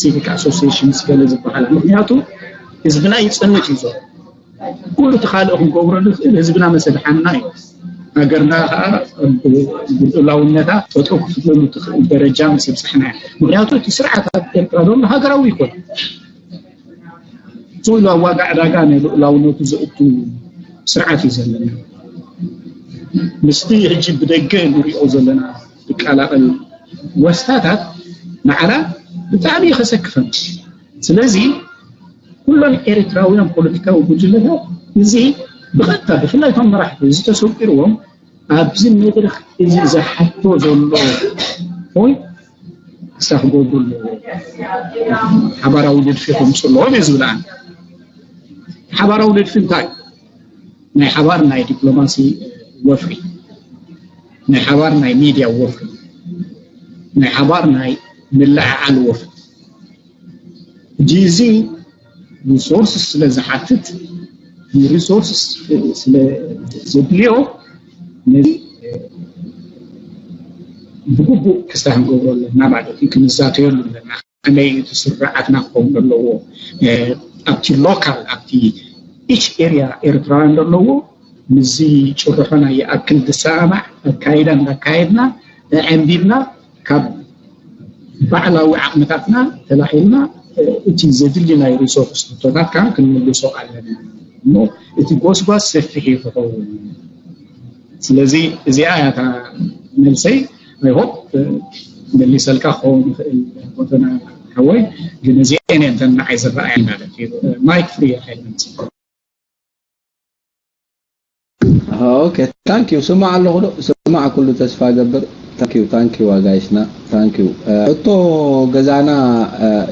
ሲቪክ ኣሶሲሽንስ ገለ ዝበሃላ። ምክንያቱ ህዝብና ይፀንት እዩ ዘሎ። ኩሉ እቲ ካልእ ክንገብሮ ንኽእል ህዝብና መሰድሓንና እዩ። ሃገርና ከዓ ብልዑላውነታ ጠጠው ክትብለሉ ትኽእል ደረጃ ምስ ኣብፃሕና እያ። ምክንያቱ እቲ ስርዓት ኣብ ኤርትራ ዘሎ ሃገራዊ ይኮን። ኩሉ ኣብ ዋጋ ዕዳጋ ናይ ልዑላውነቱ ዘእቱ ስርዓት እዩ ዘለና። ምስቲ ሕጂ ብደገ ንሪኦ ዘለና ዝቀላቐል ወስታታት ንዓና ብጣዕሚ እዩ ከሰክፈን። ስለዚ ኩሎም ኤርትራውያን ፖለቲካዊ ጉጅለታት እዚ ብቐጥታ ብፍላይ እቶም መራሕቲ እዚ ተሰቂርዎም ኣብዚ መድረኽ እዚ ዝሓቶ ዘሎ ፖይንት ክሳብ ክገብሩ ኣለዎ። ሓባራዊ ንድፊ ከምፅእ ኣለዎም እየ ዝብል ኣነ። ሓባራዊ ንድፊ እንታይ እዩ? ናይ ሓባር ናይ ዲፕሎማሲ ወፍሪ፣ ናይ ሓባር ናይ ሚድያ ወፍሪ፣ ናይ ሓባር ናይ ምልዕዓል ወፍሪ። ሕጂ እዚ ሪሶርስ ስለ ዝሓትት ሪሶርስ ስለ ዘድልዮ ነዚ ብግቡእ ክስራሕ ንገብሮ ኣለና ማለት እዩ። ክንዛተየሉ ኣለና። ከመይ እቲ ስርዓትና ክኸውን ኣለዎ ኣብቲ ሎካል ኣብቲ ኢች ኤርያ ኤርትራውያን ዘለዎ ምስዚ ጭርሖና ይኣክል ዝሰማማዕ ኣካይዳ እንዳካየድና ኣዕንቢብና ካብ ባዕላዊ ዓቕምታትና ተላዒልና እቲ ዘድሊ ናይ ሪሶርስ ሕቶታት ከዓ ክንምልሶ ኣለና እሞ እቲ ጎስጓስ ሰፊሕ እዩ ክኸውን። ስለዚ እዚኣ እያ እታ መልሰይ። I hope መሊሰልካ ክኸውን ይኽእል ቦተና ሓወይ፣ ግን እዚአን እየን እተን ንዓይ ዝረኣያ ማለት እዩ። ማይክ ፍሪ ሓይል ኦኬ ታንክ ዩ ስማዕ ኣለኹ ዶ ስማዕ ኩሉ ተስፋ ገብር ታንክ ዩ ታንክ ዩ ኣጋይሽና ታንክ ዩ ሕቶ ገዛና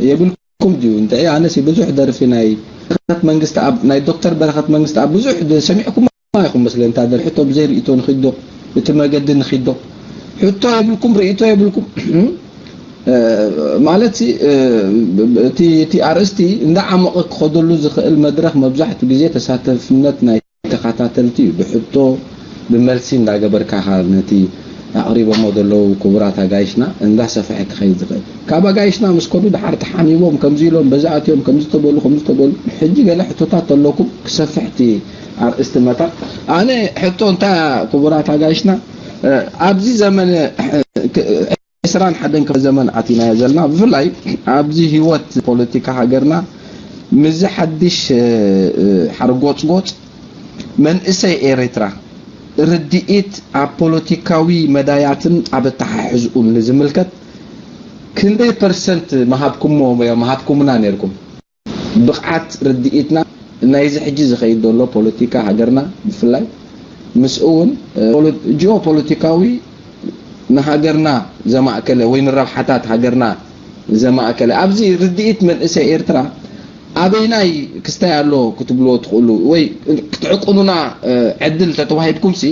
የብልኩም ድዩ እንተ ኣነስ ብዙሕ ደርፊ ናይ በረኸት መንግስቲ ኣብ ናይ ዶክተር በረኸት መንግስቲ ኣብ ብዙሕ ሰሚዕኩም ኢኹም መስለ እንታ ደር ሕቶ ብዘይ ርእቶ ንኺዶ እቲ መገዲ ንኺዶ ሕቶ የብልኩም ርእቶ የብልኩም ማለት እቲ ኣርእስቲ እንዳ ዓመቐ ክኸደሉ ዝኽእል መድረኽ መብዛሕትኡ ግዜ ተሳተፍነት ናይ ተኸታተልቲ እዩ። ብሕቶ ብመልሲ እንዳገበርካ ነቲ ኣቕሪቦሞ ዘለዉ ክቡራት ኣጋይሽና እንዳሰፍሐ ክኸይድ ዝኽእል። ካብ ኣጋይሽና ምስ ከዱ ድሓር ተሓሚሞም ከምዚ ኢሎም በዚ ኣትዮም ከምዚ ተበሉ ከምዚ ተበሉ ሕጂ ገለ ሕቶታት ተለኩም ክሰፍሕ እቲ ኣርእስቲ መታ ኣነ ሕቶ እንታይ ክቡራት ኣጋይሽና ኣብዚ ዘመን ዕስራን ሓደን ክፍለ ዘመን ኣቲናዮ ዘለና ብፍላይ ኣብዚ ህይወት ፖለቲካ ሃገርና ምዚ ሓድሽ ሓርጎፅጎፅ መንእሰይ ኤርትራ ርድኢት ኣብ ፖለቲካዊ መዳያትን ኣብ ኣተሓሕዝኡን ንዝምልከት ክንደይ ፐርሰንት ምሃብኩሞ ምሃብኩምና ነርኩም? ብቕዓት ርድኢትና ናይዚ ሕጂ ዝኸይድ ዘሎ ፖለቲካ ሃገርና ብፍላይ ምስኡ እውን ጂኦ ፖለቲካዊ ንሃገርና ዘማእከለ ወይ ንረብሓታት ሃገርና ዘማእከለ ኣብዚ ርድኢት መንእሰይ ኤርትራ ኣበይናይ ክስታይ ኣሎ ክትብልዎ ትኽእሉ ወይ ክትዕቁኑና ዕድል ተተዋሂብኩም ሲ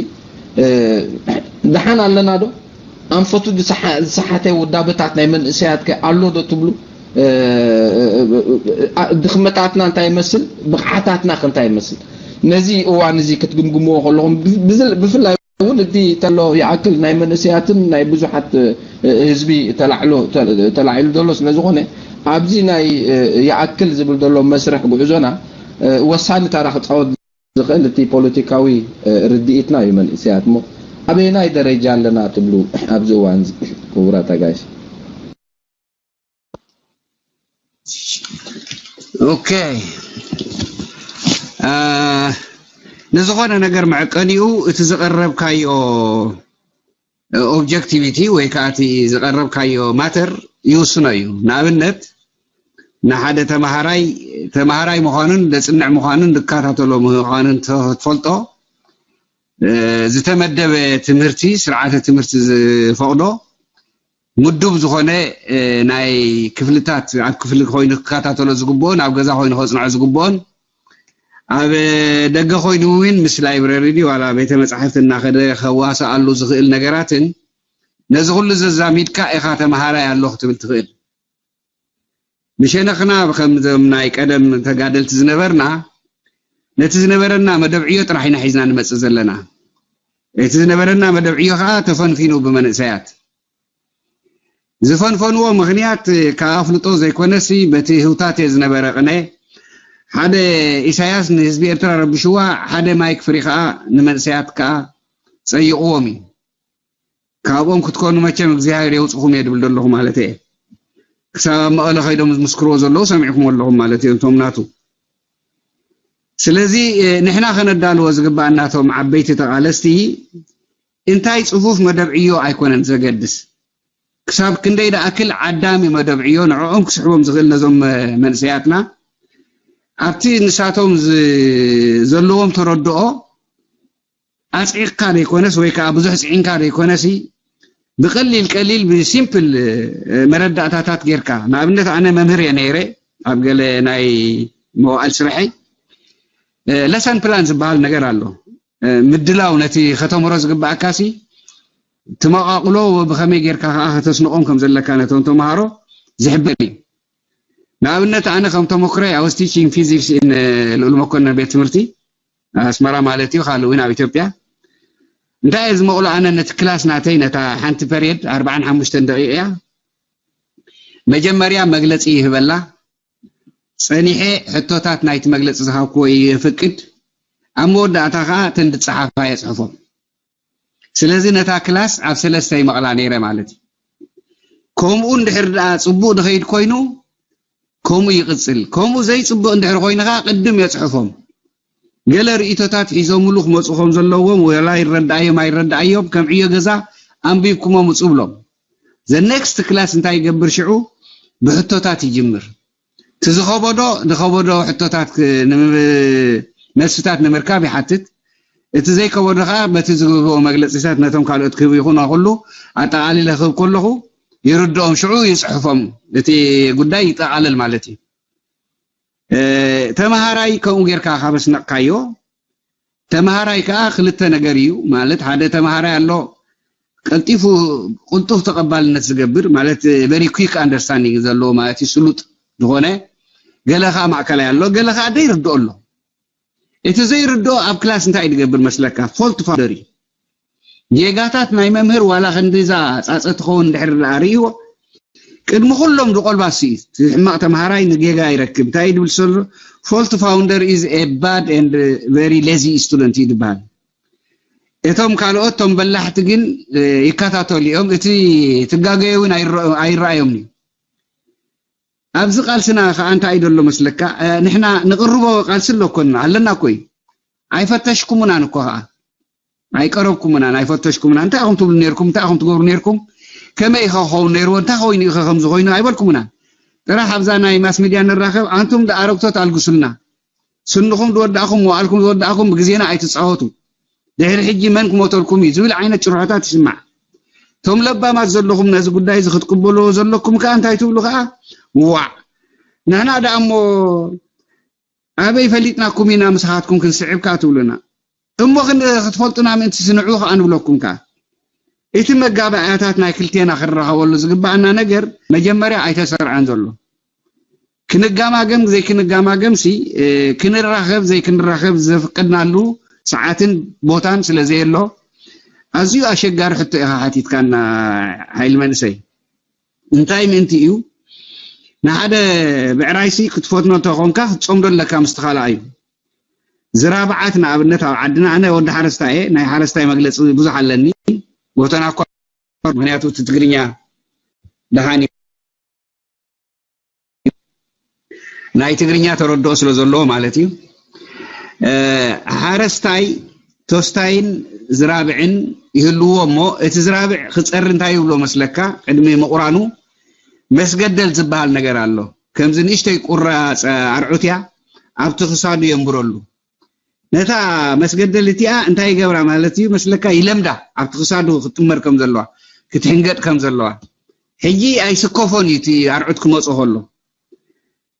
ደሓን ኣለና ዶ? ኣንፈቱ ዝሰሓተ ውዳበታት ናይ መንእሰያት ከ ኣሎ ዶ ትብሉ? ድኽመታትና እንታይ ይመስል? ብቕዓታትና ከ እንታይ ይመስል? ነዚ እዋን እዚ ክትግምግምዎ ከለኹም ብፍላይ እውን እቲ ተሎ ይኣክል ናይ መንእሰያትን ናይ ብዙሓት ህዝቢ ተላዕሎ ተላዒሉ ዘሎ ስለ ዝኾነ ኣብዚ ናይ ይኣክል ዝብል ዘሎ መስርሕ ጉዕዞና ወሳኒ ታራ ክፃወት ዝኽእል እቲ ፖለቲካዊ ርድኢትና እዩ መንእሰያት እሞ ኣበየናይ ደረጃ ኣለና ትብሉ ኣብዚ እዋን እዚ ክቡራት ኣጋይሽ ኦኬ ንዝኾነ ነገር መዐቀኒኡ እቲ ዝቐረብካዮ ኦብጀክቲቪቲ ወይ ከዓ እቲ ዝቐረብካዮ ማተር ይውስኖ እዩ። ንኣብነት ንሓደ ተምሃራይ ተምሃራይ ምዃኑን ዘፅንዕ ምዃኑን ዝከታተሎ ምዃኑን ትፈልጦ ዝተመደበ ትምህርቲ ስርዓተ ትምህርቲ ዝፈቕዶ ምዱብ ዝኾነ ናይ ክፍልታት ኣብ ክፍሊ ኮይኑ ክከታተሎ ዝግብኦን ኣብ ገዛ ኮይኑ ከፅንዖ ዝግብኦን ኣብ ደገ ኮይኑ እውን ምስ ላይብረሪ ድዩ ዋላ ቤተ መጻሕፍቲ እናኸደ ከዋስኣሉ ዝኽእል ነገራትን ነዚ ኩሉ ዘዛሚድካ ኢኻ ተምሃራይ ኣሎ ክትብል ትኽእል። ብሸነኽና ከምዞም ናይ ቀደም ተጋደልቲ ዝነበርና ነቲ ዝነበረና መደብ ዕዮ ጥራሕ ኢና ሒዝና ንመጽእ ዘለና። እቲ ዝነበረና መደብ ዕዮ ከዓ ተፈንፊኑ ብመንእሰያት። ዝፈንፈንዎ ምኽንያት ካብ ኣፍልጦ ዘይኮነሲ በቲ ህውታቴ ዝነበረ ቅነ፣ ሓደ ኢሳያስ ንህዝቢ ኤርትራ ረብሽዋ፣ ሓደ ማይክ ፍሪ ከዓ ንመንእሰያት ከዓ ጸይቕዎም እዩ። ካብኦም ክትኮኑ መቸም እግዚኣብሔር የውፅኹም እየ ድብል ዘለኹ ማለት እየ። ክሳብ ኣብ መቐለ ከይዶም ዝምስክርዎ ዘለዉ ሰሚዕኩም ኣለኹም ማለት እዮም እቶም ናቱ። ስለዚ ንሕና ከነዳልዎ ዝግባኣና እቶም ዓበይቲ ተቓለስቲ እንታይ ፅፉፍ መደብ ዕዮ ኣይኮነን ዘገድስ፣ ክሳብ ክንደይ ደኣክል ዓዳሚ መደብ ዕዮ ንዕኦም ክስሕቦም ዝኽእል ነዞም መንእሰያትና ኣብቲ ንሳቶም ዘለዎም ተረድኦ ኣጽዒቕካ ዘይኮነስ ወይ ከዓ ብዙሕ ጽዒንካ ዘይኮነሲ ብቀሊል ቀሊል ብሲምፕል መረዳእታታት ጌርካ፣ ንኣብነት ኣነ መምህር እየ ነይረ ኣብ ገለ ናይ መዋእል ስርሐይ ለሰን ፕላን ዝበሃል ነገር ኣሎ። ምድላው ነቲ ከተምሮ ዝግባኣካሲ ትመቓቕሎ ብኸመይ ጌርካ ከዓ ከተስንቖም ከም ዘለካ ነቶም ተምሃሮ ዝሕብር እዩ። ንኣብነት ኣነ ከም ተመክሮ I was teaching physics in ልኡል መኮንን ቤት ትምህርቲ ኣስመራ ማለት እዩ ካልእ እውን ኣብ ኢትዮጵያ እንታይ እየ ዝመቕሎ ኣነ ነቲ ክላስ ናተይ ነታ ሓንቲ ፐርየድ ኣርባዓን ሓሙሽተን ደቂቕ እያ መጀመርያ መግለፂ ይህበላ ጸኒሐ ሕቶታት ናይቲ መግለፂ ዝሃብክዎ የፍቅድ ኣብ መወዳእታ ከዓ ተን ዝፀሓፋ የፅሕፎም ስለዚ ነታ ክላስ ኣብ ሰለስተ ይመቕላ ነይረ ማለት እዩ። ከምኡ እንድሕር ደኣ ጽቡቕ ድኸይድ ኮይኑ ከምኡ ይቕጽል። ከምኡ ዘይጽቡቕ እንድሕር ኮይኑ ከኣ ቅድም የጽሕፎም። ገለ ርእይቶታት ሒዞምሉ ክመጹ ከም ዘለዎም ወላ ይረድኣዮም ኣይረድኣዮም ከም ዕዮ ገዛ ኣንቢብኩሞ ምጹ ብሎም። The next class እንታይ ይገብር ሽዑ ብሕቶታት ይጅምር። እቲ ዝኸበዶ ንኸበዶ ሕቶታት መልስታት ንምርካብ ይሓትት። እቲ ዘይከበዶ ከዓ በቲ ዝህብዎ መግለፂታት ነቶም ካልኦት ክህብ ይኹን ኩሉ ኣጠቓሊለ ክህብ ከለኹ ይርድኦም ሽዑ ይፅሕፎም እቲ ጉዳይ ይጠቓለል ማለት እዩ። ተምሃራይ ከምኡ ጌርካ ካብ ኣስነቕካዮ ተምሃራይ ከዓ ክልተ ነገር እዩ ማለት ሓደ ተምሃራይ ኣሎ ቀልጢፉ ቅልጡፍ ተቐባልነት ዝገብር ማለት very quick understanding ዘለዎ ማለት እዩ ስሉጥ ዝኾነ ገለ ከዓ ማእከላይ ኣሎ ገለ ከዓ ደይርድኦ ኣሎ እቲ ዘይርድኦ ኣብ ክላስ እንታይ እዩ ዝገብር መስለካ fault finder እዩ ጌጋታት ናይ መምህር ዋላ ክንዲዛ ፃፀ ትኸውን እንድሕር ደኣ ርእይዎ ቅድሚ ኩሎም ዝቆልባ እሱ እዩ እቲ ሕማቕ ተምሃራይ ንጌጋ ይረክብ እንታይ እዩ ዝብል ዘሎ fault finder is a bad and very lazy student እዩ ዝበሃል እቶም ካልኦት እቶም በላሕቲ ግን ይከታተሉ እዮም እቲ ትጋገየ እውን ኣይረኣዮም እዩ ኣብዚ ቃልስና ከዓ እንታይ እዩ ዘሎ መስለካ ንሕና ንቅርቦ ቃልሲ ኣሎ ኮና ኣለና እኮ እዩ ኣይፈተሽኩምናን እኮ ከዓ ኣይቀረብኩምናን ኣይፈተሽኩምናን እንታይ ኢኹም ትብሉ ነርኩም እንታይ ኢኹም ትገብሩ ነርኩም ከመይ ኢኸ ክኸውን ነርዎ እንታይ ኮይኑ ኢኸ ከምዚ ኮይኑ ኣይበልኩምና ጥራሕ ኣብዛ ናይ ማስ ሚድያ ንራኸብ ኣንቱም ደኣረግቶት ኣልግሱልና ስንኹም ዝወዳእኹም መዋእልኩም ዝወዳእኹም ብግዜና ኣይትፃወቱ ድሕሪ ሕጂ መን ክሞተልኩም እዩ ዝብል ዓይነት ጭርሖታት ይስማዕ እቶም ለባማት ዘለኹም ነዚ ጉዳይ እዚ ክትቅበልዎ ዘለኩም ከዓ እንታይ ትብሉ ከዓ ዋዕ ንሕና ደኣ እሞ ኣበይ ፈሊጥናኩም ኢና ምስኻትኩም ክንስዕብ ከዓ ትብሉና እሞ ክትፈልጡና ምእንቲ ስንዑ ከዓ ንብለኩም ከዓ እቲ መጋባእያታት ናይ ክልቴና ክንረኸበሉ ዝግባኣና ነገር መጀመርያ ኣይተሰርዐን ዘሎ ክንጋማገም ዘይክንጋማገም ሲ ክንራኸብ ዘይክንራኸብ ዘፍቀድናሉ ሰዓትን ቦታን ስለ ዘየሎ ኣዝዩ ኣሸጋሪ ሕቶ ኢኻ ሓቲትካና ሓይል መንእሰይ እንታይ ምእንቲ እዩ ንሓደ ብዕራይሲ ክትፈትኖ እንተኾንካ ክትፀምዶ ኣለካ ምስ ካልኣዩ ዝራብዓት ንኣብነት ኣብ ዓድና ኣነ ወዲ ሓረስታይ እየ ናይ ሓረስታይ መግለፂ ብዙሕ ኣለኒ ጎተና እኳ ምክንያቱ እቲ ትግርኛ ደሃን ናይ ትግርኛ ተረድኦ ስለ ዘለዎ ማለት እዩ ሓረስታይ ቶስታይን ዝራብዕን ይህልዎ እሞ እቲ ዝራብዕ ክፀሪ እንታይ ይብሎ መስለካ ቅድሚ ምቑራኑ መስገደል ዝበሃል ነገር ኣሎ ከምዚ ንእሽተይ ቁራፅ ኣርዑት እያ ኣብቲ ክሳዱ የንብረሉ ነታ መስገደል እቲኣ እንታይ ይገብራ ማለት እዩ መስለካ ይለምዳ ኣብቲ ክሳዱ ክትጥመር ከም ዘለዋ ክትሕንገጥ ከም ዘለዋ ሕጂ ኣይስከፎን እዩ እቲ ኣርዑት ክመፆ ከሎ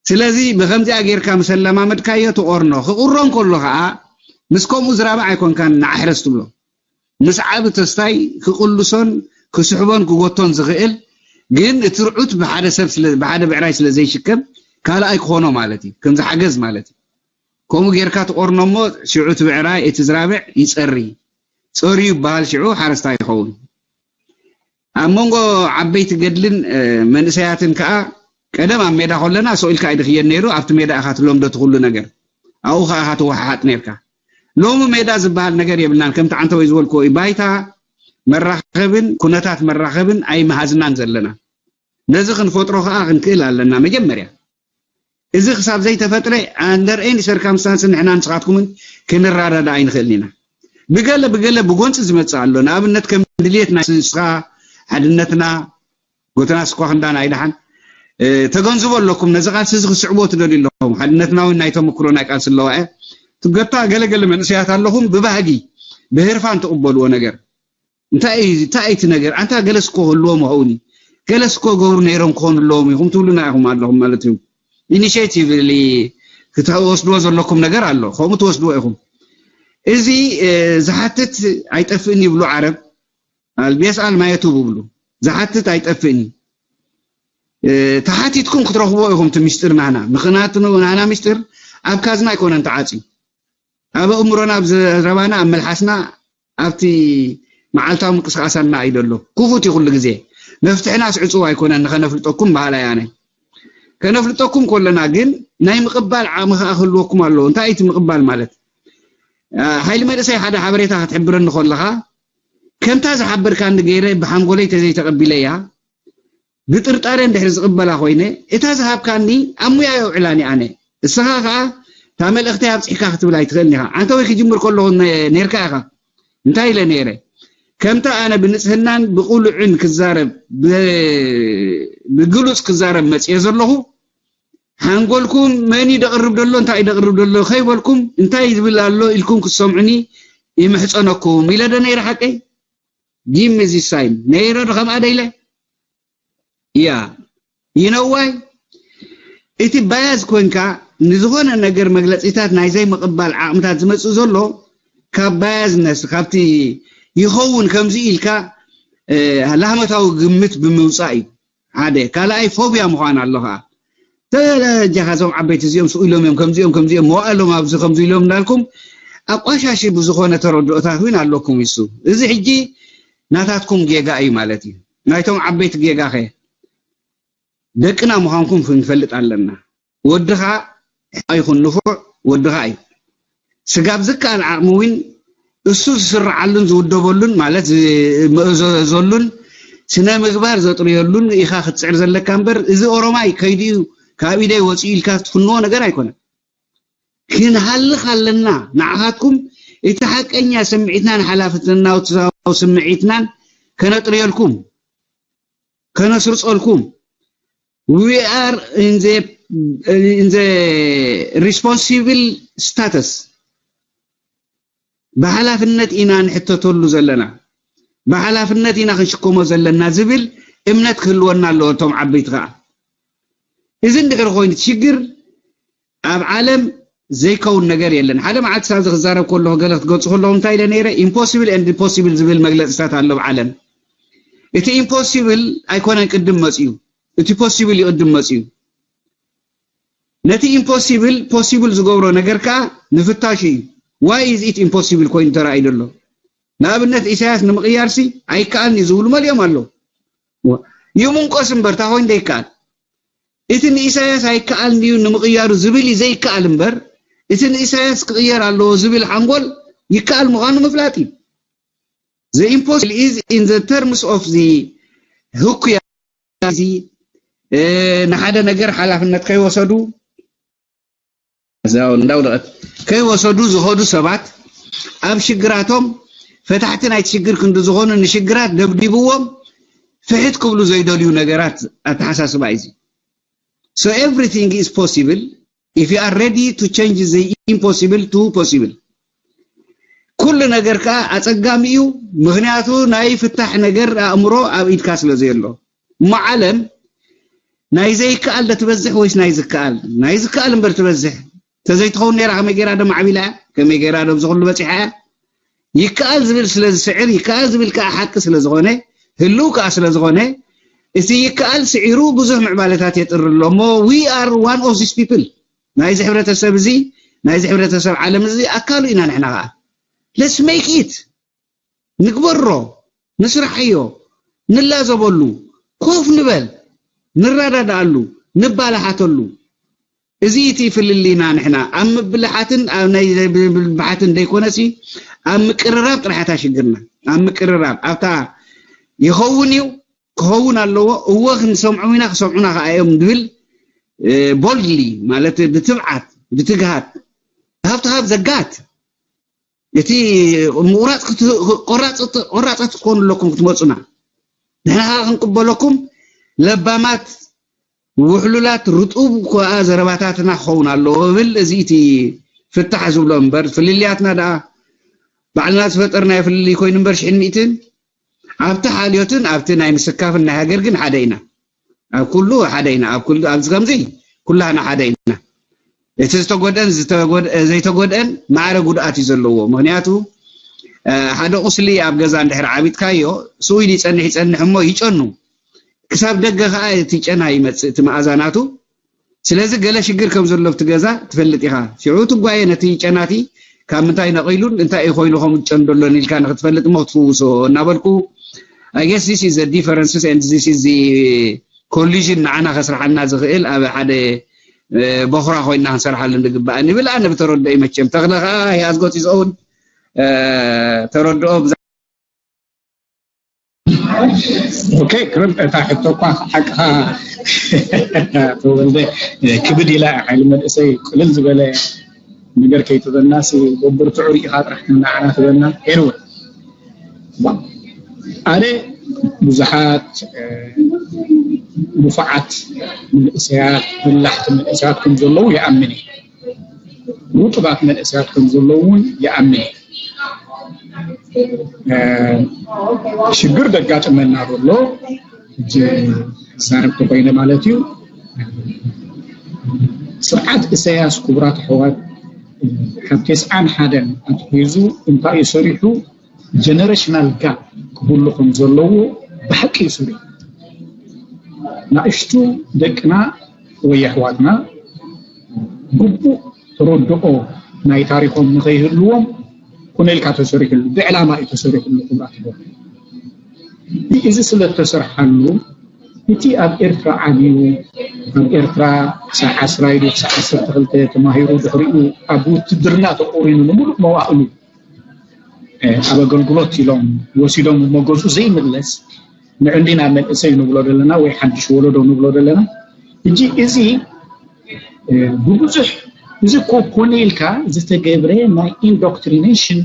ስለዚ ብከምዚኣ ጌርካ ምስ ኣለማመድካዮ ትቆርኖ ክቁሮ እንከሎ ከዓ ምስ ከምኡ ዝራብዕ ኣይኮንካን ንዓሕረስ ትብሎ ምስ ዓቢ ተስታይ ክቅልሶን ክስሕቦን ክጎቶን ዝኽእል ግን እቲ ርዑት ብሓደ ሰብ ብሓደ ብዕራይ ስለ ዘይሽከም ካልኣይ ክኾኖ ማለት እዩ ከምዚ ሓገዝ ማለት እዩ ከምኡ ጌርካ ትቆርኖ እሞ ሽዑ እቲ ብዕራይ፣ እቲ ዝራብዕ ይጸሪ። ጸርዩ ይበሃል፣ ሽዑ ሓረስታይ ይኸውን። ኣብ መንጎ ዓበይቲ ገድልን መንእሰያትን ከኣ ቀደም ኣብ ሜዳ ከለና ሰው ኢልካ ኣይድኽየን ነይሩ። ኣብቲ ሜዳ ኢኻ ትለምዶ እቲ ኩሉ ነገር፣ ኣብኡ ከኣ ኢኻ ትወሓሓጥ ነርካ። ሎሚ ሜዳ ዝበሃል ነገር የብልናን። ከምቲ ዓንተወይ ዝበልክዎ እዩ፣ ባይታ መራኸብን ኩነታት መራኸብን ኣይመሃዝናን ዘለና። ነዚ ክንፈጥሮ ከኣ ክንክእል ኣለና። መጀመርያ እዚ ክሳብ ዘይተፈጥረ under any circumstance ንሕና ንስኻትኩምን ክንረዳዳ ኣይንኽእልን ኢና። ብገለ ብገለ ብጎንፂ ዝመፅእ ኣሎ። ንኣብነት ከም ድልየት ናይ ስስኻ ሓድነትና ጎተና ስኳ ክንዳን ኣይደሓን ተገንዝቦ ኣለኩም። ነዚ ቃልሲ እዚ ክስዕቦ ትደልዩ ኣለኹም። ሓድነትና እውን ናይ ተመክሮ ናይ ቃልሲ ኣለዋ እያ። ትገታ ገለገለ መንእሰያት ኣለኹም ብባህጊ ብህርፋን ትቕበልዎ ነገር እንታይ እንታይ እቲ ነገር ኣንታ ገለስ እኮ ህልዎም ኸውን ገለስ እኮ ገብሩ ነይሮም ክኾኑ ኣለዎም ኢኹም ትብሉና ኢኹም ኣለኹም ማለት እዩ። ኢኒሽቲቭ ክትወስድዎ ዘለኩም ነገር ኣሎ፣ ከምኡ ትወስድዎ ኢኹም። እዚ ዝሓትት ኣይጠፍእን ይብሉ ዓረብ። ኣልቢየስ ኣልማየቱ ብብሉ ዝሓትት ኣይጠፍእን እዩ። ተሓቲትኩም ክትረኽብዎ ኢኹም እቲ ሚስጥር ናህና። ምኽንያቱ ናህና ሚስጥር ኣብ ካዝና ኣይኮነን ተዓፅዩ። ኣብ ኣእምሮና፣ ኣብ ዘረባና፣ ኣብ መልሓስና፣ ኣብቲ መዓልታዊ ምንቅስቃሳትና እዩ ዘሎ። ክፉት እዩ ኩሉ ግዜ። መፍትሕናስ ዕፁው ኣይኮነን ንኸነፍልጠኩም በሃላይ ኣነ። ከነፍልጠኩም ከለና ግን ናይ ምቕባል ዓቕሚ ከዓ ክህልወኩም ኣለዎ። እንታይ እዩ እቲ ምቕባል ማለት? ሓይሊ መንእሰይ ሓደ ሓበሬታ ክትሕብረኒ ከለኻ ከምታ ዝሓበርካኒ ገይረ ብሓንጎለይ ተዘይተቐቢለያ ብጥርጣረ እንድሕር ዝቕበላ ኮይነ እታ ዝሃብካኒ ኣብ ሙያ የውዕላኒ ኣነ። እስኻ ከዓ እታ መልእኽተይ ኣብፂሕካ ክትብል ኣይትኽእልን ኢኻ። ዓንተ ወይ ክጅምር ከለኹ ነ- ነርካ ኢኻ። እንታይ ኢለ ነይረ? ከምታ ኣነ ብንፅህናን ብቁልዕን ክዛረብ ብ- ብግሉፅ ክዛረብ መፅየ ዘለኹ ሓንጎልኩም መን እዩ ደቕርብ ደሎ እንታይ እዩ ደቕርብ ደሎ ከይበልኩም እንታይ ዝብል ኣሎ ኢልኩም ክትሰምዑኒ ይምሕፀነኩም ኢለ ዶ ነይረ ሓቀይ? ጊም እዚ ሳይን ነይረ ዶ ከምኣ ደ ኢለ? እያ ይነዋይ እቲ ባያዝ ኮንካ ንዝኾነ ነገር መግለፂታት ናይ ዘይምቕባል ዓቕምታት ዝመፅእ ዘሎ ካብ ባያዝነስ ካብቲ ይኸውን ከምዚ ኢልካ ላህመታዊ ግምት ብምውፃእ እዩ። ሓደ ካልኣይ ፎብያ ምዃን ኣሎ ከዓ ተጃኻ እዞም ዓበይቲ እዚኦም ስኢሎም እዮም ከምዚኦም ከምዚኦም መዋእሎም ኣብዚ ከምዚ ኢሎም እንዳልኩም ኣቋሻሺ ብዝኾነ ተረድኦታት እውን ኣለኩም። ይሱ እዚ ሕጂ ናታትኩም ጌጋ እዩ ማለት እዩ። ናይቶም ዓበይቲ ጌጋ ኸ ደቅና ምዃንኩም ክንፈልጥ ኣለና። ወድኻ ኣይኹን ንፉዕ ወድኻ እዩ። ስጋብ ዝከኣል ዓቕሚ እውን እሱ ዝስርዓሉን ዝውደበሉን ማለት ዝምእዘዘሉን ስነ ምግባር ዘጥርየሉን ኢኻ ክትፅዕር ዘለካ እምበር እዚ ኦሮማይ ከይድኡ ካብ ኢደይ ወፂኡ ኢልካ ትፍንዎ ነገር ኣይኮነን። ክንሃልኽ ኣለና ንዓኻትኩም እቲ ሓቀኛ ስምዒትናን ሓላፍትናዊ ስምዒትናን ከነጥርየልኩም ከነስርፀልኩም we are in the in the responsible status ብሓላፍነት ኢና ንሕተተሉ ዘለና ብሓላፍነት ኢና ክንሽከሞ ዘለና ዝብል እምነት ክህልወና ኣለዎ። እቶም ዓበይቲ ከዓ እዚ እንድሕር ኮይኑ ሽግር ኣብ ዓለም ዘይከውን ነገር የለን። ሓደ መዓልቲ ሳዚ ክዛረብ ከለኹ ገለ ክትገልፁ ከለኹም እንታይ ኢለ ነይረ? Impossible and possible ዝብል መግለፅታት ኣሎ ኣብ ዓለም። እቲ ኢምፖሲብል ኣይኮነን ቅድም መፅዩ፣ እቲ ፖሲብል ይቕድም መፅዩ። ነቲ ኢምፖሲብል ፖሲብል ዝገብሮ ነገር ከዓ ምፍታሹ እዩ። Why is it impossible ኮይኑ ተራእዩ ዘሎ? ንኣብነት ኢሳያስ ንምቕያርሲ ኣይከኣልን እዩ ዝብሉ መሊኦም ኣለዉ። ይምንቆስ እምበር እንታይ ኮይኑ ዘይከኣል? እቲ ንኢሳያስ ኣይከኣልን እዩ ንምቕያሩ ዝብል እዩ ዘይከኣል እምበር እቲ ንኢሳያስ ክቕየር ኣለዎ ዝብል ሓንጎል ይከኣል ምዃኑ ምፍላጥ እዩ። The impossible is in the terms of the ህኩያ እዚ ንሓደ ነገር ሓላፍነት ከይወሰዱ እዛው እንዳውደቐት ከይወሰዱ ዝኸዱ ሰባት ኣብ ሽግራቶም ፈታሕቲ ናይቲ ሽግር ክንዲ ዝኾኑ ንሽግራት ደብዲብዎም ፍሕት ክብሉ ዘይደልዩ ነገራት ኣተሓሳስባ እዩ። So everything is possible if you are ready to change the impossible to possible. ኩሉ ነገር ከዓ ኣፀጋሚ እዩ። ምክንያቱ ናይ ፍታሕ ነገር ኣእምሮ ኣብ ኢድካ ስለ ዘየሎ እሞ ዓለም ናይ ዘይከኣል ዶ ትበዝሕ ወይስ ናይ ዝከኣል? ናይ ዝከኣል እምበር ትበዝሕ። ተዘይትኸውን ነይራ ከመይ ገይራ ዶ ማዕቢላ እያ? ከመይ ገይራ ዶ ኣብዚ ኩሉ በፂሓ እያ? ይከኣል ዝብል ስለ ዝስዕር ይከኣል ዝብል ከዓ ሓቂ ስለ ዝኾነ ህልው ከዓ ስለ ዝኾነ እቲ ይከኣል ስዒሩ ብዙሕ ምዕባለታት የጥሪ ኣሎ እሞ we are one of these people ናይዚ ሕብረተሰብ እዚ ናይዚ ሕብረተሰብ ዓለም እዚ ኣካሉ ኢና። ንሕና ከዓ let's make it፣ ንግበሮ፣ ንስራሕዮ፣ ንላዘበሉ፣ ኮፍ ንበል፣ ንረዳድኣሉ፣ ንባላሓተሉ። እዚ እቲ ፍልልይና። ንሕና ኣብ ምብልሓትን ኣብ ናይ ዘይምብልባሓትን ዘይኮነሲ፣ ኣብ ምቅርራብ ጥራሕ እታ ሽግርና። ኣብ ምቅርራብ ኣብታ ይኸውን እዩ፣ ክኸውን ኣለዎ፣ እወ ክንሰምዖም ኢና፣ ክሰምዑና ከዓ እዮም ንብል። ቦልድሊ ማለት ብትብዓት፣ ብትግሃት፣ ሃብቲ ሃብ ዘጋት። እቲ ምቑራፅ ክት- ቆራፅት ቆራፃት ክትኮኑ ኣለኩም ክትመፁና። ንሕና ከዓ ክንቅበለኩም ለባማት፣ ውሕሉላት፣ ርጡብ ከኣ ዘረባታትና ክኸውን ኣለዎ እብል። እዚ እቲ ፍታሕ ዝብሎ እምበር፣ ፍልልያትና ደኣ ባዕልና ዝፈጠርናዮ ፍልልይ ኮይኑ እምበር ሽሕን ሚእትን ኣብቲ ሓልዮትን ኣብቲ ናይ ምስካፍን ናይ ሃገር ግን ሓደ ኢና። ኣብ ኩሉ ሓደ ኢና። ኣብ ኩሉ ኣብዚ ከምዚ ኩላህና ሓደ ኢና። እቲ ዝተጎድአን ዝተጎድአ ዘይተጎድአን ማዕረ ጉድኣት እዩ ዘለዎ። ምክንያቱ ሓደ ቁስሊ ኣብ ገዛ እንድሕር ዓቢጥካዮ ስኡ ኢሉ ይጸንሕ ይጸንሕ እሞ ይጨኑ። ክሳብ ደገ ከኣ እቲ ጨና ይመጽእ፣ እቲ መኣዛ ናቱ። ስለዚ ገለ ሽግር ከም ዘሎ ኣብቲ ገዛ ትፈልጥ ኢኻ። ሽዑ ትጓየ ነቲ ጨናቲ ካብ ምንታይ ነቒሉን እንታይ እዩ ኮይኑ ከምኡ ዝጨኑ ዘሎን ኢልካ ንክትፈልጥ እሞ ክትፍውሶ እናበልኩ፣ I guess this is the differences and this is the collision ንዓና ከስርሓልና ዝኽእል ኣብ ሓደ ቦኽራ ኮይና ክንሰርሓሉ ንግባእ ንብል። ኣነ ብተረድኦ መቸም ተኽለ ከዓ he has got his own ተረድኦ። ኦኬ፣ ክርም እታ ሕቶ እኳ ሓቅኻ ተወልደ ክብድ ኢላ ሓይሊ መንእሰይ ቅልል ዝበለ ነገር ከይትበና ሲ በብርትዑ ርኢኻ ጥራሕ ንዓና ትበና ኤርወ ኣነ ብዙሓት ንፉዓት መንእሰያት በላሕቲ መንእሰያት ከም ዘለዉ ይኣምን እየ። ውጡባት መንእሰያት ከም ዘለዉ እውን ይኣምን እየ። ሽግር ደጋጥመና ዘሎ ሕጂ ክዛረብ ተኮይነ ማለት እዩ። ስርዓት እሰያስ ክቡራት ኣሕዋት ካብ ተስዓን ሓደን ኣትሒዙ እንታይ እዩ ሰሪሑ? generational gap ክህሉ ከም ዘለዎ ብሓቂ እዩ ሰሪሑ። ናእሽቱ ደቅና ወይ ኣሕዋትና ግቡእ ተረድኦ ናይ ታሪኾም ንኸይህልዎም ኮነ ኢልካ ተሰሪሕሉ፣ ብዕላማ እዩ ተሰሪሕሉ። ክቡራት ኣሕዋት፣ እዚ ስለ እተሰርሓሉ እቲ ኣብ ኤርትራ ዓብዩ፣ ኣብ ኤርትራ ክሳዕ ዓስራይ ድዩ ክሳዕ ዓሰርተ ክልተ ተማሂሩ፣ ድሕሪኡ ኣብ ውትድርና ተቆሪኑ ንምሉእ መዋእሉ ኣብ ኣገልግሎት ኢሎም ወሲዶም መገዙ ዘይምለስ ንዕንዲና መንእሰይ ንብሎ ዘለና ወይ ሓድሽ ወለዶ ንብሎ ዘለና። ሕጂ እዚ ብብዙሕ እዚ እኮ ኮነ ኢልካ ዝተገብረ ናይ indoctrination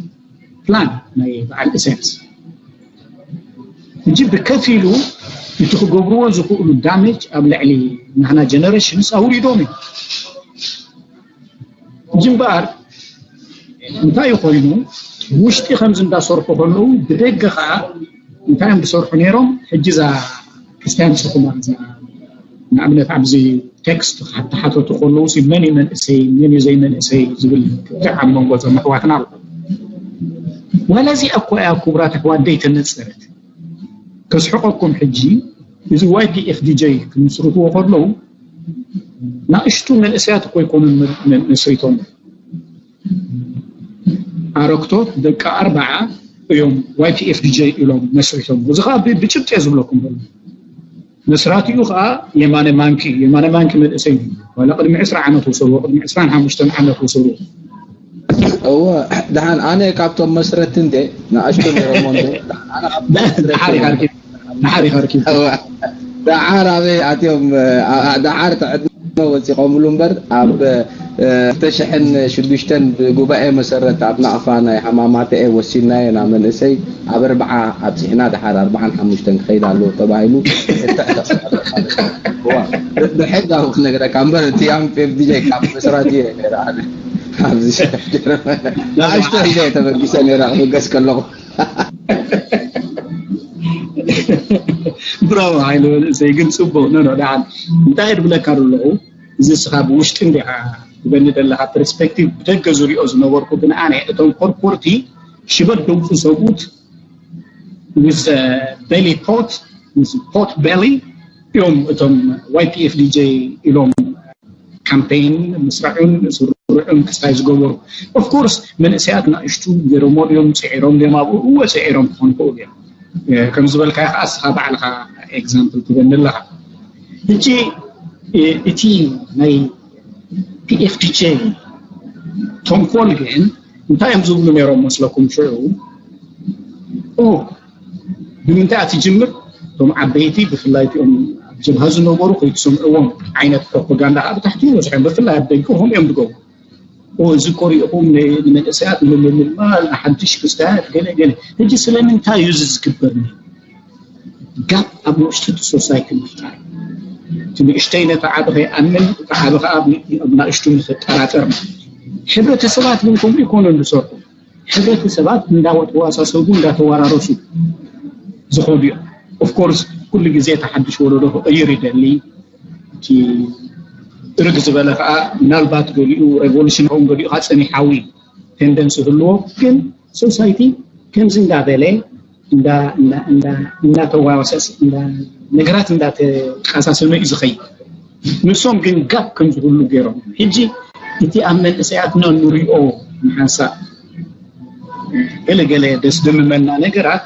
plan ናይ በዓል እሰያስ። ሕጂ ብከፊሉ እቲ ክገብርዎ ዝኽእሉ damage ኣብ ልዕሊ ናህና generations ኣውሪዶም እዮም። ሕጂ እምበኣር እንታይ ኮይኑ ውሽጢ ከምዚ እንዳሰርሑ ከለዉ ብደገ ከዓ እንታይ እዮም ዝሰርሑ ነይሮም? ሕጂ እዛ ክርስትያን ጽኹማ እዛ ንኣብነት ኣብዚ text ክሓተሓተቱ ከለዉ ሲ መን እዩ መንእሰይ መን እዩ ዘይመንእሰይ ዝብል ክዕ ኣብ መንጎ እዞም ኣሕዋትና ኣሎ። ዋላ እዚኣ እኮ እያ ክቡራት ኣሕዋት ደይተነጸረት። ከስሕቐኩም ሕጂ እዚ ዋይ ፒ ኤፍ ዲ ጀይ ክምስርትዎ ከለዉ ናእሽቱ መንእሰያት እኮ ኣይኮኑን መስሪቶም። ኣረግቶት ደቂ ኣርብዓ እዮም ዋይ ፒ ኤፍ ዲ ጀይ ኢሎም መስሪቶም። እዚ ከዓ ብጭብጢ እየ ዝብለኩም ዘሎ። መስራቲኡ ከዓ የማነ ማንኪ እዩ። የማነ ማንኪ መንእሰይ እዩ። ዋላ ቅድሚ ዕስራ ዓመት ውሰድዎ፣ ቅድሚ ዕስራን ሓሙሽተን ዓመት ውሰድዎ። እወ፣ ደሓን ኣነ ካብቶም መስረቲ እንደ ንኣሽቱ ነይሮሞ እንደ ደሓን ኣነ ካብቶም መስረቲ ደሓር ይሃርኪ ደሓር ይሃርኪ እወ፣ ደሓር ኣበይ ኣትዮም ኣ- ኣ- ደሓር ተዕድሞ ወፂቖምሉ እምበር ኣብ ክልተ ሽሕን ሽዱሽተን ብጉባኤ መሰረት ኣብ ናቕፋ ናይ ሃማማተኤ ወሲናዮ ና መንእሰይ ኣብ ኣርብዓ ኣብፂሕና ደሓር ኣርብዓን ሓሙሽተን ክኸይድ ኣለዎ ተባሂሉ ክትዕ ተስፋ እዋ፣ ብ- ብሕጋዊ ክነግረካ እምበር እቲ ኣምፔፍ ዲጀይ ካብ መስራት እየ ነይረ ኣነ ኣብዚ ሽሕ ጀርመን ንኣሽቶ ኢለ እየ ተበጊሰ ነይረ ክብገስ ከለኹ ብራቮ ሓይለ መንእሰይ ግን ፅቡቅ ኖ ኖ ደሓን እንታይ ድብለካ ዘለኹ እዚ ስኻ ብውሽጢ እንዲኻ ትበኒ ዘለኻ ፐርስፔክቲቭ ብደገ ዝሪኦ ዝነበርኩ ግን ኣነ እቶም ኮርኮርቲ ሽበት ደንቁ ሰብኡት ምስ ቤሊ ፖት ምስ ፖት ቤሊ እዮም እቶም ዋይ ፒ ኤፍ ዲ ጀይ ኢሎም ካምፔይን ምስራዑን ዝስርሑ ውዕል ክስታይ ዝገበሩ። Of course መንእሰያት ናእሽቱ ገይሮሞ ድዮም፣ ፅዒሮም ድዮም ኣብኡ? እወ፣ ፅዒሮም ክኾኑ ይኽእሉ እዮም። ከም ዝበልካዮ ከዓ እስኻ ባዕልኻ ኤግዛምፕል ትበኒ ኣለኻ። ሕጂ እቲ ናይ ፒኤፍዲጄ ተንኮል ግን እንታይ እዮም ዝብሉ ነይሮም መስለኩም? ሽዑ ኦ፣ ብምንታይ እያ ትጅምር? እቶም ዓበይቲ፣ ብፍላይ እቲኦም ኣብ ጀብሃ ዝነበሩ ከይትሰምዕዎም ዓይነት ፕሮፓጋንዳ ከዓ ብታሕቲ ይበዝሖም። ብፍላይ ኣብ ደገ ከምኡ እዮም ዝገብሩ። ኦ፣ እዚ እኮ ሪኢኹም ን-፣ ንመንእሰያት ንምልምማል፣ ንሓድሽ ክስታያት፣ ገለ ገለ። ሕጂ ስለምንታይ እዩ እዚ ዝግበር? ጋፕ ኣብ ውሽጢ እቲ ሶሳይቲ ምፍጣር። እቲ ንእሽተይ ነቲ ዓቢ ከይኣምን፣ እቲ ዓቢ ከዓ ኣብ፣ ኣብ ናእሽቱ ንኽጠራጠር ማለት እዩ። ሕብረተሰባት ግን ከምኡ ይኮኑን ዝሰርሑ። ሕብረተሰባት እንዳተዋሳሰቡ፣ እንዳተወራረሱ ዝኸዱ እዮም። ኦፍኮርስ ኩሉ ግዜ እቲ ሓድሽ ወለዶ ክቕይር ይደሊ። እቲ እርግ ዝበለ ከዓ ምናልባት ገሊኡ ሬቮሉሽን ኸውን፣ ገሊኡ ከዓ ጸኒሓዊ ቴንደንሲ ህልዎ። ግን ሶሳይቲ ከምዚ እንዳበለ እንዳ-፣ እንዳ-፣ እንዳ-፣ እንዳተዋሰስ-፣ እንዳ-፣ ነገራት እንዳተቃሳሰመ እዩ ዝኸይድ። ንሶም ግን ጋፕ ከም ዝህሉ ገይሮም። ሕጂ እቲ ኣብ መንእሰያትና ንሪኦ ንሓንሳእ ገለ ገለ ደስ ደምመና ነገራት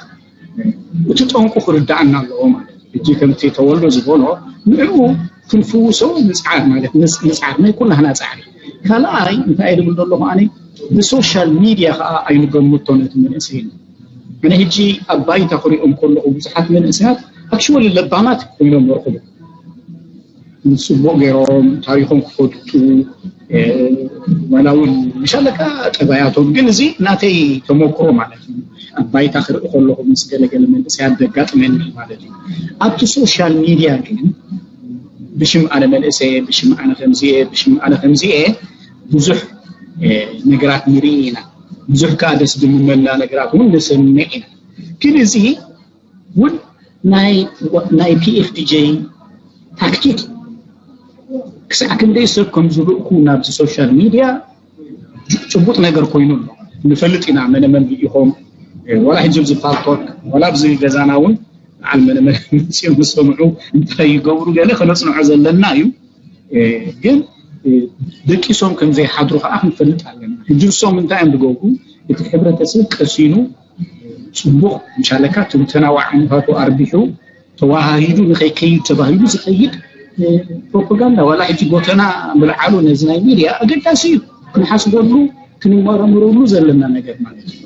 እቲ ጠንቁ ክርዳኣና ኣለዎ ማለት እዩ። ሕጂ ከምቲ ተወልዶ ዝበሎ ንዕኡ ክንፍውሶ ምጽዓር ማለት ንጽ-፣ ምጽዓር ናይ ኩላህና ጻዕሪ። ካልኣይ እንታይ እየ ዝብል ዘለኹ ኣነ ብሶሻል ሚድያ ከዓ ኣይንገምቶ ነቲ መንእሰይና። ኣነ ሕጂ ኣብ ባይታ ክሪኦም ከለኹ ብዙሓት መንእሰያት ኣክሽወሊ ለባማት ኮይኖም መርኽቦ። ጽቡቕ ገይሮም ታሪኾም ክፈልጡ፣ እ፣ ዋላ እውን ምሻለካ ጠባያቶም፣ ግን እዚ ናተይ ተመክሮ ማለት እዩ። ኣብ ባይታ ክርኢ ከለኹ ምስ ገለገለ መንእሰያት ዘጋጥመኒ ማለት እዩ። ኣብቲ ሶሻል ሚድያ ግን ብሽም ኣነ መንእሰየ፣ ብሽም ኣነ ከምዚየ፣ ብሽም ኣነ ከምዚየ ብዙሕ፣ እ፣ ነገራት ንርኢ ኢና። ብዙሕ ከዓ ደስ ዝምመልና ነገራት እውን ንሰምዕ ኢና። ግን እዚ እውን ናይ፣ ናይ ፒኤፍዲጄ ታክቲክ ክሳዕ ክንደይ ሰብ ከም ዝርእኩ ናብዚ ሶሻል ሚድያ ጭቡጥ ነገር ኮይኑ ኣሎ። ንፈልጥ ኢና መነ መን ርኢኹም፣ ዋላ ሕጂ ኣብዚ ፓልቶክ፣ ዋላ ኣብዚ ገዛና እውን በዓል መነ መን መፅኦም ዝሰምዑ እንታይ ይገብሩ ገለ ከነፅንዖ ዘለና እዩ። እ፣ ግን፣ እ፣ ደቂሶም ከም ዘይሓድሩ ከዓ ክንፈልጥ ኣለና። ሕጂ ንሶም እንታይ እዮም ዝገብሩ? እቲ ሕብረተሰብ ቀሲኑ፣ ጽቡቕ ምሻለካ ትንተና ዋዕምታቱ ኣርቢሑ ተዋሃሂዱ ንኸይከይድ ተባሂሉ ዝኸይድ፣ እ፣ ፕሮፓጋንዳ ዋላ ሕጂ ጎተና ምልዓሉ ነዚ ናይ ሚድያ ኣገዳሲ እዩ። ክንሓስበሉ፣ ክንመራመረሉ ዘለና ነገር ማለት እዩ።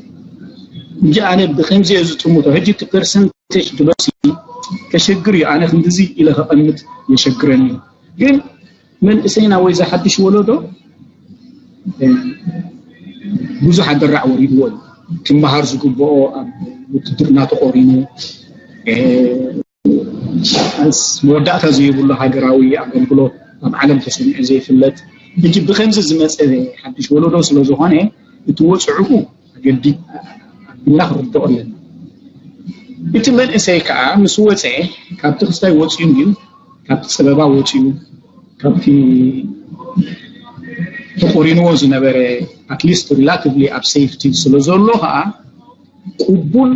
እንጂ ኣነ ብኸምዚ እየ ዝጥምቶ። ሕጂ እቲ ፐርሰንቴጅ ድበሲ ከሸግር እዩ። ኣነ ክንድዚ ኢለ ከቐምጥ የሸግረኒ እዩ። ግን መንእሰይና ወይ ዝሓድሽ ወለዶ፣ እ፣ ብዙሕ ኣደራዕ ወሪድዎ እዩ። ክመሃር ዝግብኦ ኣብ ውትድርና ተቆሪኑ፣ እ፣ ኣስ-፣ መወዳእታ ዘይብሉ ሃገራዊ ኣገልግሎት ኣብ ዓለም ተሰሚዑ ዘይፍለጥ። ሕጂ ብኸምዚ ዝመፀ ሓድሽ ወለዶ ስለ ዝኾነ እቲ ወፅዕኡ ኣገዲ-፣ ኣቢልና ክንርድኦ ኣለና። እቲ መንእሰይ ከዓ ምስ ወፀ ካብቲ ክስታይ ወፅዩ እዩ፣ ካብቲ ፀበባ ወፅዩ፣ ካብቲ ተቆሪንዎ ዝነበረ ኣትሊስት ሪላቲቭሊ ኣብ ሴፍቲ ስለ ዘሎ ከዓ ቅቡል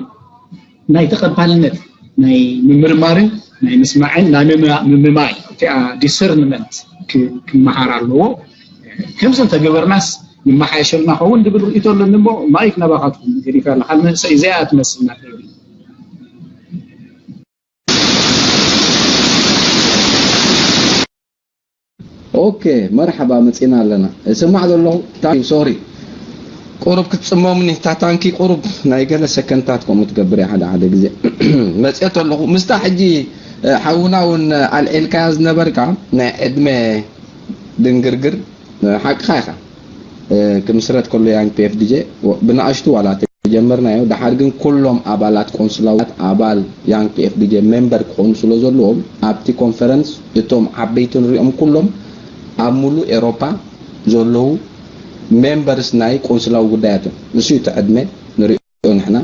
ናይ ተቐባልነት ናይ ምምርማርን ናይ ምስማዕን ናይ ምምራ-፣ ምምማይ እቲኣ ዲሰርንመንት ክ-፣ ክመሃር ኣለዎ። ከምዚ እንተገበርናስ ይመሓየሸልና ኸውን ዝብል ርእይቶ ኣለኒ እሞ ማይክ ናባኻትኩም ገዲፈ ኣለኻ። ንመንእሰይ እዚኣ ትመስልና ትብል። ኦኬ፣ መርሓባ፣ መጺና ኣለና። እሰማዕ ዘለኹ ታንኪ፣ ሶሪ። ቁሩብ ክትጽመሙኒ፣ እታ ታንኪ ቁሩብ ናይ ገለ ሰከንታት ከምኡ ትገብር እያ ሓደ ሓደ ግዜ። መጺኤ ኣለኹ። ምስታ ሕጂ፣ እ፣ ሓውና እውን ኣልዒልካያ ዝነበርካ ናይ ዕድመ ድንግርግር፣ እ፣ ሓቅኻ ኢኻ። እ፣ ክምስረት ከሎ ያንግ ፒኤፍዲጄ፣ ወ-፣ ብንኣሽቱ ዋላ ተጀመርናዮ፣ ደሓር ግን ኩሎም ኣባላት ቆንስላውያት ኣባል ያንግ ፒኤፍዲጄ ሜምበር ክኾኑ ስለ ዘለዎም፣ ኣብቲ ኮንፈረንስ እቶም ዓበይቲ ንሪኦም ኩሎም ኣብ ሙሉእ ኤሮፓ ዘለዉ ሜምበርስ ናይ ቆንስላዊ ጉዳያት እዮም። ንሱ እዩ እቲ ዕድመ ንሪኦ ንሕና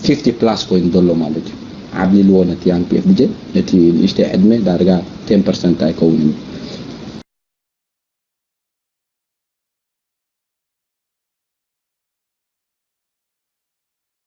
ፊፍቲ ፕላስ ኮይኑ ዘሎ ማለት እዩ። ዓብሊልዎ ነቲ ያንግ ፒኤፍዲጄ፣ ነቲ ንእሽተይ ዕድመ ዳርጋ ቴን ፐርሰንት ኣይከውንን እዩ።